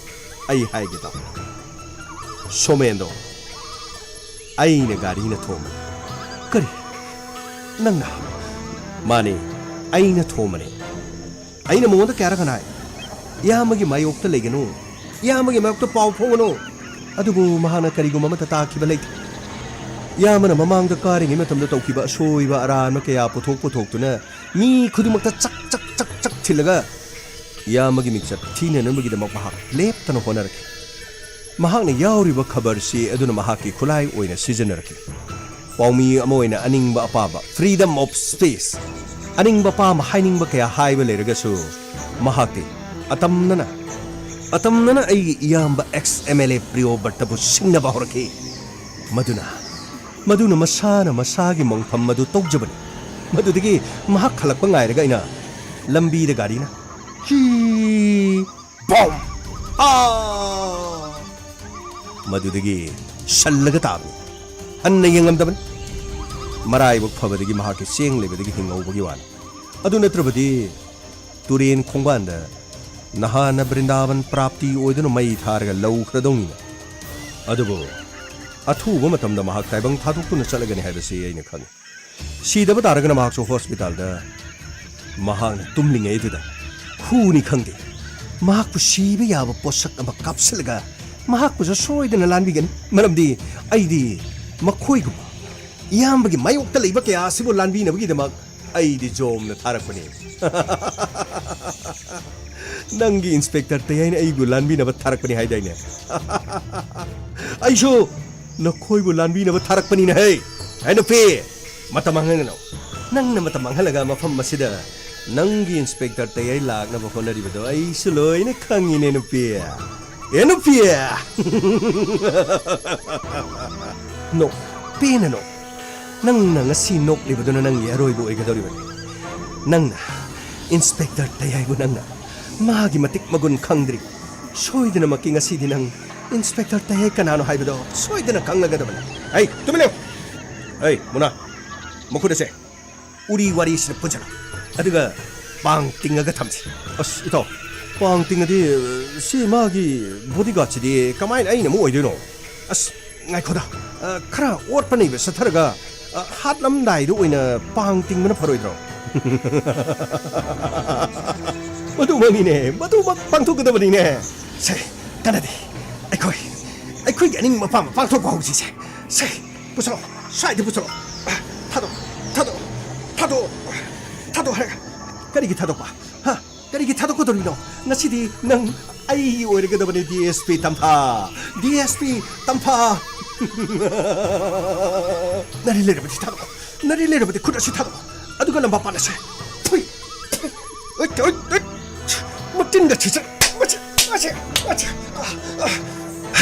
ꯑꯩ ꯍꯥꯏꯒꯦ ꯇꯥꯎ꯫ ꯁꯣꯃꯦꯟꯗꯣ, ꯑꯩꯅ ꯒꯥꯔꯤꯅ ꯊꯣꯝꯕꯅꯤ꯫ ꯀꯔꯤ? ꯅꯪꯅ? ꯃꯥꯅꯤ, ꯑꯩꯅ ꯊꯣꯝꯕꯅꯤ꯫ ꯑꯩꯅ ꯃꯉꯣꯟꯗ ꯀꯌꯥꯔꯛ ꯍꯟꯅ ꯍꯥꯏ, "ꯏꯌꯥꯝꯕꯒꯤ ꯃꯥꯌꯣꯛꯇ ꯂꯩꯒꯅꯨ, ꯏꯌꯥꯝꯕꯒꯤ ꯃꯥꯌꯣꯛꯇ ꯄꯥꯎ ꯐꯥꯎꯒꯅꯨ"? ꯑꯗꯨꯕꯨ ꯃꯍꯥꯛꯅ ꯀꯔꯤꯒꯨꯝꯕ ꯑꯃꯠꯇ ꯇꯥꯈꯤꯕ ꯂꯩꯇꯦ꯫ ꯏꯌꯥꯝꯕꯅ ꯃꯃꯥꯡꯗ ꯀꯥꯔꯤꯉꯩ ꯃꯇꯝꯗ ꯇꯧꯈꯤꯕ ꯑꯁꯣꯏꯕ ꯑꯔꯥꯟꯕ ꯀꯌꯥ ꯄꯨꯊꯣꯛ ꯄꯨꯊꯣꯛꯇꯨꯅ ꯃꯤ ꯈꯨꯗꯤꯡꯃꯛꯇ ꯆꯛ ꯆꯛ ꯆꯛ ꯆꯛ ꯊꯤꯜꯂꯒ ꯏꯌꯥꯝꯕꯒꯤ ꯃꯤꯡꯆꯠ ꯊꯤꯅꯅꯕꯒꯤꯗꯃꯛ ꯃꯍꯥꯛ ꯂꯦꯞꯇꯅ ꯍꯣꯠꯅꯔꯛꯈꯤ꯫ ꯃꯍꯥꯛꯅ ꯌꯥꯎꯔꯤꯕ ꯈꯕꯔꯁꯤ ꯑꯗꯨꯅ ꯃꯍꯥꯛꯀꯤ ꯈꯨꯠꯂꯥꯏ ꯑꯣꯏꯅ ꯁꯤꯖꯤꯟꯅꯔꯛꯈꯤ꯫ ꯄꯥꯎꯃꯤ ꯑꯃ ꯑꯣꯏꯅ ꯑꯅꯤꯡꯕ ꯑꯄꯥꯝꯕ, freedom of speech, ꯑꯅꯤꯡꯕ ꯑꯄꯥꯝꯕ ꯍꯥꯏꯅꯤꯡꯕ ꯀꯌꯥ ꯍꯥꯏꯕ ꯂꯩꯔꯒꯁꯨ, ꯃꯍꯥꯛꯇꯤ ꯑꯇꯝꯅꯅ, ꯑꯇꯝꯅꯅ ꯑꯩꯒꯤ ꯏꯌꯥꯝꯕ ex M L A ꯄ꯭ꯔꯤꯌꯣꯕ꯭ꯔꯇꯕꯨ ꯁꯤꯡꯅꯕ ꯍꯧꯔꯛꯈꯤ꯫ ꯃꯗꯨꯅ, ꯃꯗꯨꯅ ꯃꯁꯥꯅ ꯃꯁꯥꯒꯤ ꯃꯪꯐꯝ ꯑꯗꯨ ꯇꯧꯖꯕꯅꯤ꯫ ꯃꯗꯨꯗꯒꯤ ꯃꯍꯥꯛ ꯍꯜꯂꯛꯄ ꯉꯥꯏꯔꯒ ꯑꯩꯅ ꯂꯝꯕꯤꯗ ꯒꯥꯔꯤꯅ ꯍꯤ ꯕꯣꯝ! ꯑꯥ! ꯃꯗꯨꯗꯒꯤ ꯁꯜꯂꯒ ꯇꯥꯕꯅꯤ꯫ ꯍꯟꯅ ꯌꯦꯡꯂꯝꯗꯕꯅꯤ꯫ ꯃꯔꯥꯏꯕꯛ ꯐꯕꯗꯒꯤ ꯃꯍꯥꯛꯀꯤ ꯆꯦꯡ ꯂꯩꯕꯗꯒꯤ ꯍꯤꯡꯍꯧꯕꯒꯤ ꯋꯥꯅꯤ꯫ ꯑꯗꯨ ꯅꯠꯇ꯭ꯔꯕꯗꯤ ꯇꯨꯔꯦꯟ ꯈꯣꯡꯕꯥꯟꯗ ꯅꯍꯥꯟꯅ ꯕ꯭ꯔꯤꯟꯗꯥꯕꯟ ꯄ꯭ꯔꯥꯞꯇꯤ ꯑꯣꯏꯗꯨꯅ ꯃꯩ ꯊꯥꯔꯒ ꯂꯧꯈ꯭ꯔꯗꯧꯅꯤꯅ꯫ ꯑꯗꯨꯕꯨ ꯑꯊꯨꯕ ꯃꯇꯝꯗ ꯃꯍꯥꯛ ꯇꯥꯏꯕꯪ ꯊꯥꯗꯣꯛꯇꯨꯅ ꯆꯠꯂꯒꯅꯤ ꯍꯥꯏꯕꯁꯤ ꯑꯩꯅ ꯈꯪꯏ꯫ ꯁꯤꯗꯕ ꯇꯥꯔꯒꯅ ꯃꯍꯥꯛꯁꯨ ꯍꯣꯁꯄꯤꯇꯥꯜꯗ ꯃꯍꯥꯛꯅ ꯇꯨꯝꯂꯤꯉꯩꯗꯨꯗ ꯍꯨꯅꯤ ꯈꯪꯗꯦ, ꯃꯍꯥꯛꯄꯨ ꯁꯤꯕ ꯌꯥꯕ ꯄꯣꯠꯁꯛ ꯑꯃ ꯀꯥꯞꯁꯤꯜꯂꯒ ꯃꯍꯥꯛꯄꯨꯁꯨ ꯁꯣꯏꯗꯅ ꯂꯥꯟꯕꯤꯒꯅꯤ꯫ ꯃꯔꯝꯗꯤ ꯑꯩꯗꯤ ꯃꯈꯣꯏꯒꯨꯝꯕ ꯏꯌꯥꯝꯕꯒꯤ ꯃꯥꯌꯣꯛꯇ ꯂꯩꯕ ꯀꯌꯥ ꯑꯁꯤꯕꯨ ꯂꯥꯟꯕꯤꯅꯕꯒꯤꯗꯃꯛ ꯑꯩꯗꯤ ꯖꯣꯝꯅ ꯊꯥꯔꯛꯄꯅꯤ꯫ ꯅꯪꯒꯤ ꯏꯟꯁꯄꯦꯛꯇꯔ ꯇꯌꯥꯏꯅ ꯑꯩꯕꯨ ꯂꯥꯟꯕꯤꯅꯕ ꯊꯥꯔꯛꯄꯅꯤ ꯍꯥꯏꯗꯥꯏꯅꯦ? ꯑꯩꯁꯨ ꯅꯈꯣꯏꯕꯨ ꯂꯥꯟꯕꯤꯅꯕ ꯊꯥꯔꯛꯄꯅꯤꯅ ꯍꯦ꯫ ꯍꯦ ꯅꯨꯄꯤ, ꯃꯇꯝ ꯃꯥꯡꯍꯟꯒꯅꯨ꯫ ꯅꯪꯅ ꯃꯇꯝ ꯃꯥꯡꯍꯜꯂꯒ ꯃꯐꯝ ꯑꯁꯤꯗ ꯅꯪꯒꯤ ꯏꯟꯁꯄꯦꯛꯇꯔ ꯇꯌꯥꯏ ꯂꯥꯛꯅꯕ ꯍꯣꯠꯅꯔꯤꯕꯗꯣ ꯑꯩꯁꯨ ꯂꯣꯏꯅ ꯈꯪꯉꯤꯅꯦ ꯅꯨꯄꯤ꯫ ꯑꯦ ꯅꯨꯄꯤ! ꯅꯣꯛ, ꯄꯦꯟꯅ ꯅꯣꯛ꯫ ꯅꯪꯅ ꯉꯁꯤ ꯅꯣꯛꯂꯤꯕꯗꯨꯅ ꯅꯪꯒꯤ ꯑꯔꯣꯏꯕ ꯑꯣꯏꯒꯗꯧꯔꯤꯕꯅꯤ꯫ ꯅꯪꯅ ꯏꯟꯁꯄꯦꯛꯇꯔ ꯇꯌꯥꯏꯕꯨ ꯅꯪꯅ ꯃꯥꯒꯤ ꯃꯇꯤꯛ ꯃꯒꯨꯟ ꯈꯪꯗ꯭ꯔꯤ꯫ ꯁꯣꯏꯗꯅꯃꯛꯀꯤ ꯉꯁꯤꯗꯤ ꯅꯪ ꯏꯟꯁꯄꯦꯛꯇꯔ ꯇꯌꯥꯏ ꯀꯅꯥꯅꯣ ꯍꯥꯏꯕꯗꯣ ꯁꯣꯏꯗꯅ ꯈꯪꯂꯒꯗꯕꯅꯤ꯫ ꯍꯩ, ꯇꯨꯃꯤꯟ ꯂꯩꯌꯨ! ꯍꯩ, ꯃꯨꯅꯥ, ꯃꯈꯨꯠ ꯑꯁꯦ ꯎꯔꯤ ꯋꯥꯔꯤꯁꯤꯗ ꯄꯨꯟꯁꯤꯜꯂꯣ꯫ ꯑꯗꯨꯒ ꯄꯥꯡ ꯇꯤꯡꯉꯒ ꯊꯝꯁꯤ꯫ ꯑꯁ, ꯏꯇꯥꯎ, ꯄꯥꯡ ꯇꯤꯡꯉꯗꯤ, ꯁꯤ ꯃꯥꯒꯤ ꯕꯣꯗꯤꯒꯥꯔꯗꯁꯤꯗꯤ ꯀꯃꯥꯏꯅ ꯑꯩꯅ ꯑꯃꯨꯛ ꯑꯣꯏꯗꯣꯏꯅꯣ? ꯑꯁ, ꯉꯥꯏꯈꯣꯗ, ꯑ, ꯈꯔ ꯑꯣꯠꯄ ꯅꯩꯕ ꯆꯠꯊꯔꯒ, ꯑ, ꯍꯥꯠꯂꯝꯗꯥꯏꯗ ꯑꯣꯏꯅ ꯄꯥꯡ ꯇꯤꯡꯕꯅ ꯐꯔꯣꯏꯗ꯭ꯔꯣ? ꯃꯗꯨꯃꯛꯅꯤꯅꯦ, ꯃꯗꯨꯃꯛ ꯄꯥꯡꯊꯣꯛꯀꯗꯕꯅꯤꯅꯦ꯫ ꯁꯦ, ꯀꯥꯟꯅꯗꯦ꯫ ꯑꯩꯈꯣꯏ, ꯑꯩꯈꯣꯏꯒꯤ ꯑꯅꯤꯡꯕ ꯑꯄꯥꯝꯕ ꯄꯥꯡꯊꯣꯛꯄ ꯍꯧꯁꯤꯁꯦ꯫ ꯁꯦ, ꯄꯨꯁꯜꯂꯣ, ꯁ꯭ꯋꯥꯏꯗ ꯄꯨꯁꯜꯂꯣ꯫ ꯊꯥꯗꯣꯛ, ꯊꯥꯗꯣꯛ, ꯊꯥꯗꯣꯛ, ꯊꯥꯗꯣꯛ ꯍꯥꯏꯔꯒ꯫ ꯀꯔꯤꯒꯤ ꯊꯥꯗꯣꯛꯄ? ꯍꯥ? ꯀꯔꯤꯒꯤ ꯊꯥꯗꯣꯛꯀꯗꯧꯔꯤꯅꯣ? ꯉꯁꯤꯗꯤ ꯅꯪ ꯑꯩꯒꯤ ꯑꯣꯏꯔꯒꯗꯕꯅꯤ, ꯗꯤ ꯑꯦꯁ ꯄꯤ ꯇꯝꯐꯥ꯫ ꯗꯤ ꯑꯦꯁ ꯄꯤ ꯇꯝꯐꯥ꯫ ꯅꯔꯤ ꯂꯩꯔꯕꯗꯤ ꯊꯥꯗꯣꯛꯑꯣ꯫ ꯅꯔꯤ ꯂꯩꯔꯕꯗꯤ ꯈꯨꯠ ꯑꯁꯤ ꯊꯥꯗꯣꯛꯑꯣ꯫ ꯑꯗꯨꯒ ꯂꯝꯕꯥ ꯄꯥꯟꯅꯁꯦ꯫ ꯊꯨꯏ, ꯊꯨꯏ, ꯎꯠ, ꯎꯠ, ꯎꯠ꯫ ꯃꯆꯤꯟꯒ ꯊꯤꯆꯠ, ꯃꯆꯤꯟ, ꯃꯆꯤꯟ, ꯃꯆꯤꯟ꯫ ꯑ, ꯑ꯫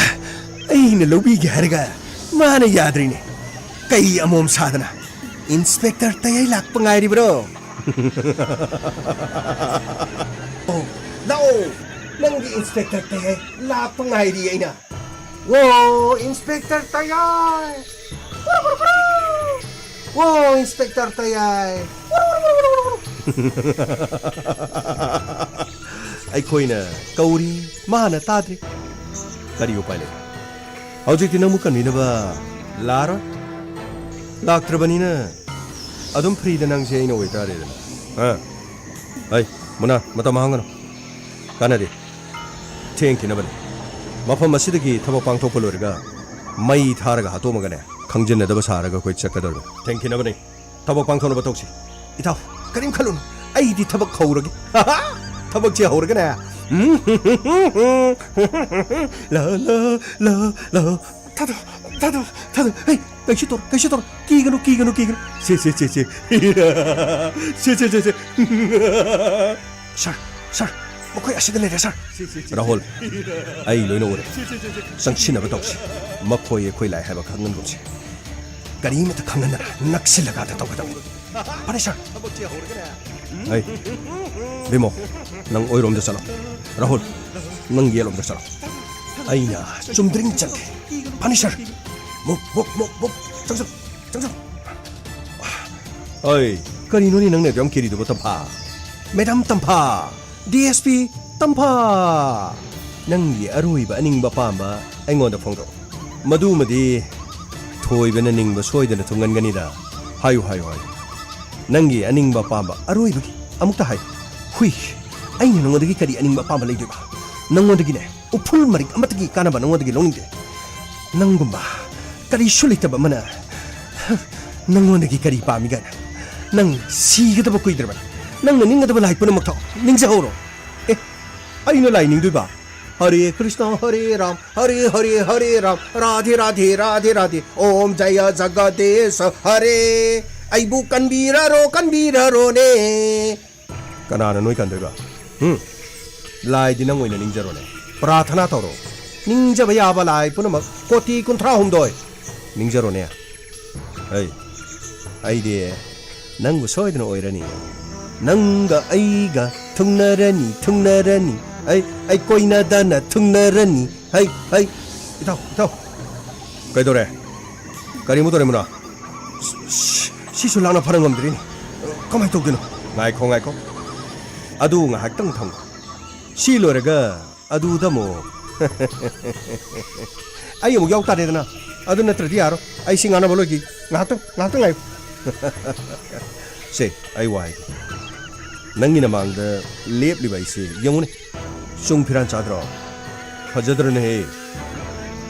ꯑꯩꯅ ꯂꯧꯕꯤꯒꯦ ꯍꯥꯏꯔꯒ ꯃꯥꯅ ꯌꯥꯗ꯭ꯔꯤꯅꯦ꯫ ꯀꯩ ꯑꯃꯣꯝ ꯁꯥꯗꯅ ꯏꯟꯁꯄꯦꯛꯇꯔ ꯇꯌꯥꯏ ꯂꯥꯛꯄ ꯉꯥꯏꯔꯤꯕ꯭ꯔꯣ? ꯑꯣ, ꯂꯥꯛꯑꯣ, ꯅꯪꯒꯤ ꯏꯟꯁꯄꯦꯛꯇꯔ ꯇꯌꯥꯏ ꯂꯥꯛꯄ ꯉꯥꯏꯔꯤ ꯑꯩꯅ꯫ ꯋꯣ, ꯏꯟꯁꯄꯦꯛꯇꯔ ꯇꯌꯥꯏ! ꯋꯣ, ꯏꯟꯁꯄꯦꯛꯇꯔ ꯇꯌꯥꯏ! ꯑꯩꯈꯣꯏꯅ ꯀꯧꯔꯤ, ꯃꯥꯅ ꯇꯥꯗ꯭ꯔꯤ꯫ ꯀꯔꯤ ꯎꯄꯥꯏ ꯂꯩ? ꯍꯧꯖꯤꯛꯇꯤ ꯅꯪꯕꯨ ꯀꯟꯕꯤꯅꯕ ꯂꯥꯛꯑꯔꯣꯏ꯫ ꯂꯥꯛꯇ꯭ꯔꯕꯅꯤꯅ ꯑꯗꯨꯝ ꯐ꯭ꯔꯤꯗ ꯅꯪꯁꯦ ꯑꯩꯅ ꯑꯣꯏꯇꯥꯔꯦꯗꯅ꯫ ꯑ? ꯑꯩ, ꯃꯨꯅꯥ, ꯃꯇꯝ ꯃꯥꯡꯍꯟꯒꯅꯨ꯫ ꯀꯥꯟꯅꯗꯦ꯫ ꯊꯦꯡꯈꯤꯅꯕꯅꯤ꯫ ꯃꯐꯝ ꯑꯁꯤꯗꯒꯤ ꯊꯕꯛ ꯄꯥꯡꯊꯣꯛꯄ ꯂꯣꯏꯔꯒ ꯃꯩ ꯊꯥꯔꯒ ꯍꯥꯠꯇꯣꯛꯑꯝꯃꯒꯅꯦ, ꯈꯪꯖꯤꯟꯅꯗꯕ ꯁꯥꯔꯒ ꯑꯩꯈꯣꯏ ꯆꯠꯀꯗꯧꯔꯤꯕꯅꯤ꯫ ꯊꯦꯡꯈꯤꯅꯕꯅꯤ꯫ ꯊꯕꯛ ꯄꯥꯡꯊꯣꯛꯅꯕ ꯇꯧꯁꯤ꯫ ꯏꯇꯥꯎ, ꯀꯔꯤꯝ ꯈꯜꯂꯨꯅꯨ꯫ ꯑꯩꯗꯤ ꯊꯕꯛ ꯍꯧꯔꯒꯦ꯫ ꯊꯕꯛꯁꯦ ꯍꯧꯔꯒꯅꯦ꯫ ꯂꯥ, ꯂꯥ, ꯂꯥ, ꯂꯥ꯫ ꯊꯥꯗꯣꯛ, ꯊꯥꯗꯣꯛ, ꯊꯥꯗꯣꯛ꯫ ꯍꯩ, ꯀꯩꯁꯨ ꯇꯧꯔꯣ, ꯀꯩꯁꯨ ꯇꯧꯔꯣ꯫ ꯀꯤꯒꯅꯨ, ꯀꯤꯒꯅꯨ, ꯀꯤꯒꯅꯨ꯫ ꯁꯦ, ꯁꯦ, ꯁꯦ, ꯁꯦ꯫ ꯁꯦ, ꯁꯦ, ꯁꯦ, ꯁꯦ꯫ ꯁꯥꯔ, ꯁꯥꯔ, ꯃꯈꯣꯏ ꯑꯁꯤꯗ ꯂꯩꯔꯦ, ꯁꯥꯔ꯫ ꯔꯥꯍꯨꯜ, ꯑꯩ ꯂꯣꯏꯅ ꯎꯔꯦ꯫ ꯆꯪꯁꯤꯟꯅꯕ ꯇꯧꯁꯤ꯫ ꯃꯈꯣꯏ ꯑꯩꯈꯣꯏ ꯂꯥꯛꯑꯦ ꯍꯥꯏꯕ ꯈꯪꯍꯟꯒꯨꯝꯁꯤ꯫ ꯀꯔꯤꯃꯠꯇ ꯈꯪꯍꯟꯗꯅ ꯅꯛꯁꯤꯜꯂꯀꯥꯟꯗ ꯇꯧꯒꯗꯕꯅꯤ꯫ ꯐꯔꯦ, ꯁꯥꯔ꯫ ꯑꯩ, ꯕꯤꯃꯣ, ꯅꯪ ꯑꯣꯏꯔꯣꯝꯗ ꯆꯠꯂꯣ꯫ ꯔꯥꯍꯨꯜ, ꯅꯪ ꯌꯦꯠꯂꯣꯝꯗ ꯆꯠꯂꯣ꯫ ꯑꯩꯅ ꯆꯨꯝꯗ꯭ꯔꯤꯡ ꯆꯠꯀꯦ꯫ ꯐꯅꯤ, ꯁꯥꯔ꯫ ꯃꯨꯛ, ꯃꯨꯛ, ꯃꯨꯛ, ꯃꯨꯛ꯫ ꯆꯪꯁꯤꯜꯂꯨ, ꯆꯪꯁꯤꯜꯂꯨ꯫ ꯑꯩ, ꯀꯔꯤꯅꯣꯅꯦ ꯅꯪꯅ ꯑꯗꯨ ꯌꯥꯝ ꯀꯤꯔꯤꯗꯨꯕꯣ, ꯇꯝꯐꯥ? ꯃꯦꯗꯥꯝ ꯇꯝꯐꯥ, ꯗꯤ ꯑꯦꯁ ꯄꯤ ꯇꯝꯐꯥ, ꯅꯪꯒꯤ ꯑꯔꯣꯏꯕ ꯑꯅꯤꯡꯕ ꯑꯄꯥꯝꯕ ꯑꯩꯉꯣꯟꯗ ꯐꯣꯡꯗꯣꯛꯎ꯫ ꯃꯗꯨꯃꯗꯤ ꯊꯣꯏꯕꯅ ꯅꯤꯡꯕ ꯁꯣꯏꯗꯅ ꯊꯨꯡꯍꯟꯒꯅꯤꯗ꯫ ꯍꯥꯏꯌꯨ, ꯍꯥꯏꯌꯨ, ꯍꯥꯏꯌꯨ꯫ ꯅꯪꯒꯤ ꯑꯅꯤꯡꯕ ꯑꯄꯥꯝꯕ ꯑꯔꯣꯏꯕꯒꯤ ꯑꯃꯨꯛꯇ ꯍꯥꯏꯌꯨ꯫ ꯍꯨꯏ, ꯑꯩꯅ ꯅꯉꯣꯟꯗꯒꯤ ꯀꯔꯤ ꯑꯅꯤꯡꯕ ꯑꯄꯥꯝꯕ ꯂꯩꯗꯣꯏꯕ? ꯅꯉꯣꯟꯗꯒꯤꯅꯦ, ꯎꯐꯨꯜ ꯃꯔꯤꯛ ꯑꯃꯠꯇꯒꯤ ꯀꯥꯟꯅꯕ ꯅꯉꯣꯟꯗꯒꯤ ꯂꯧꯅꯤꯡꯗꯦ꯫ ꯅꯪꯒꯨꯝꯕ ꯀꯔꯤꯁꯨ ꯂꯩꯇꯕ ꯑꯃꯅ ꯅꯉꯣꯟꯗꯒꯤ ꯀꯔꯤ ꯄꯥꯝꯃꯤ ꯀꯥꯏꯅ? ꯅꯪ ꯁꯤꯒꯗꯕ ꯀꯨꯏꯗ꯭ꯔꯕꯅꯤ꯫ ꯅꯪꯅ ꯅꯤꯡꯒꯗꯕ ꯂꯥꯏ ꯄꯨꯝꯅꯃꯛꯇꯣ ꯅꯤꯡꯖꯍꯧꯔꯣ꯫ ꯑꯦ, ꯑꯩꯅ ꯂꯥꯏ ꯅꯤꯡꯗꯣꯏꯕ? ꯍꯔꯦ ꯀ꯭ꯔꯤꯁꯅ ꯍꯔꯦ ꯔꯥꯝ ꯍꯔꯦ ꯍꯔꯦ ꯍꯔꯦ ꯔꯥꯝ ꯔꯥꯙꯦ ꯔꯥꯙꯦ ꯔꯥꯙꯦ ꯔꯥꯙꯦ ꯑꯣꯝ ꯖꯌ ꯖꯒꯗꯦꯁ ꯍꯔꯦ꯫ ꯑꯩꯕꯨ ꯀꯟꯕꯤꯔꯔꯣ, ꯀꯟꯕꯤꯔꯔꯣꯅꯦ꯫ ꯀꯅꯥꯅ ꯅꯣꯏ ꯀꯟꯗꯣꯏꯕ? ꯍꯨꯝ? ꯂꯥꯏꯗꯤ ꯅꯪ ꯑꯣꯏꯅ ꯅꯤꯡꯖꯔꯣꯅꯦ꯫ ꯄ꯭ꯔꯥꯊꯅꯥ ꯇꯧꯔꯣ꯫ ꯅꯤꯡꯖꯕ ꯌꯥꯕ ꯂꯥꯏ ꯄꯨꯝꯅꯃꯛ ꯀꯣꯇꯤ ꯀꯨꯟꯊ꯭ꯔꯥ ꯍꯨꯝꯗꯣꯏ ꯅꯤꯡꯖꯔꯣꯅꯦ꯫ ꯑꯩ, ꯑꯩꯗꯤ ꯅꯪꯕꯨ ꯁꯣꯏꯗꯅ ꯑꯣꯏꯔꯅꯤ꯫ ꯅꯪꯒ ꯑꯩꯒ ꯊꯨꯡꯅꯔꯅꯤ, ꯊꯨꯡꯅꯔꯅꯤ꯫ ꯑꯩ, ꯑꯩ ꯀꯣꯏꯅꯗꯅ ꯊꯨꯡꯅꯔꯅꯤ꯫ ꯍꯩ, ꯍꯩ꯫ ꯏꯇꯥꯎ, ꯏꯇꯥꯎ꯫ ꯀꯩꯗꯧꯔꯦ? ꯀꯔꯤ ꯑꯃꯨꯛ ꯇꯧꯔꯦ, ꯃꯨꯅꯥ? ꯁꯤ-, ꯁꯤꯁꯨ ꯂꯥꯛꯅ ꯐꯅ ꯉꯝꯗ꯭ꯔꯤꯅꯦ꯫ ꯀꯃꯥꯏꯅ ꯇꯧꯗꯣꯏꯅꯣ? ꯉꯥꯏꯈꯣ, ꯉꯥꯏꯈꯣ꯫ ꯑꯗꯨ ꯉꯥꯏꯍꯥꯛꯇꯪ ꯊꯝꯈꯣ꯫ ꯁꯤ ꯂꯣꯏꯔꯒ ꯑꯗꯨꯗ ꯑꯃꯨꯛ꯫ ꯑꯩ ꯑꯃꯨꯛ ꯌꯥꯎ ꯇꯥꯔꯦꯗꯅ꯫ ꯑꯗꯨ ꯅꯠꯇ꯭ꯔꯗꯤ ꯌꯥꯔꯣꯏ꯫ ꯑꯩ ꯁꯤ ꯉꯥꯡꯅꯕ ꯂꯣꯏꯈꯤ꯫ ꯉꯥꯏꯍꯥꯛꯇꯪ, ꯉꯥꯏꯍꯥꯛꯇꯪ ꯉꯥꯏꯌꯨ꯫ ꯁꯦ, ꯑꯩ ꯋꯥ ꯍꯥꯏꯒꯦ꯫ ꯅꯪꯒꯤ ꯅꯃꯥꯡꯗ ꯂꯦꯞꯂꯤꯕ ꯑꯩꯁꯦ ꯌꯦꯡꯉꯨꯅꯦ꯫ ꯆꯨꯡ ꯐꯤꯔꯥꯟ ꯆꯥꯗ꯭ꯔꯣ? ꯐꯖꯗ꯭ꯔꯅꯦꯍꯦ?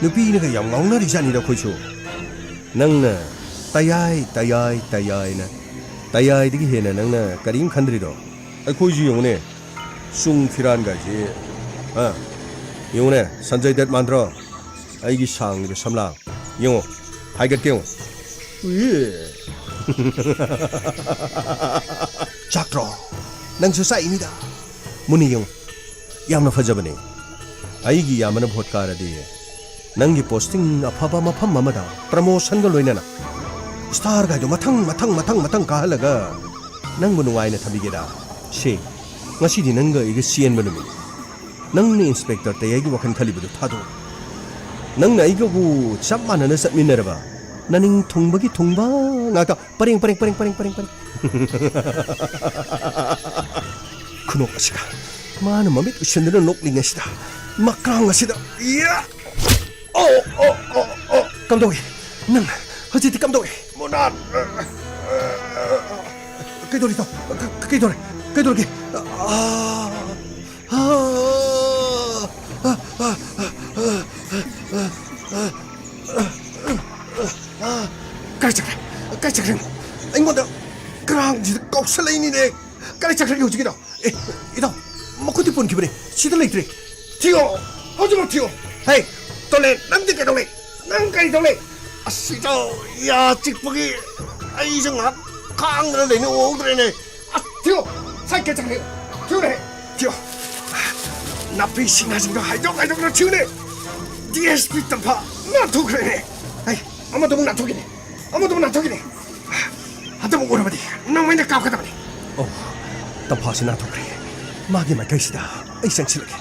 ꯅꯨꯄꯤꯅꯒ ꯌꯥꯝ ꯉꯥꯎꯅꯔꯤꯖꯥꯠꯅꯤꯗ ꯑꯩꯈꯣꯏꯁꯨ꯫ ꯅꯪꯅ "ꯇꯌꯥꯏ, ꯇꯌꯥꯏ, ꯇꯌꯥꯏꯅ", ꯇꯌꯥꯏꯗꯒꯤ ꯍꯦꯟꯅ ꯅꯪꯅ ꯀꯔꯤꯝ ꯈꯟꯗ꯭ꯔꯤꯗꯣ? ꯑꯩꯈꯣꯏꯁꯨ ꯌꯦꯡꯉꯨꯅꯦ, ꯆꯨꯡ ꯐꯤꯔꯥꯟꯒꯥꯏꯁꯦ꯫ ꯑ, ꯌꯦꯡꯉꯨꯅꯦ, ꯁꯟꯖꯌ ꯗꯠ ꯃꯥꯟꯗ꯭ꯔꯣ? ꯑꯩꯒꯤ ꯁꯥꯡꯂꯤꯕ ꯁꯝꯂꯥꯡ ꯌꯦꯡꯉꯣ, ꯍꯥꯏꯒꯠꯀꯦ ꯌꯦꯡꯉꯣ꯫ ꯎꯏ꯫ ꯆꯥꯛꯇ꯭ꯔꯣ? ꯅꯪꯁꯨ ꯆꯥꯛꯏꯅꯤꯗ꯫ ꯃꯨꯟꯅ ꯌꯦꯡꯉꯨ, ꯌꯥꯝꯅ ꯐꯖꯕꯅꯦ꯫ ꯑꯩꯒꯤ ꯏꯌꯥꯝꯕꯅ ꯚꯣꯠ ꯀꯥꯔꯗꯤ ꯅꯪꯒꯤ posting ꯑꯐꯕ ꯃꯐꯝ ꯑꯃꯗ promotionꯒ ꯂꯣꯏꯅꯅ starꯒꯥꯏꯗꯣ ꯃꯊꯪ, ꯃꯊꯪ, ꯃꯊꯪ, ꯃꯊꯪ ꯀꯥꯍꯜꯂꯒ ꯅꯪꯕꯨ ꯅꯨꯡꯉꯥꯏꯅ ꯊꯝꯕꯤꯒꯦꯗ꯫ ꯁꯦ, ꯉꯁꯤꯗꯤ ꯅꯪꯒ ꯑꯩꯒ ꯆꯦꯟꯕ ꯅꯨꯃꯤꯠꯅꯤ꯫ ꯅꯪꯅ Inspector ꯇꯌꯥꯏꯒꯤ ꯋꯥꯈꯜ ꯈꯜꯂꯤꯕꯗꯨ ꯊꯥꯗꯣꯛꯑꯣ꯫ ꯅꯪꯅ ꯑꯩꯒꯕꯨ ꯆꯞ ꯃꯥꯟꯅꯅ ꯆꯠꯃꯤꯟꯅꯔꯕ ꯅꯅꯤꯡ ꯊꯨꯡꯕꯒꯤ ꯊꯨꯡꯕ ꯉꯥꯛꯇ꯫ ꯄꯔꯦꯡ, ꯄꯔꯦꯡ, ꯄꯔꯦꯡ, ꯄꯔꯦꯡ, ꯄꯔꯦꯡ, ꯄꯔꯦꯡ꯫ ꯈꯨꯅꯣꯛ ꯑꯁꯤꯒ ꯃꯥꯅ ꯃꯃꯤꯠ ꯎꯏꯁꯤꯟꯗꯨꯅ ꯅꯣꯛꯂꯤꯉꯩꯁꯤꯗ, ꯃꯀ꯭ꯔꯥꯡ ꯑꯁꯤꯗ, ꯏꯌꯥ! ꯑꯣ, ꯑꯣ, ꯑꯣ, ꯑꯣ! ꯀꯝꯗꯧꯏ? ꯅꯪ ꯍꯧꯖꯤꯛꯇꯤ ꯀꯝꯗꯧꯏ? ꯃꯣꯅꯥꯠ! ꯀꯩꯗꯧꯔꯤꯅꯣ? ꯀ-, ꯀꯩꯗꯧꯔꯦ? ꯀꯩꯗꯧꯔꯒꯦ? ꯑꯥ! ꯑꯥ! ꯀꯥꯏ ꯆꯠꯈ꯭ꯔꯦ? ꯀꯥꯏ ꯆꯠꯈ꯭ꯔꯦ? ꯑꯩꯉꯣꯟꯗ ꯀ꯭ꯔꯥꯡꯁꯤꯗ ꯀꯥꯎꯁꯜꯂꯛꯏꯅꯤꯅꯦ꯫ ꯀꯥꯏ ꯆꯠꯈ꯭ꯔꯒꯦ ꯍꯧꯖꯤꯛꯀꯤꯗꯣ? ꯑꯦ, ꯏꯇꯥꯎ, ꯃꯈꯨꯠꯇꯤ ꯄꯨꯟꯈꯤꯕꯅꯦ, ꯁꯤꯗ ꯂꯩꯇ꯭ꯔꯦ꯫ ꯊꯤꯌꯣ, ꯍꯧꯖꯤꯛꯃꯛ ꯊꯤꯌꯣ꯫ ꯍꯦ, ꯇꯣꯂꯦ, ꯅꯪꯗꯤ ꯀꯩꯗꯧꯔꯦ? ꯅꯪ ꯀꯩꯗꯧꯔꯦ? ꯑꯁ, ꯏꯇꯥꯎ, ꯌꯥ ꯆꯤꯛꯄꯒꯤ ꯑꯩꯁꯨ ꯉꯥꯏꯍꯥꯛ ꯈꯥꯡꯗꯅ ꯂꯩꯅ ꯎꯍꯧꯗ꯭ꯔꯦꯅꯦ꯫ ꯑꯁ, ꯊꯤꯌꯣ, ꯁꯥꯏ ꯀꯩ ꯆꯠꯈ꯭ꯔꯦ? ꯊꯤꯌꯨꯅꯦ, ꯊꯤꯌꯣ꯫ ꯅꯥꯄꯤ ꯁꯤꯡꯅꯥꯁꯤꯡꯗꯣ ꯍꯥꯏꯗꯣꯛ ꯍꯥꯏꯗꯣꯛꯅ ꯊꯤꯌꯨꯅꯦ꯫ DSP ꯇꯝꯐꯥ ꯅꯥꯟꯊꯣꯛꯈ꯭ꯔꯦꯅꯦ꯫ ꯑꯩ ꯑꯃꯗꯨꯃꯨꯛ ꯅꯥꯟꯊꯣꯛꯈꯤꯅꯦ, ꯑꯃꯗꯨꯃꯨꯛ ꯅꯥꯟꯊꯣꯛꯈꯤꯅꯦ꯫ ꯍꯟꯗꯛꯃꯨꯛ ꯎꯔꯕꯗꯤ ꯅꯣꯡꯃꯩꯅ ꯀꯥꯞꯀꯗꯕꯅꯤ꯫ ꯑꯣ, ꯇꯝꯐꯥꯁꯤ ꯅꯥꯟꯊꯣꯛꯈ꯭ꯔꯦ꯫ ꯃꯥꯒꯤ ꯃꯥꯏꯀꯩꯁꯤꯗ ꯑꯩ ꯆꯪꯁꯤꯜꯂꯒꯦ꯫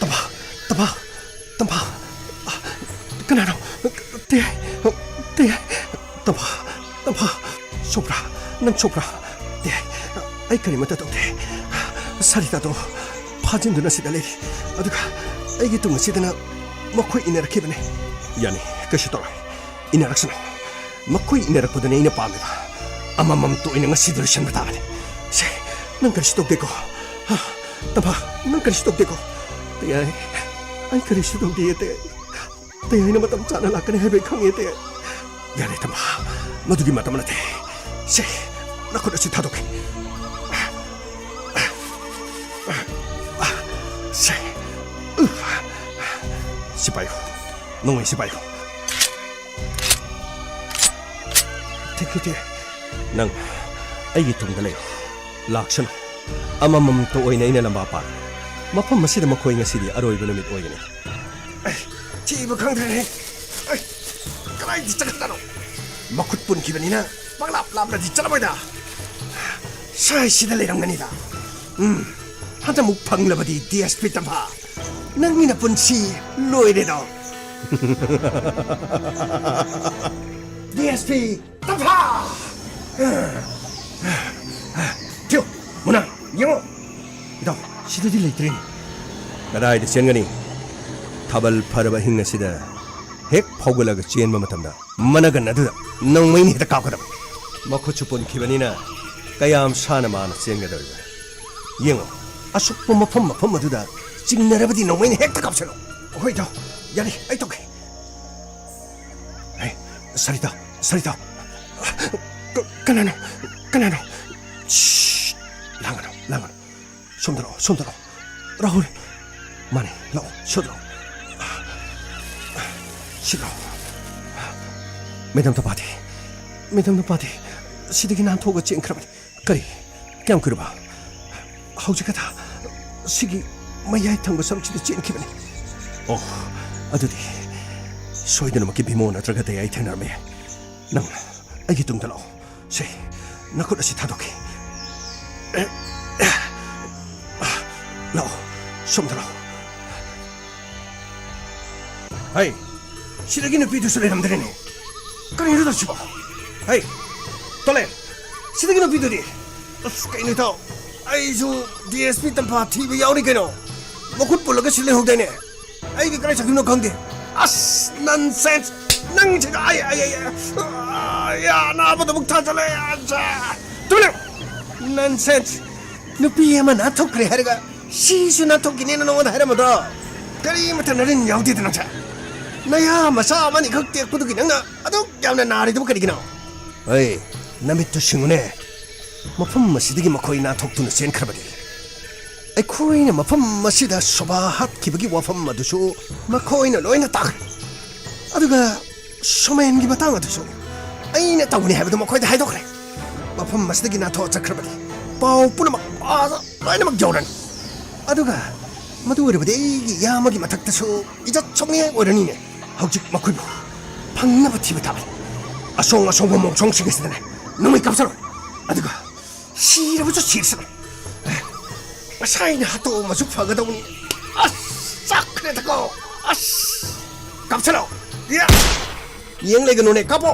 ꯇꯝꯐꯥ, ꯇꯝꯐꯥ, ꯇꯝꯐꯥ꯫ ꯀꯅꯥꯅꯣ? ꯇꯦ, ꯇꯦ, ꯇꯝꯐꯥ, ꯇꯝꯐꯥ꯫ ꯁꯣꯛꯄ꯭ꯔꯥ? ꯅꯪ ꯁꯣꯛꯄ꯭ꯔꯥ? ꯇꯦ, ꯑꯩ ꯀꯔꯤꯃꯠꯇ ꯇꯧꯗꯦ꯫ ꯁꯥꯔꯤꯇꯥꯗꯣ ꯐꯥꯖꯤꯟꯗꯨꯅ ꯁꯤꯗ ꯂꯩꯔꯤ꯫ ꯑꯗꯨꯒ ꯑꯩꯒꯤ ꯇꯨꯡ ꯑꯁꯤꯗꯅ ꯃꯈꯣꯏ ꯏꯟꯅꯔꯛꯈꯤꯕꯅꯤ꯫ ꯌꯥꯅꯤ, ꯀꯩꯁꯨ ꯇꯧꯔꯣꯏ꯫ ꯏꯟꯅꯔꯛꯁꯅꯨ꯫ ꯃꯈꯣꯏ ꯏꯟꯅꯔꯛꯄꯗꯨꯅꯤ ꯑꯩꯅ ꯄꯥꯝꯃꯤꯕ꯫ ꯑꯃꯃꯝꯇ ꯑꯣꯏꯅ ꯉꯁꯤꯗꯤ ꯂꯣꯏꯁꯤꯟꯕ ꯇꯥꯕꯅꯤ꯫ ꯁꯦ, ꯅꯪ ꯀꯔꯤꯁꯨ ꯇꯧꯗꯦꯀꯣ? ꯍꯥ? ꯇꯝꯐꯥ, ꯅꯪ ꯀꯔꯤꯁꯨ ꯇꯧꯗꯦꯀꯣ? ꯇꯌꯥꯏ, ꯑꯩ ꯀꯔꯤꯁꯨ ꯇꯧꯗꯦ, ꯇꯌꯥꯏ꯫ ꯇꯌꯥꯏꯅ ꯃꯇꯝ ꯆꯥꯅ ꯂꯥꯛꯀꯅꯤ ꯍꯥꯏꯕ ꯑꯩ ꯈꯪꯉꯦ, ꯇꯌꯥꯏ꯫ ꯌꯥꯔꯦ, ꯇꯝꯐꯥ, ꯃꯗꯨꯒꯤ ꯃꯇꯝ ꯅꯠꯇꯦ꯫ ꯁꯦ, ꯅꯈꯨꯠ ꯑꯁꯤ ꯊꯥꯗꯣꯛꯀꯦ꯫ ꯁꯦ, ꯁꯤ ꯄꯥꯏꯌꯨ, ꯅꯣꯡꯃꯩ ꯁꯤ ꯄꯥꯏꯌꯨ꯫ ꯊꯦꯡꯀ꯭ꯌꯨ, ꯇꯌꯥꯏ꯫ ꯅꯪ ꯑꯩꯒꯤ ꯇꯨꯡꯗ ꯂꯩꯌꯨ꯫ ꯂꯥꯛꯁꯅꯨ꯫ ꯑꯃꯃꯝꯇ ꯑꯣꯏꯅ ꯑꯩꯅ ꯂꯝꯕꯥ ꯄꯥꯡꯒꯦ꯫ ꯃꯐꯝ ꯑꯁꯤꯗ ꯃꯈꯣꯏ ꯉꯁꯤꯗꯤ ꯑꯔꯣꯏꯕ ꯅꯨꯃꯤꯠ ꯑꯣꯏꯒꯅꯤ꯫ ꯑꯩ, ꯊꯤꯕ ꯈꯪꯗ꯭ꯔꯦꯅꯦ꯫ ꯑꯩ, ꯀꯗꯥꯏꯗ ꯆꯠꯈ꯭ꯔꯖꯥꯠꯅꯣ? ꯃꯈꯨꯠ ꯄꯨꯟꯈꯤꯕꯅꯤꯅ ꯄꯪꯂꯥꯞ ꯂꯥꯞꯅꯗꯤ ꯆꯠꯂꯝꯃꯣꯏꯗ꯫ ꯁ꯭ꯋꯥꯏꯁꯤꯗ ꯂꯩꯔꯝꯒꯅꯤꯗ꯫ ꯎꯝ, ꯍꯟꯗꯛꯃꯨꯛ ꯐꯪꯂꯕꯗꯤ ꯗꯤ ꯑꯦꯁ ꯄꯤ ꯇꯝꯐꯥ, ꯅꯪꯒꯤ ꯅꯄꯨꯟꯁꯤ ꯂꯣꯏꯔꯦꯗꯣ꯫ ꯗꯤ ꯑꯦꯁ ꯄꯤ ꯇꯝꯐꯥ! ꯊꯤꯌꯨ, ꯃꯨꯅꯥ, ꯌꯦꯡꯉꯣ꯫ ꯏꯇꯥꯎ, ꯁꯤꯗꯗꯤ ꯂꯩꯇ꯭ꯔꯦꯅꯦ꯫ ꯀꯗꯥꯏꯗ ꯆꯦꯟꯒꯅꯤ? ꯊꯥꯕꯜ ꯐꯔꯕ ꯑꯍꯤꯡ ꯑꯁꯤꯗ ꯍꯦꯛ ꯐꯥꯎꯒꯠꯂꯒ ꯆꯦꯟꯕ ꯃꯇꯝꯗ ꯃꯅꯒꯟ ꯑꯗꯨꯗ ꯅꯣꯡꯃꯩꯅ ꯍꯦꯛꯇ ꯀꯥꯞꯀꯗꯕ꯫ ꯃꯈꯨꯠꯁꯨ ꯄꯨꯟꯈꯤꯕꯅꯤꯅ ꯀꯌꯥꯝ ꯁꯥꯅ ꯃꯥꯅ ꯆꯦꯟꯒꯗꯧꯔꯤꯕ? ꯌꯦꯡꯉꯣ, ꯑꯁꯨꯛꯄ ꯃꯐꯝ ꯃꯐꯝ ꯑꯗꯨꯗ ꯆꯤꯡꯅꯔꯕꯗꯤ ꯅꯣꯡꯃꯩꯅ ꯍꯦꯛꯇ ꯀꯥꯞꯁꯤꯜꯂꯣ꯫ ꯍꯣꯏ, ꯏꯇꯥꯎ, ꯌꯥꯅꯤ, ꯑꯩ ꯇꯧꯒꯦ꯫ ꯍꯦ, ꯁꯔꯤꯇꯥ, ꯁꯔꯤꯇꯥ꯫ ꯀ-, ꯀꯅꯥꯅꯣ? ꯀꯅꯥꯅꯣ? ꯁꯤꯁ! ꯂꯥꯡꯒꯅꯨ, ꯂꯥꯡꯒꯅꯨ꯫ ꯁꯣꯝꯗ ꯂꯥꯛꯑꯣ, ꯁꯣꯝꯗ ꯂꯥꯛꯑꯣ꯫ ꯔꯥꯍꯨꯜ! ꯃꯥꯅꯦ, ꯂꯥꯛꯑꯣ, ꯁꯣꯝꯗ ꯂꯥꯛꯑꯣ꯫ ꯁꯤꯗ ꯂꯥꯛꯑꯣ꯫ ꯃꯦꯗꯥꯝ ꯇꯄꯥꯗꯤ, ꯃꯦꯗꯥꯝ ꯇꯄꯥꯗꯤ ꯁꯤꯗꯒꯤ ꯅꯥꯟꯊꯣꯛꯑꯒ ꯆꯦꯟꯈ꯭ꯔꯕꯅꯤ꯫ ꯀꯔꯤ? ꯀꯌꯥꯝ ꯀꯨꯏꯔꯕ? ꯍꯧꯖꯤꯛ ꯈꯛꯇ ꯁꯤꯒꯤ ꯃꯌꯥꯏ ꯊꯪꯕ ꯁꯔꯨꯛꯁꯤꯗ ꯆꯦꯟꯈꯤꯕꯅꯤ꯫ ꯑꯣ, ꯑꯗꯨꯗꯤ ꯁꯣꯏꯗꯅꯃꯛꯀꯤ ꯚꯤꯃꯣ ꯅꯠꯇ꯭ꯔꯒ ꯗꯌꯥꯏ ꯊꯦꯡꯅꯔꯝꯕ ꯌꯥꯏ꯫ ꯅꯪ ꯑꯩꯒꯤ ꯇꯨꯡꯗ ꯂꯥꯛꯑꯣ꯫ ꯁꯦ, ꯅꯈꯨꯠ ꯑꯁꯤ ꯊꯥꯗꯣꯛꯀꯦ꯫ ꯂꯥꯛꯑꯣ, ꯁꯣꯝꯗ ꯂꯥꯛꯑꯣ꯫ ꯍꯩ, ꯁꯤꯗꯒꯤ ꯅꯨꯄꯤꯗꯨꯁꯨ ꯂꯩꯔꯝꯗ꯭ꯔꯦꯅꯦ꯫ ꯀꯔꯤꯅꯣ ꯇꯧꯔꯤꯁꯤꯕꯣ? ꯍꯩ, ꯇꯣꯂꯦ, ꯁꯤꯗꯒꯤ ꯅꯨꯄꯤꯗꯨꯗꯤ? ꯑꯁ, ꯀꯩꯅꯣ ꯏꯇꯥꯎ? ꯑꯩꯁꯨ ꯗꯤ ꯑꯦꯁ ꯄꯤ ꯇꯝꯐꯥ ꯊꯤꯕ ꯌꯥꯎꯔꯤ ꯀꯩꯅꯣ꯫ ꯃꯈꯨꯠ ꯄꯨꯜꯂꯒ ꯁꯤ ꯂꯩꯍꯧꯗꯥꯏꯅꯦ? ꯑꯩꯗꯤ ꯀꯗꯥꯏ ꯆꯠꯈꯤꯕꯅꯣ ꯈꯪꯗꯦ꯫ ꯑꯁ, ꯅꯟꯁꯦꯟꯁ! ꯅꯪꯁꯤꯒ ꯑꯩ, ꯑꯩ, ꯑꯩ, ꯑꯥ, ꯌꯥ, ꯑꯅꯥꯕꯗ ꯑꯃꯨꯛ ꯊꯥꯖꯜꯂꯦ꯫ ꯑꯠꯆꯥ! ꯇꯨꯃꯤꯟ ꯂꯩꯌꯨ! ꯅꯟꯁꯦꯟꯁ! ꯅꯨꯄꯤ ꯑꯃ ꯅꯥꯟꯊꯣꯛꯈ꯭ꯔꯦ ꯍꯥꯏꯔꯒ ꯁꯤꯁꯨ ꯅꯥꯟꯊꯣꯛꯈꯤꯅꯦꯅ ꯅꯉꯣꯟꯗ ꯍꯥꯏꯔꯝꯕꯗꯣ? ꯀꯔꯤꯃꯠꯇ ꯅꯔꯤꯟ ꯌꯥꯎꯗꯦꯗ ꯅꯪꯁꯦ꯫ ꯅꯌꯥ ꯃꯆꯥ ꯑꯃꯅꯤꯈꯛ ꯇꯦꯛꯄꯗꯨꯒꯤ ꯅꯪꯅ ꯑꯗꯨꯛ ꯌꯥꯝꯅ ꯅꯥꯔꯤꯗꯨꯕꯨ ꯀꯔꯤꯒꯤꯅꯣ? ꯍꯩ, ꯅꯃꯤꯠꯇꯨ ꯁꯤꯡꯉꯨꯅꯦ꯫ ꯃꯐꯝ ꯑꯁꯤꯗꯒꯤ ꯃꯈꯣꯏ ꯅꯥꯟꯊꯣꯛꯇꯨꯅ ꯆꯦꯟꯈ꯭ꯔꯕꯗꯤ꯫ ꯑꯩꯈꯣꯏꯅ ꯃꯐꯝ ꯑꯁꯤꯗ ꯁꯣꯚꯥ ꯍꯥꯠꯈꯤꯕꯒꯤ ꯋꯥꯐꯝ ꯑꯗꯨꯁꯨ ꯃꯈꯣꯏꯅ ꯂꯣꯏꯅ ꯇꯥꯈ꯭ꯔꯦ꯫ ꯑꯗꯨꯒ ꯁꯣꯃꯦꯟꯒꯤ ꯃꯇꯥꯡ ꯑꯗꯨꯁꯨ ꯑꯩꯅ ꯇꯧꯕꯅꯤ ꯍꯥꯏꯕꯗꯨ ꯃꯈꯣꯏꯗ ꯍꯥꯏꯗꯣꯛꯈ꯭ꯔꯦ꯫ ꯃꯐꯝ ꯑꯁꯤꯗꯒꯤ ꯅꯥꯟꯊꯣꯛꯑ ꯆꯠꯈ꯭ꯔꯕꯗꯤ ꯄꯥꯎ ꯄꯨꯝꯅꯃꯛ ꯑꯥꯗ ꯂꯣꯏꯅꯃꯛ ꯌꯧꯔꯅꯤ꯫ ꯑꯗꯨꯒ ꯃꯗꯨ ꯑꯣꯏꯔꯕꯗꯤ ꯑꯩꯒꯤ ꯏꯌꯥꯝꯕꯒꯤ ꯃꯊꯛꯇꯁꯨ ꯏꯖꯠ ꯁꯣꯛꯅꯤꯡꯉꯥꯏ ꯑꯣꯏꯔꯅꯤꯅꯦ꯫ ꯍꯧꯖꯤꯛ ꯃꯈꯣꯏꯕꯨ ꯐꯪꯅꯕ ꯊꯤꯕ ꯇꯥꯕꯅꯤ꯫ ꯑꯁꯣꯡ ꯑꯁꯣꯡꯕ ꯃꯣꯡꯁꯣꯡꯁꯤꯡ ꯑꯁꯤꯗꯅꯦ ꯅꯣꯡꯃꯩ ꯀꯥꯞꯁꯔꯣꯏ꯫ ꯑꯗꯨꯒ ꯁꯤꯔꯕꯁꯨ ꯁꯤꯔꯁꯅꯨ꯫ ꯉꯁꯥꯏꯅ ꯍꯥꯠꯇꯣꯛꯑꯝꯃꯁꯨ ꯐꯒꯗꯧꯅꯤ꯫ ꯑꯁ! ꯆꯥꯛꯈ꯭ꯔꯦꯗꯀꯣ! ꯑꯁ! ꯀꯥꯞꯁꯜꯂꯣ! ꯌꯥ! ꯌꯦꯡ ꯂꯩꯒꯅꯨꯅꯦ, ꯀꯥꯞꯄꯣ!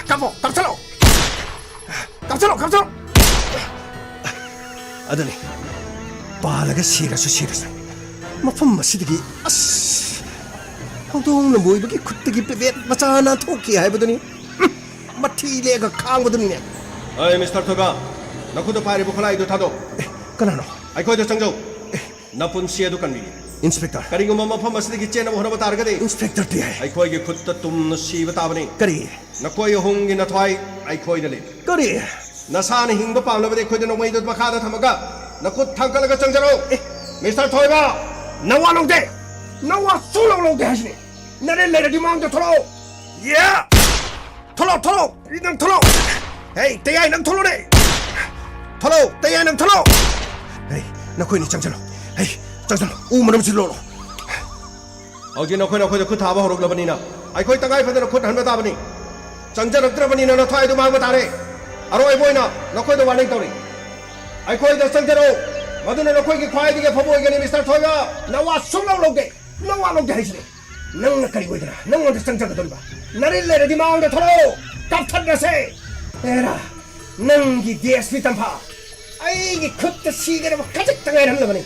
ꯀꯥꯞꯄꯣ! ꯀꯥꯞꯁꯜꯂꯣ! ꯀꯥꯞꯁꯜꯂꯣ! ꯀꯥꯞꯁꯜꯂꯣ! ꯑꯗꯨꯅꯤ, ꯄꯥꯜꯂꯒ ꯁꯤꯔꯁꯨ ꯁꯤꯔꯁꯅꯨ꯫ ꯃꯐꯝ ꯑꯁꯤꯗꯒꯤ, ꯑꯁ! ꯍꯧꯗꯣꯡ ꯂꯝꯕꯣꯏꯕꯒꯤ ꯈꯨꯠꯇꯒꯤ ꯄꯦꯕꯦꯠ ꯃꯆꯥ ꯅꯥꯟꯊꯣꯛꯈꯤ ꯍꯥꯏꯕꯗꯨꯅꯤ꯫ ꯃꯊꯤ ꯂꯦꯛꯑꯒ ꯈꯥꯡꯕꯗꯨꯅꯤꯅꯦ꯫ ꯑꯩ, ꯃꯤꯁꯇꯔ ꯊꯣꯏꯕ, ꯅꯈꯨꯠꯇ ꯄꯥꯏꯔꯤꯕ ꯈꯨꯠꯂꯥꯏꯗꯨ ꯊꯥꯗꯣꯛ꯫ ꯑꯦ, ꯀꯅꯥꯅꯣ? ꯑꯩꯈꯣꯏꯗ ꯆꯪꯖꯧ꯫ ꯑꯦ꯫ ꯅꯄꯨꯟꯁꯤ ꯑꯗꯨ ꯀꯟꯕꯤꯒꯦ꯫ ꯏꯟꯁꯄꯦꯛꯇꯔ꯫ ꯀꯔꯤꯒꯨꯝꯕ ꯃꯐꯝ ꯑꯁꯤꯗꯒꯤ ꯆꯦꯟꯅꯕ ꯍꯣꯠꯅꯕ ꯇꯥꯔꯒꯗꯤ, ꯏꯟꯁꯄꯦꯛꯇꯔ ꯇꯤ ꯑꯥꯏ꯫ ꯑꯩꯈꯣꯏꯒꯤ ꯈꯨꯠꯇ ꯇꯨꯝꯅ ꯁꯤꯕ ꯇꯥꯕꯅꯤ꯫ ꯀꯔꯤ? ꯅꯈꯣꯏ ꯑꯍꯨꯝꯒꯤ ꯅꯊ꯭ꯋꯥꯏ ꯑꯩꯈꯣꯏꯗ ꯂꯩ꯫ ꯀꯔꯤ? ꯅꯁꯥꯅ ꯍꯤꯡꯕ ꯄꯥꯝꯂꯕꯗꯤ ꯑꯩꯈꯣꯏꯗ ꯅꯣꯡꯃꯩꯗꯨ ꯃꯈꯥꯗ ꯊꯝꯃꯒ ꯅꯈꯨꯠ ꯊꯥꯡꯒꯠꯂꯒ ꯆꯪꯖꯔꯛꯎ꯫ ꯑꯦ꯫ ꯃꯤꯁꯇꯔ ꯊꯣꯏꯕ! ꯅꯋꯥ ꯂꯧꯗꯦ! ꯅꯋꯥ ꯁꯨꯡꯂꯧ ꯂꯧꯗꯦ ꯍꯥꯏꯁꯤꯅꯤ! ꯅꯔꯦꯟ ꯂꯩꯔꯗꯤ ꯃꯥꯡꯗ ꯊꯣꯛꯂꯛꯑꯣ! ꯌꯥ! ꯊꯣꯛꯂꯛꯑꯣ, ꯊꯣꯛꯂꯛꯑꯣ! ꯅꯪ ꯊꯣꯛꯂꯛꯑꯣ! ꯍꯦ, ꯇꯌꯥꯏ, ꯅꯪ ꯊꯣꯛꯂꯛꯑꯣꯅꯦ! ꯊꯣꯛꯂꯛꯑꯣ, ꯇꯌꯥꯏ, ꯅꯪ ꯊꯣꯛꯂꯛꯑꯣ! ꯍꯦ, ꯅꯈꯣꯏꯅꯤ ꯆꯪꯁꯤꯜꯂꯣ꯫ ꯍꯦ, ꯆꯪꯁꯤꯜꯂꯣ꯫ ꯎ ꯃꯅꯨꯡ ꯆꯪꯁꯤꯜꯂꯣ꯫ ꯍꯧꯖꯤꯛ ꯅꯈꯣꯏ ꯅꯈꯣꯏꯗ ꯈꯨꯠ ꯊꯥꯕ ꯍꯧꯔꯛꯂꯕꯅꯤꯅ ꯑꯩꯈꯣꯏ ꯇꯉꯥꯏ ꯐꯗꯅ ꯈꯨꯠ ꯍꯟꯕ ꯇꯥꯕꯅꯤ꯫ ꯆꯪꯖꯔꯛꯇ꯭ꯔꯕꯅꯤꯅ ꯅꯊ꯭ꯋꯥꯏꯗꯨ ꯃꯥꯡꯕ ꯇꯥꯔꯦ꯫ ꯑꯔꯣꯏꯕ ꯑꯣꯏꯅ ꯅꯈꯣꯏꯗ ꯋꯥꯔꯅꯤꯡ ꯇꯧꯔꯤ꯫ ꯑꯩꯈꯣꯏꯗ ꯆꯪꯖꯔꯛꯎ꯫ ꯃꯗꯨꯅ ꯅꯈꯣꯏꯒꯤ ꯈ꯭ꯋꯥꯏꯗꯒꯤ ꯑꯐꯕ ꯑꯣꯏꯒꯅꯤ, ꯃꯤꯁꯇꯔ ꯊꯣꯏꯕ꯫ ꯅꯋꯥ ꯁꯨꯡꯂꯧ ꯂꯧꯗꯦ꯫ ꯅꯋꯥ ꯂꯧꯗꯦ ꯍꯥꯏꯁꯤꯅꯤ꯫ ꯅꯪꯅ ꯀꯔꯤ ꯑꯣꯏꯗꯅ ꯅꯪꯉꯣꯟꯗ ꯆꯪꯖꯒꯗꯧꯔꯤꯕ? ꯅꯔꯤꯜ ꯂꯩꯔꯗꯤ ꯃꯥꯡꯗ ꯊꯣꯛꯂꯛꯑꯣ! ꯀꯥꯞꯊꯠꯂꯁꯦ! ꯑꯦꯔꯥ, ꯅꯪꯒꯤ ꯗꯤ ꯑꯦꯁ ꯄꯤ ꯇꯝꯐꯥ! ꯑꯩꯒꯤ ꯈꯨꯠꯇ ꯁꯤꯒꯗꯕ ꯈꯖꯤꯛꯇ ꯉꯥꯏꯔꯝꯂꯕꯅꯤ꯫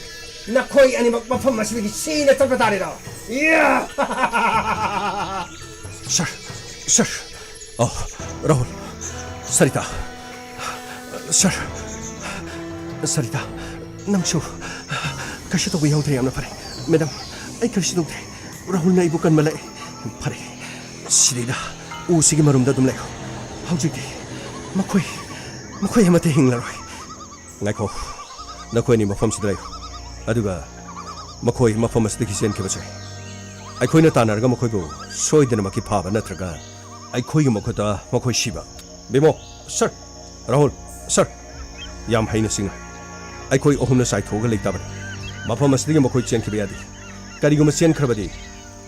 ꯅꯈꯣꯏ ꯑꯅꯤꯃꯛ ꯃꯐꯝ ꯑꯁꯤꯗꯒꯤ ꯁꯤꯅ ꯆꯠꯄ ꯇꯥꯔꯦꯗꯣ꯫ ꯏꯌꯥ! ꯁꯥꯔ, ꯁꯥꯔ꯫ ꯑꯣ, ꯔꯥꯍꯨꯜ, ꯁꯔꯤꯇꯥ꯫ ꯁꯥꯔ, ꯁꯔꯤꯇꯥ, ꯅꯪꯁꯨ ꯀꯩꯁꯨ ꯇꯧꯕ ꯌꯥꯎꯗ꯭ꯔꯦ, ꯌꯥꯝꯅ ꯐꯔꯦ꯫ ꯃꯦꯗꯥꯝ, ꯑꯩ ꯀꯔꯤꯁꯨ ꯇꯧꯗ꯭ꯔꯦ꯫ ꯔꯥꯍꯨꯜꯅ ꯑꯩꯕꯨ ꯀꯟꯕ ꯂꯥꯛꯑꯦ꯫ ꯐꯔꯦ, ꯁꯤꯗꯩꯗ ꯎꯁꯤꯒꯤ ꯃꯔꯨꯝꯗ ꯑꯗꯨꯝ ꯂꯩꯌꯨ꯫ ꯍꯧꯖꯤꯛꯇꯤ ꯃꯈꯣꯏ, ꯃꯈꯣꯏ ꯑꯃꯠꯇ ꯍꯤꯡꯂꯔꯣꯏ꯫ ꯉꯥꯏꯈꯣ, ꯅꯈꯣꯏ ꯑꯅꯤ ꯃꯐꯝꯁꯤꯗ ꯂꯩꯌꯨ꯫ ꯑꯗꯨꯒ ꯃꯈꯣꯏ ꯃꯐꯝ ꯑꯁꯤꯗꯒꯤ ꯆꯦꯟꯈꯤꯕꯁꯦ ꯑꯩꯈꯣꯏꯅ ꯇꯥꯟꯅꯔꯒ ꯃꯈꯣꯏꯕꯨ ꯁꯣꯏꯗꯅꯃꯛꯀꯤ ꯐꯥꯕ ꯅꯠꯇ꯭ꯔꯒ ꯑꯩꯈꯣꯏꯒꯤ ꯃꯈꯨꯠꯇ ꯃꯈꯣꯏ ꯁꯤꯕ꯫ ꯕꯤꯃꯣ, ꯁꯥꯔ, ꯔꯥꯍꯨꯜ, ꯁꯥꯔ, ꯌꯥꯝ ꯍꯩꯅ ꯁꯤꯡꯅ꯫ ꯑꯩꯈꯣꯏ ꯑꯍꯨꯝꯅ ꯆꯥꯏꯊꯣꯛꯑꯒ ꯂꯩꯇꯕꯅꯤ꯫ ꯃꯐꯝ ꯑꯁꯤꯗꯒꯤ ꯃꯈꯣꯏ ꯆꯦꯟꯈꯤꯕ ꯌꯥꯗꯦ꯫ ꯀꯔꯤꯒꯨꯝꯕ ꯆꯦꯟꯈ꯭ꯔꯕꯗꯤ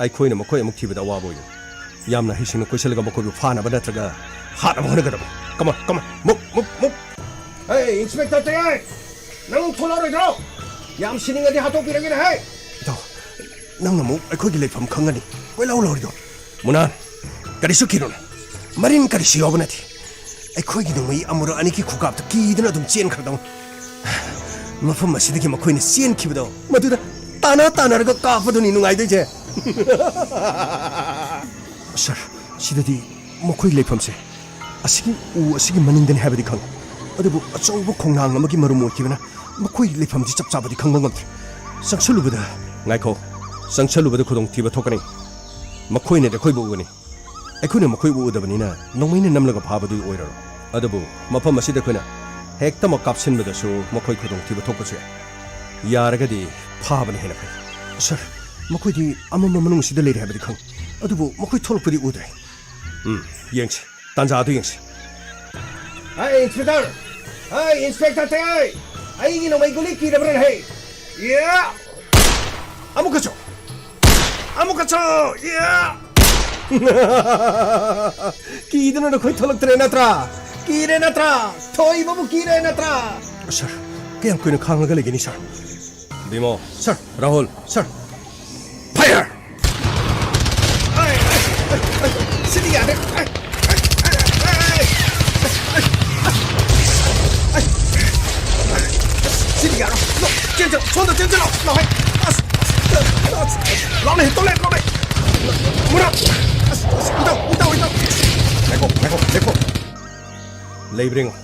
ꯑꯩꯈꯣꯏꯅ ꯃꯈꯣꯏ ꯑꯃꯨꯛ ꯊꯤꯕꯗ ꯑꯋꯥꯕ ꯑꯣꯏꯒꯅꯤ꯫ ꯌꯥꯝꯅ ꯍꯩꯁꯤꯡꯅ ꯀꯣꯏꯁꯤꯜꯂꯒ ꯃꯈꯣꯏꯕꯨ ꯐꯥꯅꯕ ꯅꯠꯇ꯭ꯔꯒ ꯍꯥꯠꯅꯕ ꯍꯣꯠꯅꯒꯗꯕꯅꯤ꯫ Come on, come on, move, move, move꯫ Hey, Inspector ꯇꯌꯥꯏ! ꯅꯪ ꯊꯣꯛꯂꯛꯑꯔꯣꯏꯗ꯭ꯔꯣ? ꯌꯥꯝ ꯁꯤꯅꯤꯡꯉꯗꯤ ꯍꯥꯠꯇꯣꯛꯄꯤꯔꯒꯦꯅꯦ, ꯍꯦ! ꯏꯇꯥꯎ, ꯅꯪꯅ ꯑꯃꯨꯛ ꯑꯩꯈꯣꯏꯒꯤ ꯂꯩꯐꯝ ꯈꯪꯒꯅꯤ ꯀꯣꯏꯂꯥꯎ ꯂꯥꯎꯔꯤꯗꯣ? ꯃꯨꯅꯥꯟ, ꯀꯔꯤꯁꯨ ꯀꯤꯔꯨꯅꯨ꯫ ꯃꯔꯤꯟ ꯀꯔꯤꯁꯨ ꯌꯥꯎꯕ ꯅꯠꯇꯦ꯫ ꯑꯩꯈꯣꯏꯒꯤ ꯅꯣꯡꯃꯩ ꯑꯃꯨꯔꯛ ꯑꯅꯤꯒꯤ ꯈꯨꯀꯥꯞꯇ ꯀꯤꯗꯨꯅ ꯑꯗꯨꯝ ꯆꯦꯟꯈ꯭ꯔꯗꯧꯅꯤ꯫ ꯃꯐꯝ ꯑꯁꯤꯗꯒꯤ ꯃꯈꯣꯏꯅ ꯆꯦꯟꯈꯤꯕꯗꯣ ꯃꯗꯨꯗ ꯇꯥꯟꯅ ꯇꯥꯟꯅꯔꯒ ꯀꯥꯞꯄꯗꯨꯅꯤ ꯅꯨꯡꯉꯥꯏꯗꯣꯏꯁꯦ꯫ ꯁꯥꯔ, ꯁꯤꯗꯗꯤ ꯃꯈꯣꯏ ꯂꯩꯐꯝꯁꯦ ꯑꯁꯤꯒꯤ ꯎ ꯑꯁꯤꯒꯤ ꯃꯅꯤꯡꯗꯅꯤ ꯍꯥꯏꯕꯗꯤ ꯈꯪꯉꯤ, ꯑꯗꯨꯕꯨ ꯑꯆꯧꯕ ꯈꯣꯡꯅꯥꯡ ꯑꯃꯒꯤ ꯃꯔꯨꯝ ꯑꯣꯏꯈꯤꯕꯅ ꯃꯈꯣꯏ ꯂꯩꯐꯝꯗꯤ ꯆꯞ ꯆꯥꯕꯗꯤ ꯈꯪꯕ ꯉꯝꯗ꯭ꯔꯦ꯫ ꯆꯪꯁꯜꯂꯨꯕꯗ ꯉꯥꯏꯈꯣ, ꯆꯪꯁꯜꯂꯨꯕꯗ ꯈꯨꯗꯣꯡꯊꯤꯕ ꯊꯣꯛꯀꯅꯤ꯫ ꯃꯈꯣꯏꯅꯗꯤ ꯑꯩꯈꯣꯏꯕꯨ ꯎꯒꯅꯤ꯫ ꯑꯩꯈꯣꯏꯅ ꯃꯈꯣꯏꯕꯨ ꯎꯗꯕꯅꯤꯅ ꯅꯣꯡꯃꯩꯅ ꯅꯝꯂꯒ ꯐꯥꯕꯗꯨ ꯑꯣꯏꯔꯔꯣꯏ꯫ ꯑꯗꯨꯕꯨ ꯃꯐꯝ ꯑꯁꯤꯗ ꯑꯩꯈꯣꯏꯅ ꯍꯦꯛꯇꯃꯛ ꯀꯥꯞꯁꯤꯟꯕꯗꯁꯨ ꯃꯈꯣꯏ ꯈꯨꯗꯣꯡꯊꯤꯕ ꯊꯣꯛꯄꯁꯨ ꯌꯥꯏ꯫ ꯌꯥꯔꯒꯗꯤ ꯐꯥꯕꯅ ꯍꯦꯟꯅ ꯐꯩ꯫ ꯁꯥꯔ, ꯃꯈꯣꯏꯗꯤ ꯑꯃꯝꯕ ꯃꯅꯨꯡ ꯑꯁꯤꯗ ꯂꯩꯔꯦ ꯍꯥꯏꯕꯗꯤ ꯈꯪꯉꯤ, ꯑꯗꯨꯕꯨ ꯃꯈꯣꯏ ꯊꯣꯛꯂꯛꯄꯗꯤ ꯎꯗ꯭ꯔꯦ꯫ ꯎꯝ, ꯌꯦꯡꯁꯤ꯫ ꯇꯥꯟꯖꯥꯗꯨ ꯌꯦꯡꯁꯤ꯫ ꯍꯥꯏ, ꯏꯟꯁꯄꯦꯛꯇꯔ! ꯍꯥꯏ, ꯏꯟꯁꯄꯦꯛꯇꯔ ꯇꯌꯥꯏ! ꯑꯩꯒꯤ ꯅꯣꯡꯃꯩ ꯒꯨꯂꯤ ꯀꯤꯔꯕ꯭ꯔꯥ, ꯍꯦ? ꯌꯥ! ꯑꯃꯨꯛꯀꯁꯨ! ꯑꯃꯨꯛꯀꯁꯨ! ꯌꯥ! ꯀꯤꯗꯅ ꯅꯈꯣꯏ ꯊꯣꯛꯂꯛꯇ꯭ꯔꯦ ꯅꯠꯇ꯭ꯔꯥ? ꯀꯤꯔꯦ ꯅꯠꯇ꯭ꯔꯥ? ꯊꯣꯏꯕꯕꯨ ꯀꯤꯔꯦ ꯅꯠꯇ꯭ꯔꯥ? ꯁꯥꯔ, ꯀꯌꯥꯝ ꯀꯨꯏꯅ ꯈꯥꯡꯉꯒ ꯂꯩꯒꯅꯤ, ꯁꯥꯔ? ꯕꯤꯃꯣ, ꯁꯥꯔ, ꯔꯥꯍꯨꯜ, ꯁꯥꯔ, ꯐꯥꯏꯌꯔ! ꯁꯤꯗꯤ ꯌꯥꯗ꯭ꯔꯦ꯫ ꯁꯣꯝꯗ ꯆꯦꯟꯁꯤꯜꯂꯣ꯫ ꯂꯥꯎꯍꯦ꯫ ꯑꯁ, ꯑꯁ, ꯑꯁ, ꯂꯥꯎꯅꯦ, ꯇꯧꯂꯦ, ꯂꯥꯎꯅꯦ꯫ ꯃꯨꯔꯥ꯫ ꯑꯁ, ꯑꯁ, ꯏꯇꯥꯎ, ꯏꯇꯥꯎ, ꯏꯇꯥꯎ꯫ ꯉꯥꯏꯈꯣ, ꯉꯥꯏꯈꯣ, ꯉꯥꯏꯈꯣ꯫ ꯂꯩꯕ꯭ꯔꯦ ꯌꯦꯡꯉꯣ꯫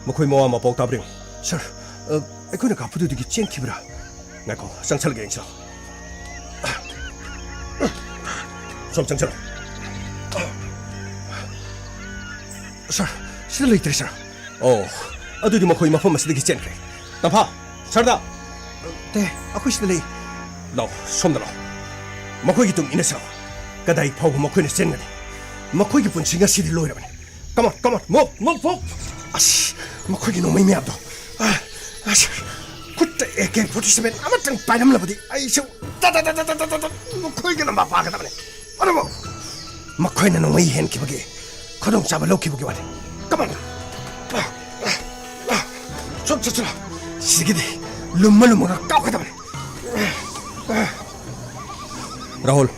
ꯃꯈꯣꯏ ꯃꯋꯥ ꯃꯄꯥꯎ ꯇꯥꯕ꯭ꯔꯦ ꯌꯦꯡꯉꯣ꯫ ꯁꯥꯔ, ꯑ, ꯑꯩꯈꯣꯏꯅ ꯀꯥꯞꯄꯗꯨꯗꯒꯤ ꯆꯦꯟꯈꯤꯕ꯭ꯔꯥ? ꯉꯥꯏꯈꯣ, ꯆꯪꯁꯜꯂꯒ ꯌꯦꯡꯁꯤꯂꯣ꯫ ꯁꯣꯝ ꯆꯪꯁꯤꯜꯂꯣ꯫ ꯁꯥꯔ, ꯁꯤꯗ ꯂꯩꯇ꯭ꯔꯦ, ꯁꯥꯔ꯫ ꯑꯣ, ꯑꯗꯨꯗꯤ ꯃꯈꯣꯏ ꯃꯐꯝ ꯑꯁꯤꯗꯒꯤ ꯆꯦꯟꯈ꯭ꯔꯦ꯫ ꯇꯝꯐꯥ, ꯁꯥꯔꯗ! ꯇꯦ, ꯑꯩꯈꯣꯏ ꯁꯤꯗ ꯂꯩ꯫ ꯂꯥꯎ, ꯁꯣꯝꯗ ꯂꯥꯎ꯫ ꯃꯈꯣꯏꯒꯤ ꯇꯨꯡ ꯏꯟꯅꯁꯤ ꯂꯥꯎ꯫ ꯀꯗꯥꯏ ꯐꯥꯎꯕ ꯃꯈꯣꯏꯅ ꯆꯦꯟꯒꯅꯤ? ꯃꯈꯣꯏꯒꯤ ꯄꯨꯟꯁꯤ ꯉꯁꯤꯗꯤ ꯂꯣꯏꯔꯕꯅꯤ꯫ Come on, come on, move, move, move! ꯑꯁ, ꯃꯈꯣꯏꯒꯤ ꯅꯣꯡꯃꯩ ꯃꯌꯥꯝꯗꯣ꯫ ꯑ, ꯑꯁ, ꯈꯨꯠꯇ ꯑꯦ ꯀꯦ ꯐꯣꯔꯇꯤ ꯁꯚꯦꯟ ꯑꯃꯇꯪ ꯄꯥꯏꯔꯝꯂꯕꯗꯤ ꯑꯩꯁꯨ ꯇ, ꯇ, ꯇ, ꯃꯈꯣꯏꯒ ꯂꯝꯕꯥ ꯄꯥꯒꯗꯕꯅꯤ꯫ ꯑꯗꯨꯕꯨ ꯃꯈꯣꯏꯅ ꯅꯣꯡꯃꯩ ꯍꯦꯟꯈꯤꯕꯒꯤ ꯈꯨꯗꯣꯡꯆꯥꯕ ꯂꯧꯈꯤꯕꯒꯤ ꯋꯥꯅꯤ꯫ Come on. ꯁꯣꯝ ꯆꯠꯁꯤꯔꯣ꯫ ꯁꯤꯒꯤꯗꯤ ꯂꯨꯝꯃ ꯂꯨꯝꯃꯒ ꯀꯥꯞꯀꯗꯕꯅꯤ꯫ ꯔꯥꯍꯨꯜ,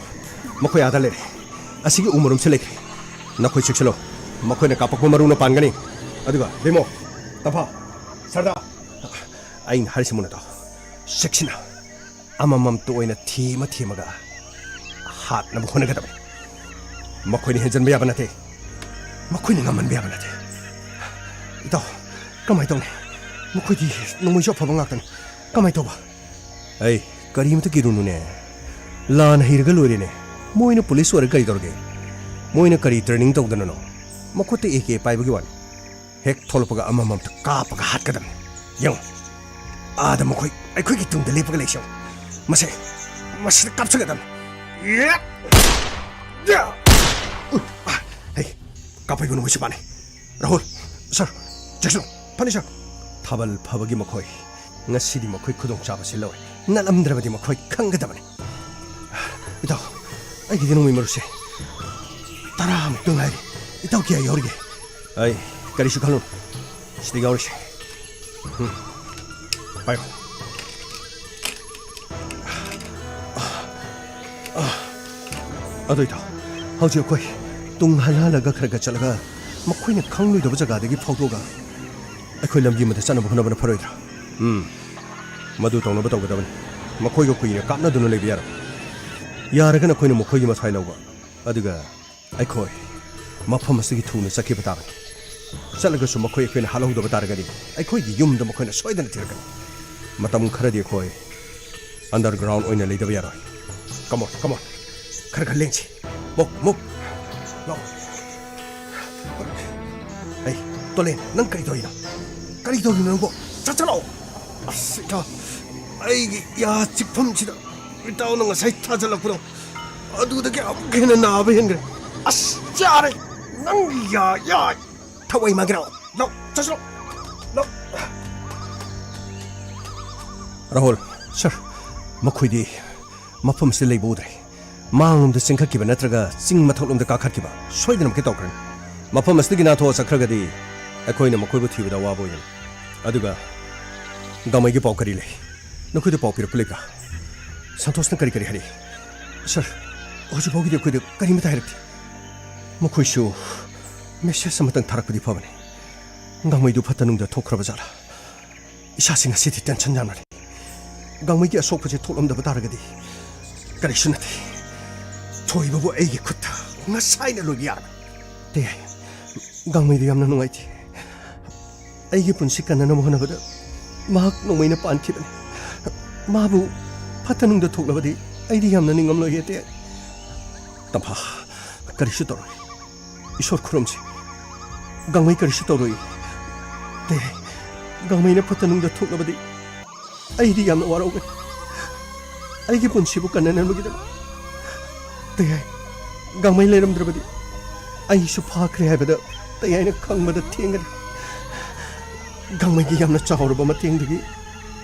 ꯃꯈꯣꯏ ꯑꯥꯗ ꯂꯩꯔꯦ꯫ ꯑꯁꯤꯒꯤ ꯎ ꯃꯔꯨꯝꯁꯦ ꯂꯩꯈ꯭ꯔꯦ꯫ ꯅꯈꯣꯏ ꯆꯦꯛꯁꯤꯜꯂꯣ꯫ ꯃꯈꯣꯏꯅ ꯀꯥꯞꯄꯛꯄ ꯃꯔꯨꯅ ꯄꯥꯟꯒꯅꯤ꯫ ꯑꯗꯨꯒ ꯚꯤꯃꯣ, ꯇꯝꯐꯥ, ꯁꯔꯗꯥ, ꯑꯩꯅ ꯍꯥꯏꯔꯤꯁꯤ ꯃꯨꯟꯅ ꯇꯥꯎ꯫ ꯆꯦꯛꯁꯤꯟꯅ ꯑꯃꯃꯝꯇ ꯑꯣꯏꯅ ꯊꯦꯝꯃ ꯊꯦꯝꯃꯒ ꯍꯥꯠꯅꯕ ꯍꯣꯠꯅꯒꯗꯕꯅꯤ꯫ ꯃꯈꯣꯏꯅ ꯍꯦꯟꯖꯟꯕ ꯌꯥꯕ ꯅꯠꯇꯦ꯫ ꯃꯈꯣꯏꯅ ꯉꯝꯍꯟꯕ ꯌꯥꯕ ꯅꯠꯇꯦ꯫ ꯏꯇꯥꯎ, ꯀꯃꯥꯏꯅ ꯇꯧꯅꯤ? ꯃꯈꯣꯏꯗꯤ ꯅꯣꯡꯃꯩꯁꯨ ꯑꯐꯕ ꯉꯥꯛꯇꯅꯤ꯫ ꯀꯃꯥꯏꯅ ꯇꯧꯕ? ꯑꯩ, ꯀꯔꯤꯃꯇ ꯀꯤꯔꯨꯅꯨꯅꯦ꯫ ꯂꯥꯟ ꯍꯩꯔꯒ ꯂꯣꯏꯔꯦꯅꯦ꯫ ꯃꯣꯏꯅ ꯄꯨꯂꯤꯁ ꯑꯣꯏꯔꯒ ꯀꯔꯤ ꯇꯧꯔꯒꯦ? ꯃꯣꯏꯅ ꯀꯔꯤ ꯇ꯭ꯔꯦꯅꯤꯡ ꯇꯧꯗꯅꯅꯣ? ꯃꯈꯨꯠꯇ ꯑꯦ ꯀꯦ ꯄꯥꯏꯕꯒꯤ ꯋꯥꯅꯤ꯫ ꯍꯦꯛ ꯊꯣꯛꯂꯛꯄꯒ ꯑꯃꯃꯝꯇ ꯀꯥꯞꯄꯒ ꯍꯥꯠꯀꯗꯕꯅꯤ꯫ ꯌꯦꯡꯉꯨ, ꯑꯥꯗ ꯃꯈꯣꯏ ꯑꯩꯈꯣꯏꯒꯤ ꯇꯨꯡꯗ ꯂꯦꯞꯄꯒ ꯂꯩꯁꯤ ꯌꯦꯡꯉꯨ꯫ ꯃꯁꯦ, ꯃꯁꯤꯗ ꯀꯥꯞꯆꯒꯗꯕꯅꯤ꯫ ꯌꯦꯠ! ꯌꯥ! ꯎ! ꯑ! ꯍꯩ, ꯀꯥꯞꯄꯩꯕ ꯅꯣꯡꯃꯩꯁꯨ ꯃꯥꯟꯅꯩ꯫ ꯔꯥꯍꯨꯜ, ꯁꯥꯔ, ꯖꯦꯛꯁꯟ, ꯐꯅꯤ ꯁꯥꯔ꯫ ꯊꯥꯕꯜ ꯐꯕꯒꯤ ꯃꯈꯣꯏ ꯉꯁꯤꯗꯤ ꯃꯈꯣꯏ ꯈꯨꯗꯣꯡꯆꯥꯕꯁꯤ ꯂꯧꯔꯦ꯫ ꯅꯠꯂꯝꯗ꯭ꯔꯕꯗꯤ ꯃꯈꯣꯏ ꯈꯪꯒꯗꯕꯅꯤ꯫ ꯏꯇꯥꯎ, ꯑꯩꯒꯤꯗꯤ ꯅꯣꯡꯃꯩ ꯃꯔꯨꯁꯦ ꯇꯔꯥꯃꯨꯛꯇ ꯉꯥꯏꯔꯤ꯫ ꯏꯇꯥꯎ ꯀꯌꯥ ꯌꯥꯎꯔꯤꯒꯦ? ꯑꯩ ꯀꯔꯤꯁꯨ ꯈꯜꯂꯨ꯫ ꯁꯤꯗ ꯌꯥꯎꯔꯤꯁꯦ꯫ ꯎꯝ꯫ ꯄꯥꯏꯌꯨ꯫ ꯑꯗꯨ ꯏꯇꯥꯎ, ꯍꯧꯖꯤꯛ ꯑꯩꯈꯣꯏ ꯇꯨꯡ ꯍꯜꯂ ꯍꯜꯂꯒ ꯈꯔ ꯈꯔ ꯆꯠꯂꯒ ꯃꯈꯣꯏꯅ ꯈꯪꯂꯣꯏꯗꯕ ꯖꯒꯥꯗꯒꯤ ꯐꯥꯎꯗꯣꯛꯑꯒ ꯑꯩꯈꯣꯏ ꯂꯝꯕꯤ ꯑꯃꯗ ꯆꯠꯅꯕ ꯍꯣꯠꯅꯕꯅ ꯐꯔꯣꯏꯗ꯭ꯔꯥ? ꯎꯝ꯫ ꯃꯗꯨ ꯇꯧꯅꯕ ꯇꯧꯒꯗꯕꯅꯤ꯫ ꯃꯈꯣꯏꯒ ꯀꯨꯏꯅ ꯀꯥꯞꯅꯗꯨꯅ ꯂꯩꯕ ꯌꯥꯔꯣꯏ꯫ ꯌꯥꯔꯒꯅ ꯑꯩꯈꯣꯏꯅ ꯃꯈꯣꯏꯒꯤ ꯃꯊ꯭ꯋꯥꯏ ꯂꯧꯕ, ꯑꯗꯨꯒ ꯑꯩꯈꯣꯏ ꯃꯐꯝ ꯑꯁꯤꯗꯒꯤ ꯊꯨꯅ ꯆꯠꯈꯤꯕ ꯇꯥꯕꯅꯤ꯫ ꯆꯠꯂꯒꯁꯨ ꯃꯈꯣꯏ ꯑꯩꯈꯣꯏꯅ ꯍꯥꯠꯍꯧꯗꯕ ꯇꯥꯔꯒꯗꯤ, ꯑꯩꯈꯣꯏꯒꯤ ꯌꯨꯝꯗ ꯃꯈꯣꯏꯅ ꯁꯣꯏꯗꯅ ꯊꯤꯔꯛꯀꯅꯤ꯫ ꯃꯇꯝ ꯈꯔꯗꯤ ꯑꯩꯈꯣꯏ underground ꯑꯣꯏꯅ ꯂꯩꯗꯕ ꯌꯥꯔꯣꯏ꯫ Come on, come on. ꯈꯔ ꯈꯔ ꯂꯦꯡꯁꯤ꯫ Move, move. ꯂꯥꯛꯑꯣ꯫ ꯑꯩ, ꯇꯣꯂꯦꯟ, ꯅꯪ ꯀꯔꯤ ꯇꯧꯔꯤꯅꯣ? ꯀꯔꯤ ꯇꯧꯔꯤꯅꯣ ꯅꯪꯕꯣ? ꯆꯠ, ꯆꯠꯂꯣ꯫ ꯑꯁ, ꯏꯇꯥꯎ, ꯑꯩꯒꯤ ꯌꯥ ꯆꯤꯛꯐꯝꯁꯤꯗ ꯏꯇꯥꯎꯅ ꯉꯁꯥꯏ ꯊꯥꯖꯤꯜꯂꯛꯄꯗꯣ, ꯑꯗꯨꯗꯒꯤ ꯑꯃꯨꯛ ꯍꯦꯟꯅ ꯅꯥꯕ ꯍꯦꯟꯈ꯭ꯔꯦ꯫ ꯑꯁ, ꯌꯥꯔꯦ꯫ ꯅꯪꯒꯤ ꯌꯥ, ꯌꯥ꯫ ꯊꯋꯥꯏ ꯃꯥꯒꯤꯔꯣ? ꯂꯥꯎ, ꯆꯠꯁꯤꯔꯣ? ꯂꯥꯎ꯫ ꯔꯥꯍꯨꯜ, ꯁꯥꯔ, ꯃꯈꯣꯏꯗꯤ ꯃꯐꯝꯁꯤꯗ ꯂꯩꯕ ꯎꯗ꯭ꯔꯦ꯫ ꯃꯥꯡꯂꯣꯝꯗ ꯆꯦꯟꯈꯠꯈꯤꯕ ꯅꯠꯇ꯭ꯔꯒ ꯆꯤꯡ ꯃꯊꯛꯂꯣꯝꯗ ꯀꯥꯈꯠꯈꯤꯕ ꯁꯣꯏꯗꯅꯃꯛꯀꯤ ꯇꯧꯈ꯭ꯔꯅꯤ꯫ ꯃꯐꯝ ꯑꯁꯤꯗꯒꯤ ꯅꯥꯟꯊꯣꯛꯑ ꯆꯠꯈ꯭ꯔꯒꯗꯤ ꯑꯩꯈꯣꯏꯅ ꯃꯈꯣꯏꯕꯨ ꯊꯤꯕꯗ ꯑꯋꯥꯕ ꯑꯣꯏꯒꯅꯤ꯫ ꯑꯗꯨꯒ ꯒꯥꯡꯃꯩꯒꯤ ꯄꯥꯎ ꯀꯔꯤ ꯂꯩ? ꯅꯈꯣꯏꯗ ꯄꯥꯎ ꯄꯤꯔꯛꯄ ꯂꯩꯕ꯭ꯔꯥ? ꯁꯟꯇꯣꯁꯅ ꯀꯔꯤ ꯀꯔꯤ ꯍꯥꯏꯔꯛꯏ? ꯁꯥꯔ, ꯍꯧꯖꯤꯛ ꯐꯥꯎꯒꯤꯗꯤ ꯑꯩꯈꯣꯏꯗ ꯀꯔꯤꯃꯠꯇ ꯍꯥꯏꯔꯛꯇꯦ꯫ ꯃꯈꯣꯏꯁꯨ ꯃꯦꯁꯦꯖ ꯑꯃꯇꯪ ꯊꯥꯔꯛꯄꯗꯤ ꯐꯕꯅꯤ꯫ ꯒꯥꯡꯃꯩꯗꯨ ꯐꯠꯇ ꯅꯨꯡꯗ ꯊꯣꯛꯈ꯭ꯔꯕ ꯖꯥꯠꯂꯥ? ꯏꯁꯥꯁꯤ ꯉꯁꯤꯗꯤ ꯇꯦꯟꯁꯟ ꯌꯥꯝꯅ ꯂꯩ꯫ ꯒꯥꯡꯃꯩꯒꯤ ꯑꯁꯣꯛꯄꯁꯦ ꯊꯣꯛꯂꯝꯗꯕ ꯇꯥꯔꯒꯗꯤ ꯀꯔꯤꯁꯨ ꯅꯠꯇꯦ꯫ ꯊꯣꯏꯕꯕꯨ ꯑꯩꯒꯤ ꯈꯨꯠꯇ ꯉꯁꯥꯏꯅ ꯂꯣꯏꯕ ꯌꯥꯔꯕꯅꯤ꯫ ꯇꯦ, ꯒꯥꯡꯃꯩꯗꯨ ꯌꯥꯝꯅ ꯅꯨꯡꯉꯥꯏꯇꯦ꯫ ꯑꯩꯒꯤ ꯄꯨꯟꯁꯤ ꯀꯟꯅꯅꯕ ꯍꯣꯠꯅꯕꯗ ꯃꯍꯥꯛ ꯅꯣꯡꯃꯩꯅ ꯄꯥꯟꯈꯤꯕꯅꯤ꯫ ꯃꯥꯕꯨ ꯐꯠꯇ ꯅꯨꯡꯗ ꯊꯣꯛꯂꯕꯗꯤ ꯑꯩꯗꯤ ꯌꯥꯝꯅ ꯅꯤꯡꯉꯝꯂꯣꯏꯌꯦ, ꯇꯦ꯫ ꯇꯝꯐꯥ, ꯀꯔꯤꯁꯨ ꯇꯧꯔꯣꯏ꯫ ꯏꯁꯣꯔ ꯈꯨꯔꯨꯝꯁꯤ꯫ ꯒꯥꯡꯃꯩ ꯀꯔꯤꯁꯨ ꯇꯧꯔꯣꯏ꯫ ꯇꯦ, ꯒꯥꯡꯃꯩꯅ ꯐꯠꯇ ꯅꯨꯡꯗ ꯊꯣꯛꯂꯕꯗꯤ ꯑꯩꯗꯤ ꯌꯥꯝꯅ ꯋꯥꯔꯧꯒꯅꯤ꯫ ꯑꯩꯒꯤ ꯄꯨꯟꯁꯤꯕꯨ ꯀꯟꯅꯅꯕꯒꯤꯗꯃꯛ꯫ ꯇꯌꯥꯏ, ꯒꯥꯡꯃꯩ ꯂꯩꯔꯝꯗ꯭ꯔꯕꯗꯤ ꯑꯩꯁꯨ ꯐꯥꯈ꯭ꯔꯦ ꯍꯥꯏꯕꯗ ꯇꯌꯥꯏꯅ ꯈꯪꯕꯗ ꯊꯦꯡꯒꯅꯤ꯫ ꯒꯥꯡꯃꯩꯒꯤ ꯌꯥꯝꯅ ꯆꯥꯎꯔꯕ ꯃꯇꯦꯡꯗꯒꯤ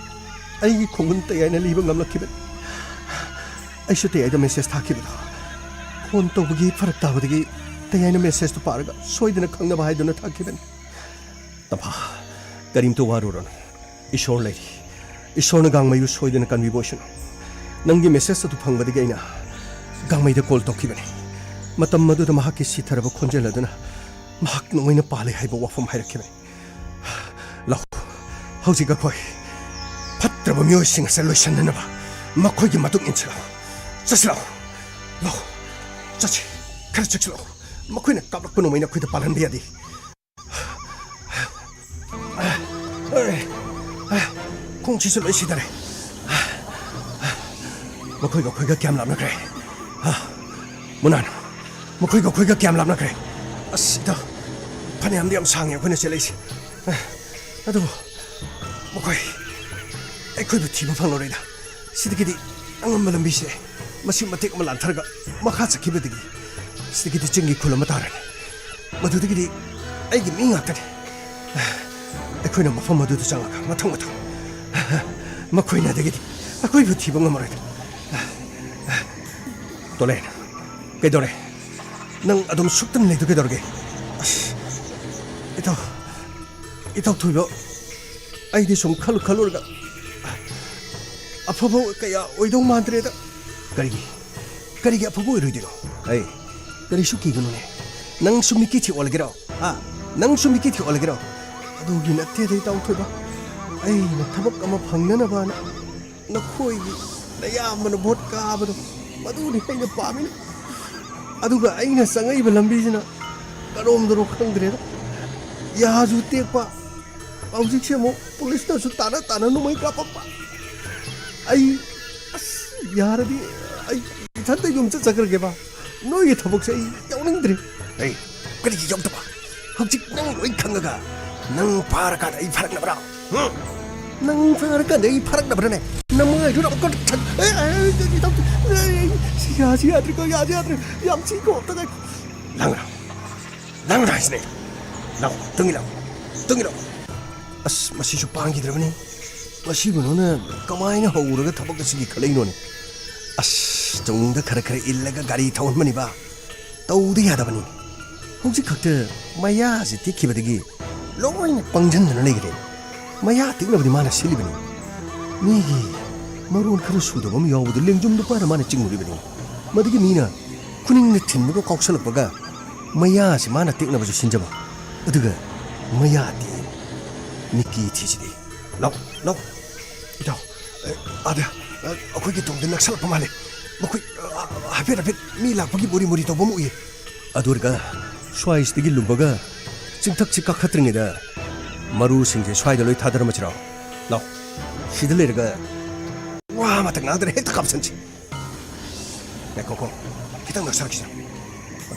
ꯑꯩꯒꯤ ꯈꯣꯡꯒꯨꯟ ꯇꯌꯥꯏꯅ ꯂꯤꯕ ꯉꯝꯂꯛꯈꯤꯕꯅꯤ꯫ ꯑꯩꯁꯨ ꯇꯌꯥꯏꯗ ꯃꯦꯁꯦꯖ ꯊꯥꯈꯤꯕꯗꯣ, ꯐꯣꯟ ꯇꯧꯕꯒꯤ ꯐꯔꯛ ꯇꯥꯕꯗꯒꯤ ꯇꯌꯥꯏꯅ ꯃꯦꯁꯦꯖꯇꯨ ꯄꯥꯔꯒ ꯁꯣꯏꯗꯅ ꯈꯪꯅꯕ ꯍꯥꯏꯗꯨꯅ ꯊꯥꯈꯤꯕꯅꯤ꯫ ꯇꯝꯐꯥ, ꯀꯔꯤꯝꯇ ꯋꯥꯔꯨꯔꯅꯨ꯫ ꯏꯁꯣꯔ ꯂꯩꯔꯤ꯫ ꯏꯁꯣꯔꯅ ꯒꯥꯡꯃꯩꯕꯨ ꯁꯣꯏꯗꯅ ꯀꯟꯕꯤꯕ ꯑꯣꯏꯁꯅꯨ꯫ ꯅꯪꯒꯤ ꯃꯦꯁꯦꯖ ꯑꯗꯨ ꯐꯪꯕꯗꯒꯤ ꯑꯩꯅ ꯒꯥꯡꯃꯩꯗ ꯀꯣꯜ ꯇꯧꯈꯤꯕꯅꯤ꯫ ꯃꯇꯝ ꯑꯗꯨꯗ ꯃꯍꯥꯛꯀꯤ ꯁꯤꯊꯔꯕ ꯈꯣꯟꯖꯦꯜ ꯑꯗꯨꯅ ꯃꯍꯥꯛ ꯅꯣꯡꯃꯩꯅ ꯄꯥꯜꯂꯦ ꯍꯥꯏꯕ ꯋꯥꯐꯝ ꯍꯥꯏꯔꯛꯈꯤꯕꯅꯤ꯫ ꯂꯥꯛꯎ, ꯍꯧꯖꯤꯛ ꯑꯩꯈꯣꯏ ꯐꯠ ꯐꯠꯇ꯭ꯔꯕ ꯃꯤꯑꯣꯏꯁꯤꯡ ꯑꯁꯤ ꯂꯣꯏꯁꯤꯟꯅꯅꯕ ꯃꯈꯣꯏꯒꯤ ꯃꯇꯨꯡ ꯏꯟꯁꯤꯜꯂꯛꯎ꯫ ꯆꯠꯁꯤꯜꯂꯛꯎ꯫ ꯂꯥꯛꯎ꯫ ꯆꯠꯁꯤ꯫ ꯈꯔ ꯆꯠꯁꯤꯜꯂꯛꯎ꯫ ꯃꯈꯣꯏꯅ ꯀꯥꯞꯂꯛꯄ ꯅꯣꯡꯃꯩꯅ ꯑꯩꯈꯣꯏꯗ ꯄꯥꯜꯍꯟꯕ ꯌꯥꯗꯦ꯫ ꯈꯣꯡꯁꯤꯁꯨ ꯂꯣꯏ ꯁꯤꯊꯔꯦ꯫ ꯃꯈꯣꯏꯒ ꯑꯩꯈꯣꯏꯒ ꯀꯌꯥꯝ ꯂꯥꯞꯅꯈ꯭ꯔꯦ? ꯃꯨꯅꯥꯟ, ꯃꯈꯣꯏꯒ ꯑꯩꯈꯣꯏꯒ ꯀꯌꯥꯝ ꯂꯥꯞꯅꯈ꯭ꯔꯦ? ꯑꯁ, ꯏꯇꯥꯎ, ꯐꯅꯌꯥꯝꯗꯤ ꯌꯥꯝ ꯁꯥꯡꯉꯦ ꯑꯩꯈꯣꯏꯅ ꯆꯦꯜꯂꯛꯏꯁꯦ꯫ ꯑꯗꯨꯕꯨ ꯃꯈꯣꯏ ꯑꯩꯈꯣꯏꯕꯨ ꯊꯤꯕ ꯐꯪꯂꯔꯣꯏꯗ꯫ ꯁꯤꯗꯒꯤꯗꯤ ꯑꯉꯝꯕ ꯂꯝꯕꯤꯁꯦ ꯃꯁꯤ ꯃꯇꯦꯛ ꯑꯃ ꯂꯥꯟꯊꯔꯒ ꯃꯈꯥ ꯆꯠꯈꯤꯕꯗꯒꯤ ꯁꯤꯗꯒꯤꯗꯤ ꯆꯤꯡꯒꯤ ꯈꯨꯜ ꯑꯃ ꯇꯥꯔꯅꯤ꯫ ꯃꯗꯨꯗꯒꯤꯗꯤ ꯑꯩꯒꯤ ꯃꯤ ꯉꯥꯛꯇꯅꯤ꯫ ꯑꯩꯈꯣꯏꯅ ꯃꯐꯝ ꯑꯗꯨꯗ ꯆꯪꯂꯒ ꯃꯊꯪ ꯃꯊꯪ ꯃꯈꯣꯏꯅ ꯑꯗꯒꯤꯗꯤ ꯑꯩꯈꯣꯏꯕꯨ ꯊꯤꯕ ꯉꯝꯃꯔꯣꯏꯗ꯫ ꯇꯣꯂꯦꯟ, ꯀꯩꯗꯧꯔꯦ? ꯅꯪ ꯑꯗꯨꯝ ꯁꯨꯛꯇꯅ ꯂꯩꯗꯨ ꯀꯩꯗꯧꯔꯒꯦ? ꯑꯁ, ꯏꯇꯥꯎ, ꯏꯇꯥꯎ ꯊꯣꯏꯕ, ꯑꯩꯗꯤ ꯁꯨꯝ ꯈꯜꯂꯨ ꯈꯜꯂꯨꯔꯒ ꯑꯐꯕ ꯀꯌꯥ ꯑꯣꯏꯗꯧ ꯃꯥꯟꯗ꯭ꯔꯦꯗ꯫ ꯀꯔꯤꯒꯤ? ꯀꯔꯤꯒꯤ ꯑꯐꯕ ꯑꯣꯏꯔꯣꯏꯗꯣꯏꯅꯣ? ꯑꯩ, ꯀꯔꯤꯁꯨ ꯀꯤꯒꯅꯨꯅꯦ꯫ ꯅꯪꯁꯨ ꯃꯤꯀꯤ ꯊꯤꯑꯣꯜꯂꯒꯦꯔꯣ? ꯍꯥ? ꯅꯪꯁꯨ ꯃꯤꯀꯤ ꯊꯤꯑꯣꯜꯂꯒꯦꯔꯣ? ꯑꯗꯨꯒꯤ ꯅꯠꯇꯦꯗ, ꯏꯇꯥꯎ ꯊꯣꯏꯕ꯫ ꯑꯩꯅ ꯊꯕꯛ ꯑꯃ ꯐꯪꯅꯅꯕꯅ ꯅꯈꯣꯏꯒꯤ ꯅꯌꯥꯝꯕꯅ ꯚꯣꯠ ꯀꯥꯕꯗꯣ, ꯃꯗꯨꯅꯤ ꯑꯩꯅ ꯄꯥꯝꯃꯤꯅ꯫ ꯑꯗꯨꯒ ꯑꯩꯅ ꯆꯪꯉꯛꯏꯕ ꯂꯝꯕꯤꯁꯤꯅ ꯀꯔꯣꯝꯗꯅꯣ ꯈꯪꯗ꯭ꯔꯦꯗ꯫ ꯌꯥꯁꯨ ꯇꯦꯛꯄ, ꯍꯧꯖꯤꯛꯁꯦ ꯑꯃꯨꯛ ꯄꯨꯂꯤꯁꯅꯁꯨ ꯇꯥꯅ ꯇꯥꯅ ꯅꯣꯡꯃꯩ ꯀꯥꯞꯄꯛꯄ꯫ ꯑꯩ, ꯑꯁ, ꯌꯥꯔꯗꯤ ꯑꯩ ꯏꯊꯟꯇ ꯌꯨꯝ ꯆꯠꯆꯈ꯭ꯔꯒꯦꯕ꯫ ꯅꯣꯏꯒꯤ ꯊꯕꯛꯁꯦ ꯑꯩ ꯌꯥꯎꯅꯤꯡꯗ꯭ꯔꯦ꯫ ꯑꯩ ꯀꯔꯤꯒꯤ ꯌꯥꯎꯗꯕ? ꯍꯧꯖꯤꯛ ꯅꯪ ꯂꯣꯏ ꯈꯪꯉꯒ ꯅꯪ ꯐꯥꯔꯀꯥꯟꯗ ꯑꯩ ꯐꯥꯔꯛꯅꯕ꯭ꯔꯥ? ꯍꯨꯝ? ꯅꯪ ꯐꯥꯔꯀꯥꯟꯗ ꯑꯩ ꯐꯥꯔꯛꯅꯕ꯭ꯔꯥꯅꯦ? ꯅꯃꯥꯏꯗꯨꯗ ꯑꯃꯨꯛꯀ ꯊꯛ-, ꯑꯦ, ꯑꯦ, ꯑꯦ, ꯏꯇꯥꯎ, ꯑꯦ, ꯑꯦ, ꯁꯤ ꯌꯥꯁꯤ ꯌꯥꯗ꯭ꯔꯦꯀꯣ, ꯌꯥꯁꯤ ꯌꯥꯗ꯭ꯔꯦ꯫ ꯌꯥꯝ ꯊꯤꯀꯣ, ꯑꯝꯇ ꯉꯥꯏꯈꯣ꯫ ꯂꯥꯡꯒꯅꯨ꯫ ꯂꯥꯡꯒꯅꯨ ꯍꯥꯏꯁꯤꯅꯦ꯫ ꯂꯥꯎ, ꯇꯨꯡꯒꯤ ꯂꯥꯎ꯫ ꯇꯨꯡꯒꯤ ꯂꯥꯎ꯫ ꯑꯁ, ꯃꯁꯤꯁꯨ ꯄꯥꯡꯈꯤꯗ꯭ꯔꯕꯅꯤ꯫ ꯃꯁꯤꯕꯨ ꯅꯪꯅ ꯀꯃꯥꯏꯅ ꯍꯧꯔꯒ ꯊꯕꯛ ꯑꯁꯤꯒꯤ ꯈꯜꯂꯛꯏꯅꯣꯅꯦ? ꯑꯁ, ꯇꯨꯡꯗ ꯈꯔ ꯈꯔ ꯏꯜꯂꯒ ꯒꯥꯔꯤ ꯊꯧꯍꯟꯕꯅꯤꯕ꯫ ꯇꯧꯗ ꯌꯥꯗꯕꯅꯤ꯫ ꯍꯧꯖꯤꯛ ꯈꯛꯇ ꯃꯌꯥꯁꯤ ꯇꯦꯛꯈꯤꯕꯗꯒꯤ ꯂꯣꯏꯅ ꯄꯪꯁꯤꯟꯗꯅ ꯂꯩꯈ꯭ꯔꯦ꯫ ꯃꯌꯥ ꯇꯦꯛꯅꯕꯗꯤ ꯃꯥꯅ ꯁꯤꯜꯂꯤꯕꯅꯤ꯫ ꯃꯤꯒꯤ ꯃꯔꯣꯟ ꯈꯔ ꯁꯨꯗꯕ ꯑꯃ ꯌꯥꯎꯕꯗꯨ ꯂꯦꯡꯖꯨꯝ ꯅꯨꯄꯥꯅ ꯃꯥꯅ ꯆꯤꯡꯉꯨꯔꯤꯕꯅꯤ꯫ ꯃꯗꯨꯒꯤ ꯃꯤꯅ ꯈꯨꯅꯤꯡꯅ ꯊꯤꯟꯕꯒ ꯀꯥꯎꯁꯜꯂꯛꯄꯒ ꯃꯌꯥꯁꯤ ꯃꯥꯅ ꯇꯦꯛꯅꯕꯁꯨ ꯁꯤꯟꯖꯕ꯫ ꯑꯗꯨꯒ ꯃꯌꯥ ꯇꯦꯛꯑꯦ꯫ ꯃꯤꯀꯤ ꯊꯤꯁꯤꯗꯤ꯫ ꯂꯥꯎ, ꯂꯥꯎ꯫ ꯏꯇꯥꯎ, ꯑ, ꯑꯥꯗ, ꯑ, ꯑꯩꯈꯣꯏꯒꯤ ꯇꯨꯡꯗ ꯅꯛꯁꯜꯂꯛꯄ ꯃꯥꯜꯂꯦ꯫ ꯃꯈꯣꯏ, ꯑ, ꯍꯥꯏꯐꯦꯠ ꯍꯥꯏꯐꯦꯠ ꯃꯤ ꯂꯥꯛꯄꯒꯤ ꯃꯣꯔꯤ ꯃꯣꯔꯤ ꯇꯧꯕ ꯑꯃ ꯎꯏꯌꯦ꯫ ꯑꯗꯨ ꯑꯣꯏꯔꯒ ꯁ꯭ꯋꯥꯏꯁꯤꯗꯒꯤ ꯂꯨꯝꯃꯒ ꯆꯤꯡꯊꯛꯁꯤ ꯀꯥꯈꯠꯇ꯭ꯔꯤꯉꯩꯗ ꯃꯔꯨꯁꯤꯡꯁꯦ ꯁ꯭ꯋꯥꯏꯗ ꯂꯣꯏ ꯊꯥꯗꯔꯝꯃꯁꯤꯔꯣ? ꯂꯥꯎ, ꯁꯤꯗ ꯂꯩꯔꯒ ꯋꯥ ꯑꯃꯇ ꯉꯥꯡꯗꯅ ꯍꯦꯛꯇ ꯀꯥꯞꯁꯟꯁꯤ꯫ ꯉꯥꯏꯈꯣꯀꯣ, ꯈꯤꯇꯪ ꯅꯛꯁꯜꯂꯛꯈꯤꯁꯦ꯫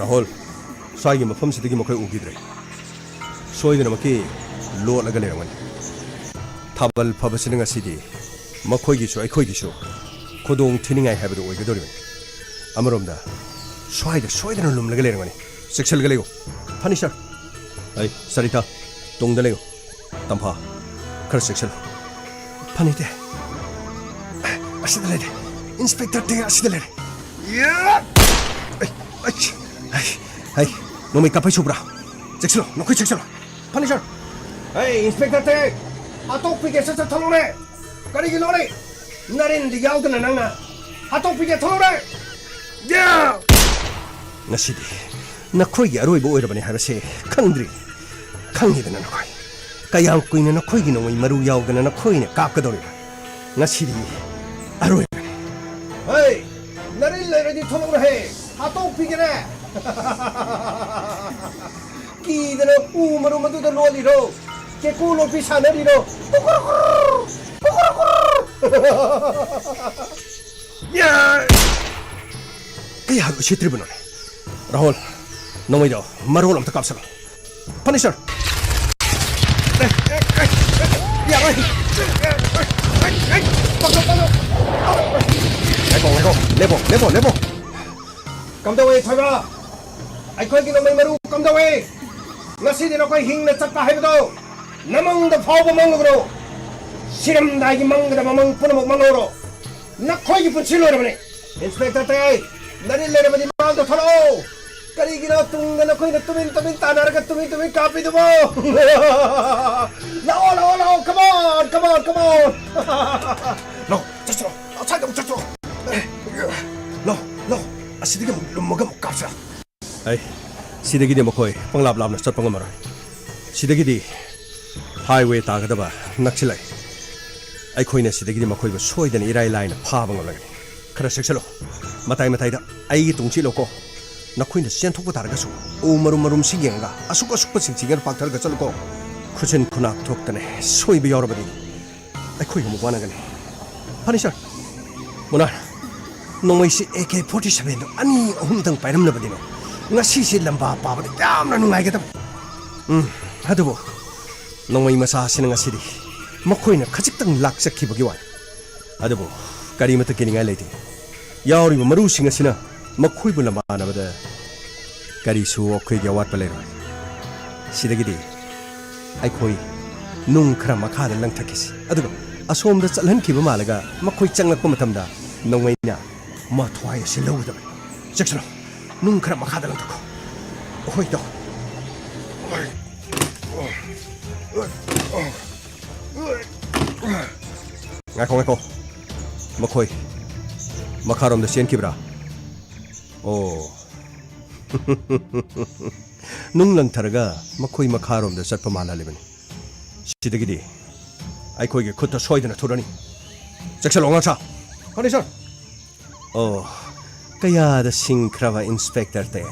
ꯔꯥꯍꯨꯜ, ꯁ꯭ꯋꯥꯏꯒꯤ ꯃꯐꯝꯁꯤꯗꯒꯤ ꯃꯈꯣꯏ ꯎꯈꯤꯗ꯭ꯔꯦ꯫ ꯁꯣꯏꯗꯅꯃꯛꯀꯤ ꯂꯣꯠꯂꯒ ꯂꯩꯔꯝꯒꯅꯤ꯫ ꯊꯥꯕꯜ ꯐꯕꯁꯤꯅ ꯉꯁꯤꯗꯤ ꯃꯈꯣꯏꯒꯤꯁꯨ ꯑꯩꯈꯣꯏꯒꯤꯁꯨ ꯈꯨꯗꯣꯡ ꯊꯤꯅꯤꯡꯉꯥꯏ ꯍꯥꯏꯕꯗꯨ ꯑꯣꯏꯒꯗꯧꯔꯤꯕꯅꯤ꯫ ꯑꯃꯔꯣꯝꯗ ꯁ꯭ꯋꯥꯏꯗ ꯁꯣꯏꯗꯅ ꯂꯨꯝꯂꯒ ꯂꯩꯔꯝꯒꯅꯤ꯫ ꯆꯦꯛꯁꯤꯜꯂꯒ ꯂꯩꯌꯨ꯫ ꯐꯅꯤ, ꯁꯥꯔ꯫ ꯑꯩ, ꯁꯔꯤꯇꯥ, ꯇꯨꯡꯗ ꯂꯩꯌꯨ꯫ ꯇꯝꯐꯥ, ꯈꯔ ꯆꯦꯛꯁꯤꯜꯂꯨ꯫ ꯐꯅꯤꯇꯦ꯫ ꯑꯁꯤꯗ ꯂꯩꯔꯦ꯫ ꯏꯟꯁꯄꯦꯛꯇꯔ ꯇꯦ ꯑꯁꯤꯗ ꯂꯩꯔꯦ꯫ ꯌꯥ! ꯑꯩ, ꯑꯩ, ꯑꯩ, ꯑꯩ, ꯅꯣꯡꯃꯩ ꯀꯥꯞꯄꯩ ꯁꯨꯕ꯭ꯔꯥ? ꯆꯦꯛꯁꯤꯜꯂꯣ, ꯅꯈꯣꯏ ꯆꯦꯛꯁꯤꯜꯂꯣ꯫ ꯐꯅꯤ, ꯁꯥꯔ꯫ ꯑꯩ, ꯏꯟꯁꯄꯦꯛꯇꯔ ꯇꯦ, ꯍꯥꯠꯇꯣꯛꯄꯤꯒꯦ, ꯁꯠ ꯁꯠ ꯊꯣꯛꯂꯛꯎꯅꯦ꯫ ꯀꯔꯤꯒꯤꯅꯣꯅꯦ? ꯅꯔꯤꯟꯗꯤ ꯌꯥꯎꯗꯅ ꯅꯪꯅ ꯍꯥꯠꯇꯣꯛꯄꯤꯒꯦ, ꯊꯣꯛꯂꯛꯎꯅꯦ꯫ ꯌꯥ! ꯉꯁꯤꯗꯤ ꯅꯈꯣꯏꯒꯤ ꯑꯔꯣꯏꯕ ꯑꯣꯏꯔꯕꯅꯤ ꯍꯥꯏꯕꯁꯦ ꯈꯪꯗ꯭ꯔꯤ꯫ ꯈꯪꯉꯤꯗꯅ ꯅꯈꯣꯏ꯫ ꯀꯌꯥꯝ ꯀꯨꯏꯅ ꯅꯈꯣꯏꯒꯤ ꯅꯣꯡꯃꯩ ꯃꯔꯨ ꯌꯥꯎꯗꯅ ꯅꯈꯣꯏꯅ ꯀꯥꯞꯀꯗꯧꯔꯤꯕ? ꯉꯁꯤꯗꯤ ꯑꯔꯣꯏꯕꯅꯤ꯫ ꯍꯩ! ꯅꯔꯤꯟ ꯂꯩꯔꯗꯤ ꯊꯣꯛꯂꯛꯎꯅꯍꯦ! ꯍꯥꯠꯇꯣꯛꯄꯤꯒꯦꯅꯦ! ꯀꯤꯗꯅ ꯎ ꯃꯔꯨꯝ ꯑꯗꯨꯗ ꯂꯣꯜꯂꯤꯔꯣ? ꯀꯦꯀꯨ ꯂꯣꯠꯄꯤ ꯁꯥꯟꯅꯔꯤꯔꯣ? ꯀꯨꯀꯨꯔꯨꯀꯨꯔꯨ! ꯀꯨꯀꯨꯔꯨꯀꯨꯔꯨ! ꯌꯥ! ꯀꯩ ꯍꯥꯏꯕ ꯎꯁꯤꯠꯇ꯭ꯔꯤꯕꯅꯣꯅꯦ? ꯔꯥꯍꯨꯜ, ꯅꯣꯡꯃꯩꯗꯣ ꯃꯔꯣꯜ ꯑꯝꯇ ꯀꯥꯞꯁꯜꯂꯣ꯫ ꯐꯅꯤ, ꯁꯥꯔ꯫ ꯑꯦ, ꯑꯦ, ꯑꯦ, ꯑꯦ, ꯌꯥꯔꯣꯏ꯫ ꯑꯦ, ꯑꯦ, ꯑꯦ, ꯑꯦ, ꯄꯥꯈꯠ, ꯄꯥꯈꯠ꯫ ꯉꯥꯏꯈꯣ, ꯉꯥꯏꯈꯣ꯫ ꯂꯦꯞꯄꯣ, ꯂꯦꯞꯄꯣ, ꯂꯦꯞꯄꯣ꯫ ꯀꯝꯗꯧꯋꯦ, ꯊꯣꯏꯕ? ꯑꯩꯈꯣꯏꯒꯤ ꯅꯣꯡꯃꯩ ꯃꯔꯨ ꯀꯝꯗꯧꯋꯦ? ꯉꯁꯤꯗꯤ ꯅꯈꯣꯏ ꯍꯤꯡꯅ ꯆꯠꯄ ꯍꯥꯏꯕꯗꯣ ꯅꯃꯪꯗ ꯐꯥꯎꯕ ꯃꯪꯉꯨꯕ꯭ꯔꯣ? ꯁꯤꯔꯝꯗꯥꯏꯒꯤ ꯃꯪꯒꯗꯕ ꯃꯪ ꯄꯨꯝꯅꯃꯛ ꯃꯪꯍꯧꯔꯣ꯫ ꯅꯈꯣꯏꯒꯤ ꯄꯨꯟꯁꯤ ꯂꯣꯏꯔꯕꯅꯤ꯫ ꯏꯟꯁꯄꯦꯛꯇꯔ ꯇꯦ, ꯅꯔꯤꯟ ꯂꯩꯔꯕꯗꯤ ꯃꯥꯡꯗ ꯊꯣꯛꯂꯛꯑꯣ꯫ ꯀꯔꯤꯒꯤꯅꯣ ꯇꯨꯡꯗ ꯅꯈꯣꯏꯅ ꯇꯨꯃꯤꯟ ꯇꯨꯃꯤꯟ ꯇꯥꯟꯅꯔꯒ ꯇꯨꯃꯤꯟ ꯇꯨꯃꯤꯟ ꯀꯥꯞꯄꯤꯗꯨꯕꯣ? ꯂꯥꯛꯑꯣ, ꯂꯥꯛꯑꯣ, ꯂꯥꯛꯑꯣ, come on, come on, come on꯫ ꯂꯥꯛꯑꯣ, ꯆꯠꯁꯤꯔꯣ, outside ꯑꯃꯨꯛ ꯆꯠꯁꯤꯔꯣ꯫ ꯂꯥꯛꯑꯣ, ꯂꯥꯛꯑꯣ, ꯑꯁꯤꯗꯒꯤ ꯑꯃꯨꯛ ꯂꯨꯝꯃꯒ ꯑꯃꯨꯛ ꯀꯥꯞꯁꯤꯔꯥ? ꯑꯩ, ꯁꯤꯗꯒꯤꯗꯤ ꯃꯈꯣꯏ ꯄꯪꯂꯥꯞ ꯂꯥꯞꯅ ꯆꯠꯄ ꯉꯝꯃꯔꯣꯏ꯫ ꯁꯤꯗꯒꯤꯗꯤ highway ꯇꯥꯒꯗꯕ ꯅꯛꯁꯤꯜꯂꯛꯑꯦ꯫ ꯑꯩꯈꯣꯏꯅ ꯁꯤꯗꯒꯤꯗꯤ ꯃꯈꯣꯏꯕꯨ ꯁꯣꯏꯗꯅ ꯏꯔꯥꯏ ꯂꯥꯏꯅ ꯐꯥꯕ ꯉꯝꯂꯒꯅꯤ꯫ ꯈꯔ ꯆꯦꯛꯁꯤꯜꯂꯨ꯫ ꯃꯇꯥꯏ ꯃꯇꯥꯏꯗ ꯑꯩꯒꯤ ꯇꯨꯡ ꯁꯤꯠꯂꯨꯀꯣ꯫ ꯅꯈꯣꯏꯅ ꯆꯦꯟꯊꯣꯛꯄ ꯇꯥꯔꯒꯁꯨ ꯎ ꯃꯔꯨꯝ ꯃꯔꯨꯝꯁꯤ ꯌꯦꯡꯉꯒ ꯑꯁꯨꯛ ꯑꯁꯨꯛꯄꯁꯤꯡ ꯆꯤꯡꯒꯔ ꯄꯥꯛꯊꯔꯒ ꯆꯠꯂꯨꯀꯣ꯫ ꯈꯨꯠꯁꯤꯟ ꯈꯨꯅꯥꯛ ꯊꯣꯛꯇꯅ ꯁꯣꯏꯕ ꯌꯥꯎꯔꯕꯗꯤ ꯑꯩꯈꯣꯏ ꯑꯃꯨꯛ ꯋꯥꯅꯒꯅꯤ꯫ ꯐꯅꯤ ꯁꯥꯔ꯫ ꯃꯨꯅꯥꯔ, ꯅꯣꯡꯃꯩꯁꯤ ꯑꯦ ꯀꯦ ꯐꯣꯔꯇꯤ ꯁꯚꯦꯟꯗꯣ ꯑꯅꯤ ꯑꯍꯨꯝꯗꯪ ꯄꯥꯏꯔꯝꯂꯕꯗꯤꯅꯦ, ꯉꯁꯤꯁꯦ ꯂꯝꯕꯥ ꯄꯥꯕꯗ ꯌꯥꯝꯅ ꯅꯨꯡꯉꯥꯏꯒꯗꯕ꯫ ꯎꯝ, ꯑꯗꯨꯕꯨ ꯅꯣꯡꯃꯩ ꯃꯆꯥꯁꯤꯅ ꯉꯁꯤꯗꯤ ꯃꯈꯣꯏꯅ ꯈꯖꯤꯛꯇꯪ ꯂꯥꯛꯆꯈꯤꯕꯒꯤ ꯋꯥꯅꯤ꯫ ꯑꯗꯨꯕꯨ ꯀꯔꯤꯃꯠꯇ ꯀꯤꯅꯤꯡꯉꯥꯏ ꯂꯩꯇꯦ꯫ ꯌꯥꯎꯔꯤꯕ ꯃꯔꯨꯁꯤꯡ ꯑꯁꯤꯅ ꯃꯈꯣꯏꯕꯨ ꯂꯝꯕꯥꯅꯕꯗ ꯀꯔꯤꯁꯨ ꯑꯩꯈꯣꯏꯒꯤ ꯑꯋꯥꯠꯄ ꯂꯩꯔꯣꯏ꯫ ꯁꯤꯗꯒꯤꯗꯤ ꯑꯩꯈꯣꯏ ꯅꯨꯡ ꯈꯔ ꯃꯈꯥꯗ ꯂꯪꯊꯛꯈꯤꯁꯤ, ꯑꯗꯨꯒ ꯑꯁꯣꯝꯗ ꯆꯠꯍꯟꯈꯤꯕ ꯃꯥꯜꯂꯒ ꯃꯈꯣꯏ ꯆꯪꯂꯛꯄ ꯃꯇꯝꯗ ꯅꯣꯡꯃꯩꯅ ꯃꯊ꯭ꯋꯥꯏ ꯑꯁꯤ ꯂꯧꯒꯗꯕꯅꯤ꯫ ꯆꯦꯛꯁꯤꯜꯂꯣ, ꯅꯨꯡ ꯈꯔ ꯃꯈꯥꯗ ꯂꯪꯊꯛꯈꯣ꯫ ꯍꯣꯏ, ꯏꯇꯥꯎ꯫ ꯉꯥꯏꯈꯣ, ꯉꯥꯏꯈꯣ꯫ ꯃꯈꯣꯏ ꯃꯈꯥꯔꯣꯝꯗ ꯆꯦꯟꯈꯤꯕ꯭ꯔꯥ? ꯑꯣ꯫ ꯅꯨꯡ ꯂꯪꯊꯔꯒ ꯃꯈꯣꯏ ꯃꯈꯥꯔꯣꯝꯗ ꯆꯠꯄ ꯃꯥꯜꯍꯜꯂꯤꯕꯅꯤ꯫ ꯁꯤꯗꯒꯤꯗꯤ ꯑꯩꯈꯣꯏꯒꯤ ꯈꯨꯠꯇ ꯁꯣꯏꯗꯅ ꯊꯨꯔꯅꯤ꯫ ꯆꯦꯛꯁꯤꯜꯂꯣ, ꯑꯉꯥꯡꯁꯥ꯫ ꯐꯅꯤ, ꯁꯥꯔ꯫ ꯑꯣ, ꯀꯌꯥꯗ ꯁꯤꯡꯈ꯭ꯔꯕ ꯏꯟꯁꯄꯦꯛꯇꯔ ꯇꯦ꯫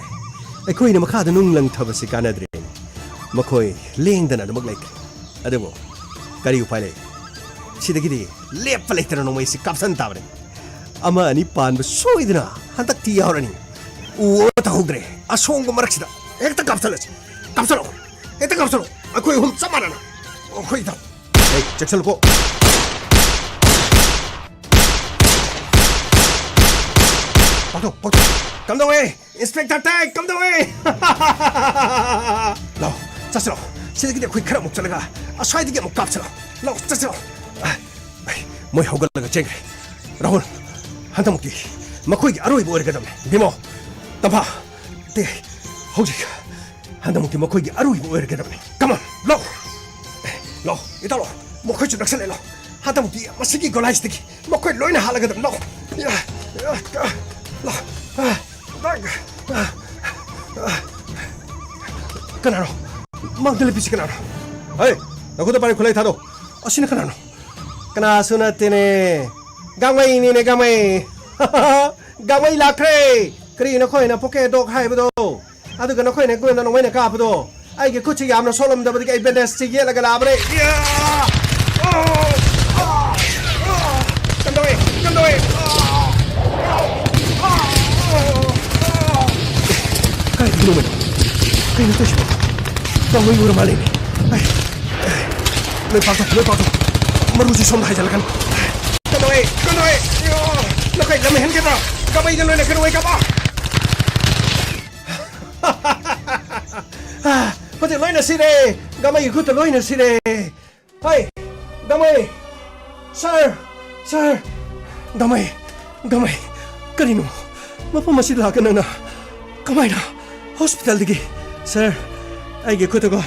ꯑꯩꯈꯣꯏꯅ ꯃꯈꯥꯗ ꯅꯨꯡ ꯂꯪꯊꯕꯁꯤ ꯀꯥꯟꯅꯗ꯭ꯔꯦꯅꯦ꯫ ꯃꯈꯣꯏ ꯂꯦꯡꯗꯅ ꯑꯗꯨꯃꯛ ꯂꯩꯈ꯭ꯔꯦ꯫ ꯑꯗꯨꯕꯨ ꯀꯔꯤ ꯎꯄꯥꯏ ꯂꯩ? ꯁꯤꯗꯒꯤꯗꯤ ꯂꯦꯞꯄ ꯂꯩꯇꯅ ꯅꯣꯡꯃꯩꯁꯤ ꯀꯥꯞꯁꯟ ꯇꯥꯕꯅꯤ꯫ ꯑꯃ ꯑꯅꯤ ꯄꯥꯟꯕ ꯁꯣꯏꯗꯅ ꯍꯟꯗꯛꯇꯤ ꯌꯥꯎꯔꯅꯤ꯫ ꯎ ꯑꯃ ꯇꯧꯍꯧꯗ꯭ꯔꯦ꯫ ꯑꯁꯣꯡꯕ ꯃꯔꯛꯁꯤꯗ ꯍꯦꯛꯇ ꯀꯥꯞꯁꯜꯂꯁꯤ꯫ ꯀꯥꯞꯁꯜꯂꯣ꯫ ꯍꯦꯛꯇ ꯀꯥꯞꯁꯜꯂꯣ꯫ ꯑꯩꯈꯣꯏ ꯑꯍꯨꯝ ꯆꯞ ꯃꯥꯟꯅꯅ꯫ ꯑꯩꯈꯣꯏ ꯏꯊꯪ꯫ ꯑꯩ ꯆꯦꯛꯁꯜꯂꯨꯀꯣ꯫ ꯄꯥꯛꯊꯣꯛ, ꯄꯥꯛꯊꯣꯛ꯫ ꯀꯝꯗꯧꯋꯦ? ꯏꯟꯁꯄꯦꯛꯇꯔ ꯇꯥꯏ, ꯀꯝꯗꯧꯋꯦ? ꯂꯥꯎ, ꯆꯠꯁꯤꯂꯣ꯫ ꯁꯤꯗꯒꯤꯗꯤ ꯑꯩꯈꯣꯏ ꯈꯔ ꯑꯃꯨꯛ ꯆꯠꯂꯒ ꯑꯁ꯭ꯋꯥꯏꯗꯒꯤ ꯑꯃꯨꯛ ꯀꯥꯞꯁꯤꯂꯣ꯫ ꯂꯥꯎ, ꯆꯠꯁꯤꯂꯣ꯫ ꯑꯩ, ꯃꯣꯏ ꯍꯧꯒꯠꯂꯒ ꯆꯦꯟꯈ꯭ꯔꯦ꯫ ꯔꯥꯍꯨꯜ, ꯍꯟꯗꯛꯃꯨꯛꯇꯤ ꯃꯈꯣꯏꯒꯤ ꯑꯔꯣꯏꯕ ꯑꯣꯏꯔꯒꯗꯕꯅꯤ꯫ ꯚꯤꯃꯣ, ꯇꯝꯐꯥ, ꯇꯦ, ꯍꯧꯖꯤꯛ ꯍꯟꯗꯛꯃꯨꯛꯇꯤ ꯃꯈꯣꯏꯒꯤ ꯑꯔꯣꯏꯕ ꯑꯣꯏꯔꯒꯗꯕꯅꯤ꯫ Come on, ꯂꯥꯎ꯫ ꯑꯦ, ꯂꯥꯎ, ꯏꯇꯥꯎ ꯂꯥꯎ꯫ ꯃꯈꯣꯏꯁꯨ ꯅꯛꯁꯜꯂꯛꯑꯦ ꯂꯥꯎ꯫ ꯍꯟꯗꯛꯃꯨꯛꯇꯤ ꯃꯁꯤꯒꯤ ꯒꯣꯂꯥꯏꯁꯤꯗꯒꯤ ꯃꯈꯣꯏ ꯂꯣꯏꯅ ꯍꯥꯠꯂꯒꯗꯕꯅꯤ ꯂꯥꯎ꯫ ꯌꯥ, ꯌꯥ, ꯀ-, ꯂꯥꯎ꯫ ꯑ, ꯑ, ꯑ, ꯑ꯫ ꯀꯅꯥꯅꯣ? ꯃꯥꯡꯗ ꯂꯦꯞꯄꯤꯁꯤ ꯀꯅꯥꯅꯣ? ꯍꯩ, ꯅꯈꯨꯠꯇ ꯄꯥꯏꯔꯤ ꯈꯨꯠꯂꯥꯏ ꯊꯥꯗꯣ꯫ ꯑꯁꯤꯅ ꯀꯅꯥꯅꯣ? ꯀꯅꯥꯁꯨ ꯅꯠꯇꯦꯅꯦ, ꯒꯥꯡꯃꯩꯅꯤꯅꯦ, ꯒꯥꯡꯃꯩ꯫ ꯒꯥꯡꯃꯩ ꯂꯥꯛꯈ꯭ꯔꯦ꯫ ꯀꯔꯤ ꯅꯈꯣꯏꯅ ꯄꯣꯀꯦꯠ ꯗꯣꯒ ꯍꯥꯏꯕꯗꯣ? ꯑꯗꯨꯒ ꯅꯈꯣꯏꯅ ꯑꯩꯉꯣꯟꯗ ꯅꯣꯡꯃꯩꯅ ꯀꯥꯞꯄꯗꯣ? ꯑꯩꯒꯤ ꯈꯨꯠꯁꯤ ꯌꯥꯝꯅ ꯁꯣꯛꯂꯝꯗꯕꯗꯒꯤ ꯑꯩ ꯕꯦꯟꯗꯦꯖꯁꯤ ꯌꯦꯠꯂꯒ ꯂꯥꯛꯑꯕꯅꯦ꯫ ꯌꯥ! ꯑꯣ! ꯑꯣ! ꯀꯝꯗꯧꯋꯦ? ꯀꯝꯗꯧꯋꯦ? ꯀꯥꯏꯗꯒꯤꯅꯣ ꯃꯗꯨ? ꯀꯩꯅꯣ ꯇꯧꯏꯁꯤꯕꯣ? ꯒꯥꯡꯃꯩ ꯑꯣꯏꯔ ꯃꯥꯜꯂꯦꯅꯦ꯫ ꯑꯩ, ꯂꯣꯏ ꯄꯥꯛꯊꯣꯛ, ꯂꯣꯏ ꯄꯥꯛꯊꯣꯛ꯫ ꯃꯔꯨꯁꯤ ꯁꯣꯝꯗ ꯍꯥꯏꯖꯤꯜꯂꯛꯀꯅꯤ꯫ ꯀꯩꯗꯧꯋꯦ? ꯀꯩꯗꯧꯋꯦ? ꯅꯈꯣꯏ ꯂꯝ ꯍꯦꯟꯒꯗ꯭ꯔꯥ? ꯒꯥꯡꯃꯩꯗ ꯂꯣꯏꯅ ꯀꯩꯗꯧꯋꯦ ꯀꯥꯞꯄ? ꯍꯧꯖꯤꯛ ꯂꯣꯏꯅ ꯁꯤꯔꯦ꯫ ꯒꯥꯡꯃꯩꯒꯤ ꯈꯨꯠꯇ ꯂꯣꯏꯅ ꯁꯤꯔꯦ꯫ ꯍꯩ, ꯒꯥꯡꯃꯩ! ꯁꯥꯔ! ꯁꯥꯔ! ꯒꯥꯡꯃꯩ! ꯒꯥꯡꯃꯩ! ꯀꯔꯤꯅꯣ? ꯃꯐꯝ ꯑꯁꯤꯗ ꯂꯥꯛꯀ ꯅꯪꯅ ꯀꯃꯥꯏꯅ? ꯍꯣꯁꯄꯤꯇꯥꯜꯗꯒꯤ? ꯁꯥꯔ, ꯑꯩꯒꯤ ꯈꯨꯠꯇꯀꯣ,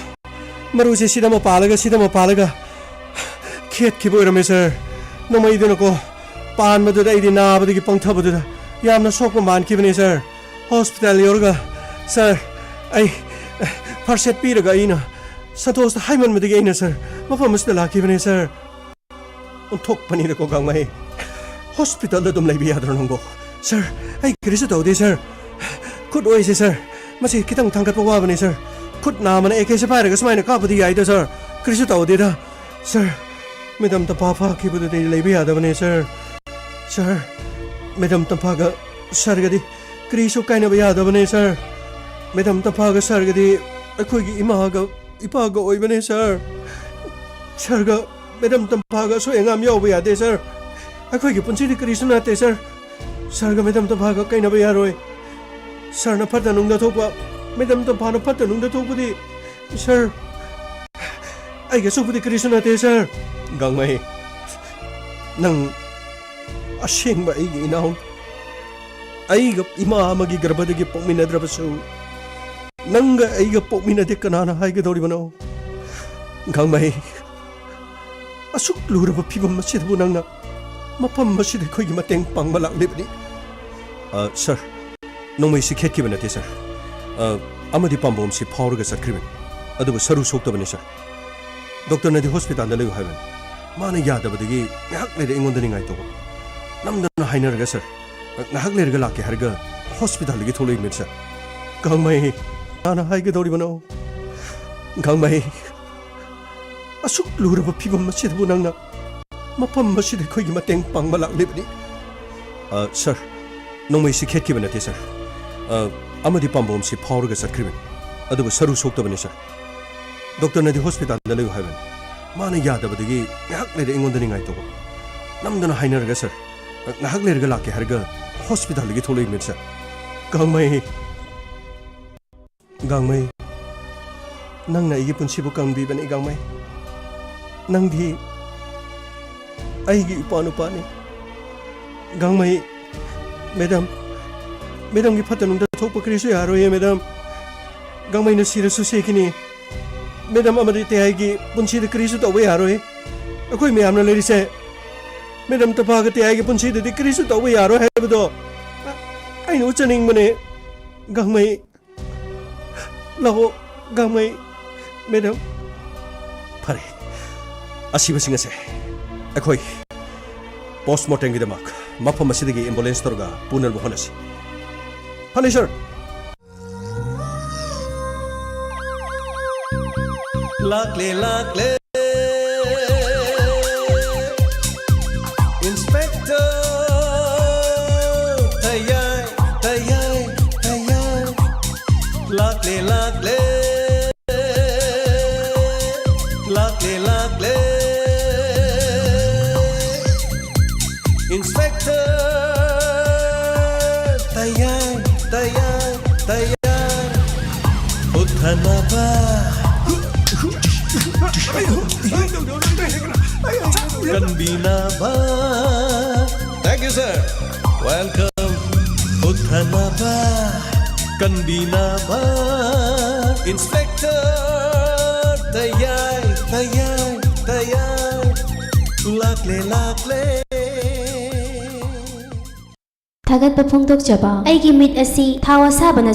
ꯃꯔꯨꯁꯦ ꯁꯤꯗ ꯑꯃ ꯄꯥꯜꯂꯒ, ꯁꯤꯗ ꯑꯃ ꯄꯥꯜꯂꯒ ꯈꯦꯠꯈꯤꯕ ꯑꯣꯏꯔꯝꯃꯦ, ꯁꯥꯔ꯫ ꯅꯣꯡꯃꯩꯗꯨꯅꯀꯣ, ꯄꯥꯟꯕꯗꯨꯗ ꯑꯩꯗꯤ ꯅꯥꯕꯗꯒꯤ ꯄꯪꯊꯕꯗꯨꯗ ꯌꯥꯝꯅ ꯁꯣꯛꯄ ꯃꯥꯟꯈꯤꯕꯅꯦ, ꯁꯥꯔ꯫ ꯍꯣꯁꯄꯤꯇꯥꯜ ꯌꯧꯔꯒ, ꯁꯥꯔ, ꯑꯩ ꯐꯥꯔꯁ ꯑꯦꯗ ꯄꯤꯔꯒ ꯑꯩꯅ ꯁꯟꯇꯣꯁꯇ ꯍꯥꯏꯃꯟꯕꯗꯒꯤ ꯑꯩꯅ, ꯁꯥꯔ, ꯃꯐꯝ ꯑꯁꯤꯗ ꯂꯥꯛꯈꯤꯕꯅꯦ, ꯁꯥꯔ꯫ ꯑꯣꯟꯊꯣꯛꯄꯅꯤꯗꯀꯣ, ꯒꯥꯡꯃꯩ꯫ ꯍꯣꯁꯄꯤꯇꯥꯜꯗ ꯑꯗꯨꯝ ꯂꯩꯕ ꯌꯥꯗ꯭ꯔꯣ ꯅꯪꯕꯣ? ꯁꯥꯔ, ꯑꯩ ꯀꯔꯤꯁꯨ ꯇꯧꯗꯦ, ꯁꯥꯔ꯫ ꯈꯨꯠ ꯑꯣꯏꯁꯦ, ꯁꯥꯔ꯫ ꯃꯁꯤ ꯈꯤꯇꯪ ꯊꯥꯡꯒꯠꯄ ꯋꯥꯕꯅꯦ, ꯁꯥꯔ꯫ ꯈꯨꯠ ꯅꯥꯝꯃꯅ ꯑꯦ ꯀꯦꯁꯦ ꯄꯥꯏꯔꯒ ꯁꯨꯃꯥꯏꯅ ꯀꯥꯞꯄꯗꯤ ꯌꯥꯏꯗ, ꯁꯥꯔ꯫ ꯀꯔꯤꯁꯨ ꯇꯧꯗꯦꯗ꯫ ꯁꯥꯔ, ꯃꯦꯗꯥꯝ ꯇꯝꯐꯥ ꯐꯥꯈꯤꯕꯗꯨꯗꯤ ꯂꯩꯕ ꯌꯥꯗꯕꯅꯦ, ꯁꯥꯔ꯫ ꯁꯥꯔ, ꯃꯦꯗꯥꯝ ꯇꯝꯐꯥꯒ ꯁꯥꯔꯒꯗꯤ ꯀꯔꯤꯁꯨ ꯀꯥꯏꯅꯕ ꯌꯥꯗꯕꯅꯦ, ꯁꯥꯔ꯫ ꯃꯦꯗꯥꯝ ꯇꯝꯐꯥꯒ ꯁꯥꯔꯒꯗꯤ ꯑꯩꯈꯣꯏꯒꯤ ꯏꯃꯥꯒ ꯏꯄꯥꯒ ꯑꯣꯏꯕꯅꯦ, ꯁꯥꯔ꯫ ꯁꯥꯔꯒ ꯃꯦꯗꯥꯝ ꯇꯝꯐꯥꯒ ꯑꯁꯣꯏ ꯑꯉꯥꯝ ꯌꯥꯎꯕ ꯌꯥꯗꯦ, ꯁꯥꯔ꯫ ꯑꯩꯈꯣꯏꯒꯤ ꯄꯨꯟꯁꯤꯗꯤ ꯀꯔꯤꯁꯨ ꯅꯠꯇꯦ, ꯁꯥꯔ꯫ ꯁꯥꯔꯒ ꯃꯦꯗꯥꯝ ꯇꯝꯐꯥꯒ ꯀꯥꯏꯅꯕ ꯌꯥꯔꯣꯏ꯫ ꯁꯥꯔꯅ ꯐꯠꯇ ꯅꯨꯡꯗ ꯊꯣꯛꯄ, ꯃꯦꯗꯥꯝ ꯇꯝꯐꯥꯅ ꯐꯠꯇ ꯅꯨꯡꯗ ꯊꯣꯛꯄꯗꯤ, ꯁꯥꯔ, ꯑꯩꯒꯤ ꯑꯁꯣꯛꯄꯗꯤ ꯀꯔꯤꯁꯨ ꯅꯠꯇꯦ, ꯁꯥꯔ꯫ ꯒꯥꯡꯃꯩ, ꯅꯪ ꯑꯁꯦꯡꯕ ꯑꯩꯒꯤ ꯏꯅꯥꯎ, ꯑꯩꯒ ꯏꯃꯥ ꯑꯃꯒꯤ ꯒꯔꯚꯗꯒꯤ ꯄꯣꯛꯃꯤꯟꯅꯗ꯭ꯔꯕꯁꯨ, ꯅꯪꯒ ꯑꯩꯒ ꯄꯣꯛꯃꯤꯟꯅꯗꯦ ꯀꯅꯥꯅ ꯍꯥꯏꯒꯗꯧꯔꯤꯕꯅꯣ? ꯒꯥꯡꯃꯩ, ꯑꯁꯨꯛ ꯂꯨꯔꯕ ꯐꯤꯕꯝ ꯑꯁꯤꯗꯕꯨ ꯅꯪꯅ ꯃꯐꯝ ꯑꯁꯤꯗ ꯑꯩꯈꯣꯏꯒꯤ ꯃꯇꯦꯡ ꯄꯥꯡꯕ ꯂꯥꯛꯂꯤꯕꯅꯤ꯫ ꯑ, ꯁꯥꯔ, ꯅꯣꯡꯃꯩꯁꯤ ꯈꯦꯠꯈꯤꯕ ꯅꯠꯇꯦ, ꯁꯥꯔ꯫ ꯑ, ꯑꯃꯗꯤ ꯄꯥꯝꯕꯣꯝꯁꯤ ꯐꯥꯎꯔꯒ ꯆꯠꯈ꯭ꯔꯤꯕꯅꯤ꯫ ꯑꯗꯨꯕꯨ ꯁꯔꯨ ꯁꯣꯛꯇꯕꯅꯤ, ꯁꯥꯔ꯫ ꯗꯣꯛꯇꯔꯅꯗꯤ ꯍꯣꯁꯄꯤꯇꯥꯜꯗ ꯂꯩꯌꯨ ꯍꯥꯏꯕꯅꯤ꯫ ꯃꯥꯅ ꯌꯥꯗꯕꯗꯒꯤ ꯉꯥꯏꯍꯥꯛ ꯂꯩꯔ ꯑꯩꯉꯣꯟꯗ ꯅꯤꯡꯉꯥꯏ ꯇꯧꯕ꯫ ꯅꯝꯗꯅ ꯍꯥꯏꯅꯔꯒ, "ꯁꯥꯔ, ꯉꯥꯏꯍꯥꯛ ꯂꯩꯔꯒ ꯂꯥꯛꯀꯦ" ꯍꯥꯏꯔꯒ ꯍꯣꯁꯄꯤꯇꯥꯜꯗꯒꯤ ꯊꯣꯛꯂꯛꯏꯕꯅꯤ, ꯁꯥꯔ꯫ ꯒꯥꯡꯃꯩ, ꯀꯅꯥꯅ ꯍꯥꯏꯒꯗꯧꯔꯤꯕꯅꯣ? ꯒꯥꯡꯃꯩ, ꯑꯁꯨꯛ ꯂꯨꯔꯕ ꯐꯤꯕꯝ ꯑꯁꯤꯗꯕꯨ ꯅꯪꯅ ꯃꯐꯝ ꯑꯁꯤꯗ ꯑꯩꯈꯣꯏꯒꯤ ꯃꯇꯦꯡ ꯄꯥꯡꯕ ꯂꯥꯛꯂꯤꯕꯅꯤ꯫ ꯑ, ꯁꯥꯔ, ꯅꯣꯡꯃꯩꯁꯤ ꯈꯦꯠꯈꯤꯕ ꯅꯠꯇꯦ, ꯁꯥꯔ꯫ ꯑ, ꯑꯃꯗꯤ ꯄꯥꯝꯕꯣꯝꯁꯤ ꯐꯥꯎꯔꯒ ꯆꯠꯈ꯭ꯔꯤꯕꯅꯤ꯫ ꯑꯗꯨꯕꯨ ꯁꯔꯨ ꯁꯣꯛꯇꯕꯅꯤ, ꯁꯥꯔ꯫ ꯗꯣꯛꯇꯔꯅꯗꯤ ꯍꯣꯁꯄꯤꯇꯥꯜꯗ ꯂꯩꯌꯨ ꯍꯥꯏꯕꯅꯤ꯫ ꯃꯥꯅ ꯌꯥꯗꯕꯗꯒꯤ ꯉꯥꯏꯍꯥꯛ ꯂꯩꯔ ꯑꯩꯉꯣꯟꯗ ꯅꯤꯡꯉꯥꯏ ꯇꯧꯕ꯫ ꯅꯝꯗꯅ ꯍꯥꯏꯅꯔꯒ, ꯁꯥꯔ, ꯉꯥꯏꯍꯥꯛ ꯂꯩꯔꯒ ꯂꯥꯛꯀꯦ ꯍꯥꯏꯔꯒ ꯍꯣꯁꯄꯤꯇꯥꯜꯗꯒꯤ ꯊꯣꯛꯂꯛꯏꯕꯅꯤ, ꯁꯥꯔ꯫ ꯒꯥꯡꯃꯩ, ꯒꯥꯡꯃꯩ, ꯅꯪꯅ ꯑꯩꯒꯤ ꯄꯨꯟꯁꯤꯕꯨ ꯀꯪꯕꯤꯕꯅꯤ, ꯒꯥꯡꯃꯩ꯫ ꯅꯪꯗꯤ ꯑꯩꯒꯤ ꯏꯄ꯭ꯋꯥ ꯅꯨꯄꯥꯅꯤ꯫ ꯒꯥꯡꯃꯩ, ꯃꯦꯗꯥꯝ, ꯃꯦꯗꯥꯝꯒꯤ ꯐꯠꯇ ꯅꯨꯡꯗ ꯊꯣꯛꯄ ꯀꯔꯤꯁꯨ ꯌꯥꯔꯣꯏꯌꯦ, ꯃꯦꯗꯥꯝ꯫ ꯒꯥꯡꯃꯩꯅ ꯁꯤꯔꯁꯨ ꯁꯤꯈꯤꯅꯤ꯫ ꯃꯦꯗꯥꯝ ꯑꯃꯗꯤ ꯇꯦꯌꯥꯏꯒꯤ ꯄꯨꯟꯁꯤꯗ ꯀꯔꯤꯁꯨ ꯇꯧꯕ ꯌꯥꯔꯣꯏ꯫ ꯑꯩꯈꯣꯏ ꯃꯌꯥꯝꯅ ꯂꯩꯔꯤꯁꯦ ꯃꯦꯗꯥꯝ ꯇꯄꯥꯒ ꯇꯦꯌꯥꯏꯒꯤ ꯄꯨꯟꯁꯤꯗꯗꯤ ꯀꯔꯤꯁꯨ ꯇꯧꯕ ꯌꯥꯔꯣꯏ ꯍꯥꯏꯕꯗꯣ ꯑꯩꯅ ꯎꯠꯆꯅꯤꯡꯕꯅꯦ꯫ ꯒꯥꯡꯃꯩ, ꯂꯥꯛꯑꯣ, ꯒꯥꯡꯃꯩ, ꯃꯦꯗꯥꯝ꯫ ꯐꯔꯦ, ꯑꯁꯤꯕꯁꯤꯡ ꯑꯁꯦ ꯑꯩꯈꯣꯏ ꯄꯣꯁꯃꯣꯔꯇꯦꯝꯒꯤꯗꯃꯛ ꯃꯐꯝ ꯑꯁꯤꯗꯒꯤ ꯑꯦꯝꯕꯨꯂꯦꯟꯁ ꯇꯧꯔꯒ ꯄꯨꯅꯅꯕ ꯍꯣꯠꯅꯁꯤ꯫ ꯐꯅꯤ, ꯁꯥꯔ꯫ ꯂꯥꯛꯂꯦ, ꯂꯥꯛꯂꯦ꯫ ꯏꯟꯁꯄꯦꯛꯇꯔ ꯇꯌꯥꯏ, ꯇꯌꯥꯏ, ꯇꯌꯥꯏ꯫ ꯂꯥꯛꯂꯦ, ꯂꯥꯛꯂꯦ꯫ ꯂꯥꯛꯂꯦ, ꯂꯥꯛꯂꯦ꯫ ꯏꯟꯁꯄꯦꯛꯇꯔ ꯇꯌꯥꯏ, ꯇꯌꯥꯏ, ꯇꯌꯥꯏ꯫ ꯍꯨꯠꯊꯅꯕ꯫ ꯀꯟꯕꯤꯅꯕ꯫ Thank you, sir. Welcome. ꯍꯨꯠꯊꯅꯕ, ꯀꯟꯕꯤꯅꯕ, ꯏꯟꯁꯄꯦꯛꯇꯔ ꯇꯌꯥꯏ, ꯇꯌꯥꯏ, ꯇꯌꯥꯏ꯫ ꯂꯥꯛꯂꯦ, ꯂꯥꯛꯂꯦ꯫ ꯊꯥꯒꯠꯄ ꯐꯣꯡꯗꯣꯛꯆꯕ꯫ ꯑꯩꯒꯤ ꯃꯤꯠ ꯑꯁꯤ ꯊꯥꯎ ꯑꯁꯥꯕꯅ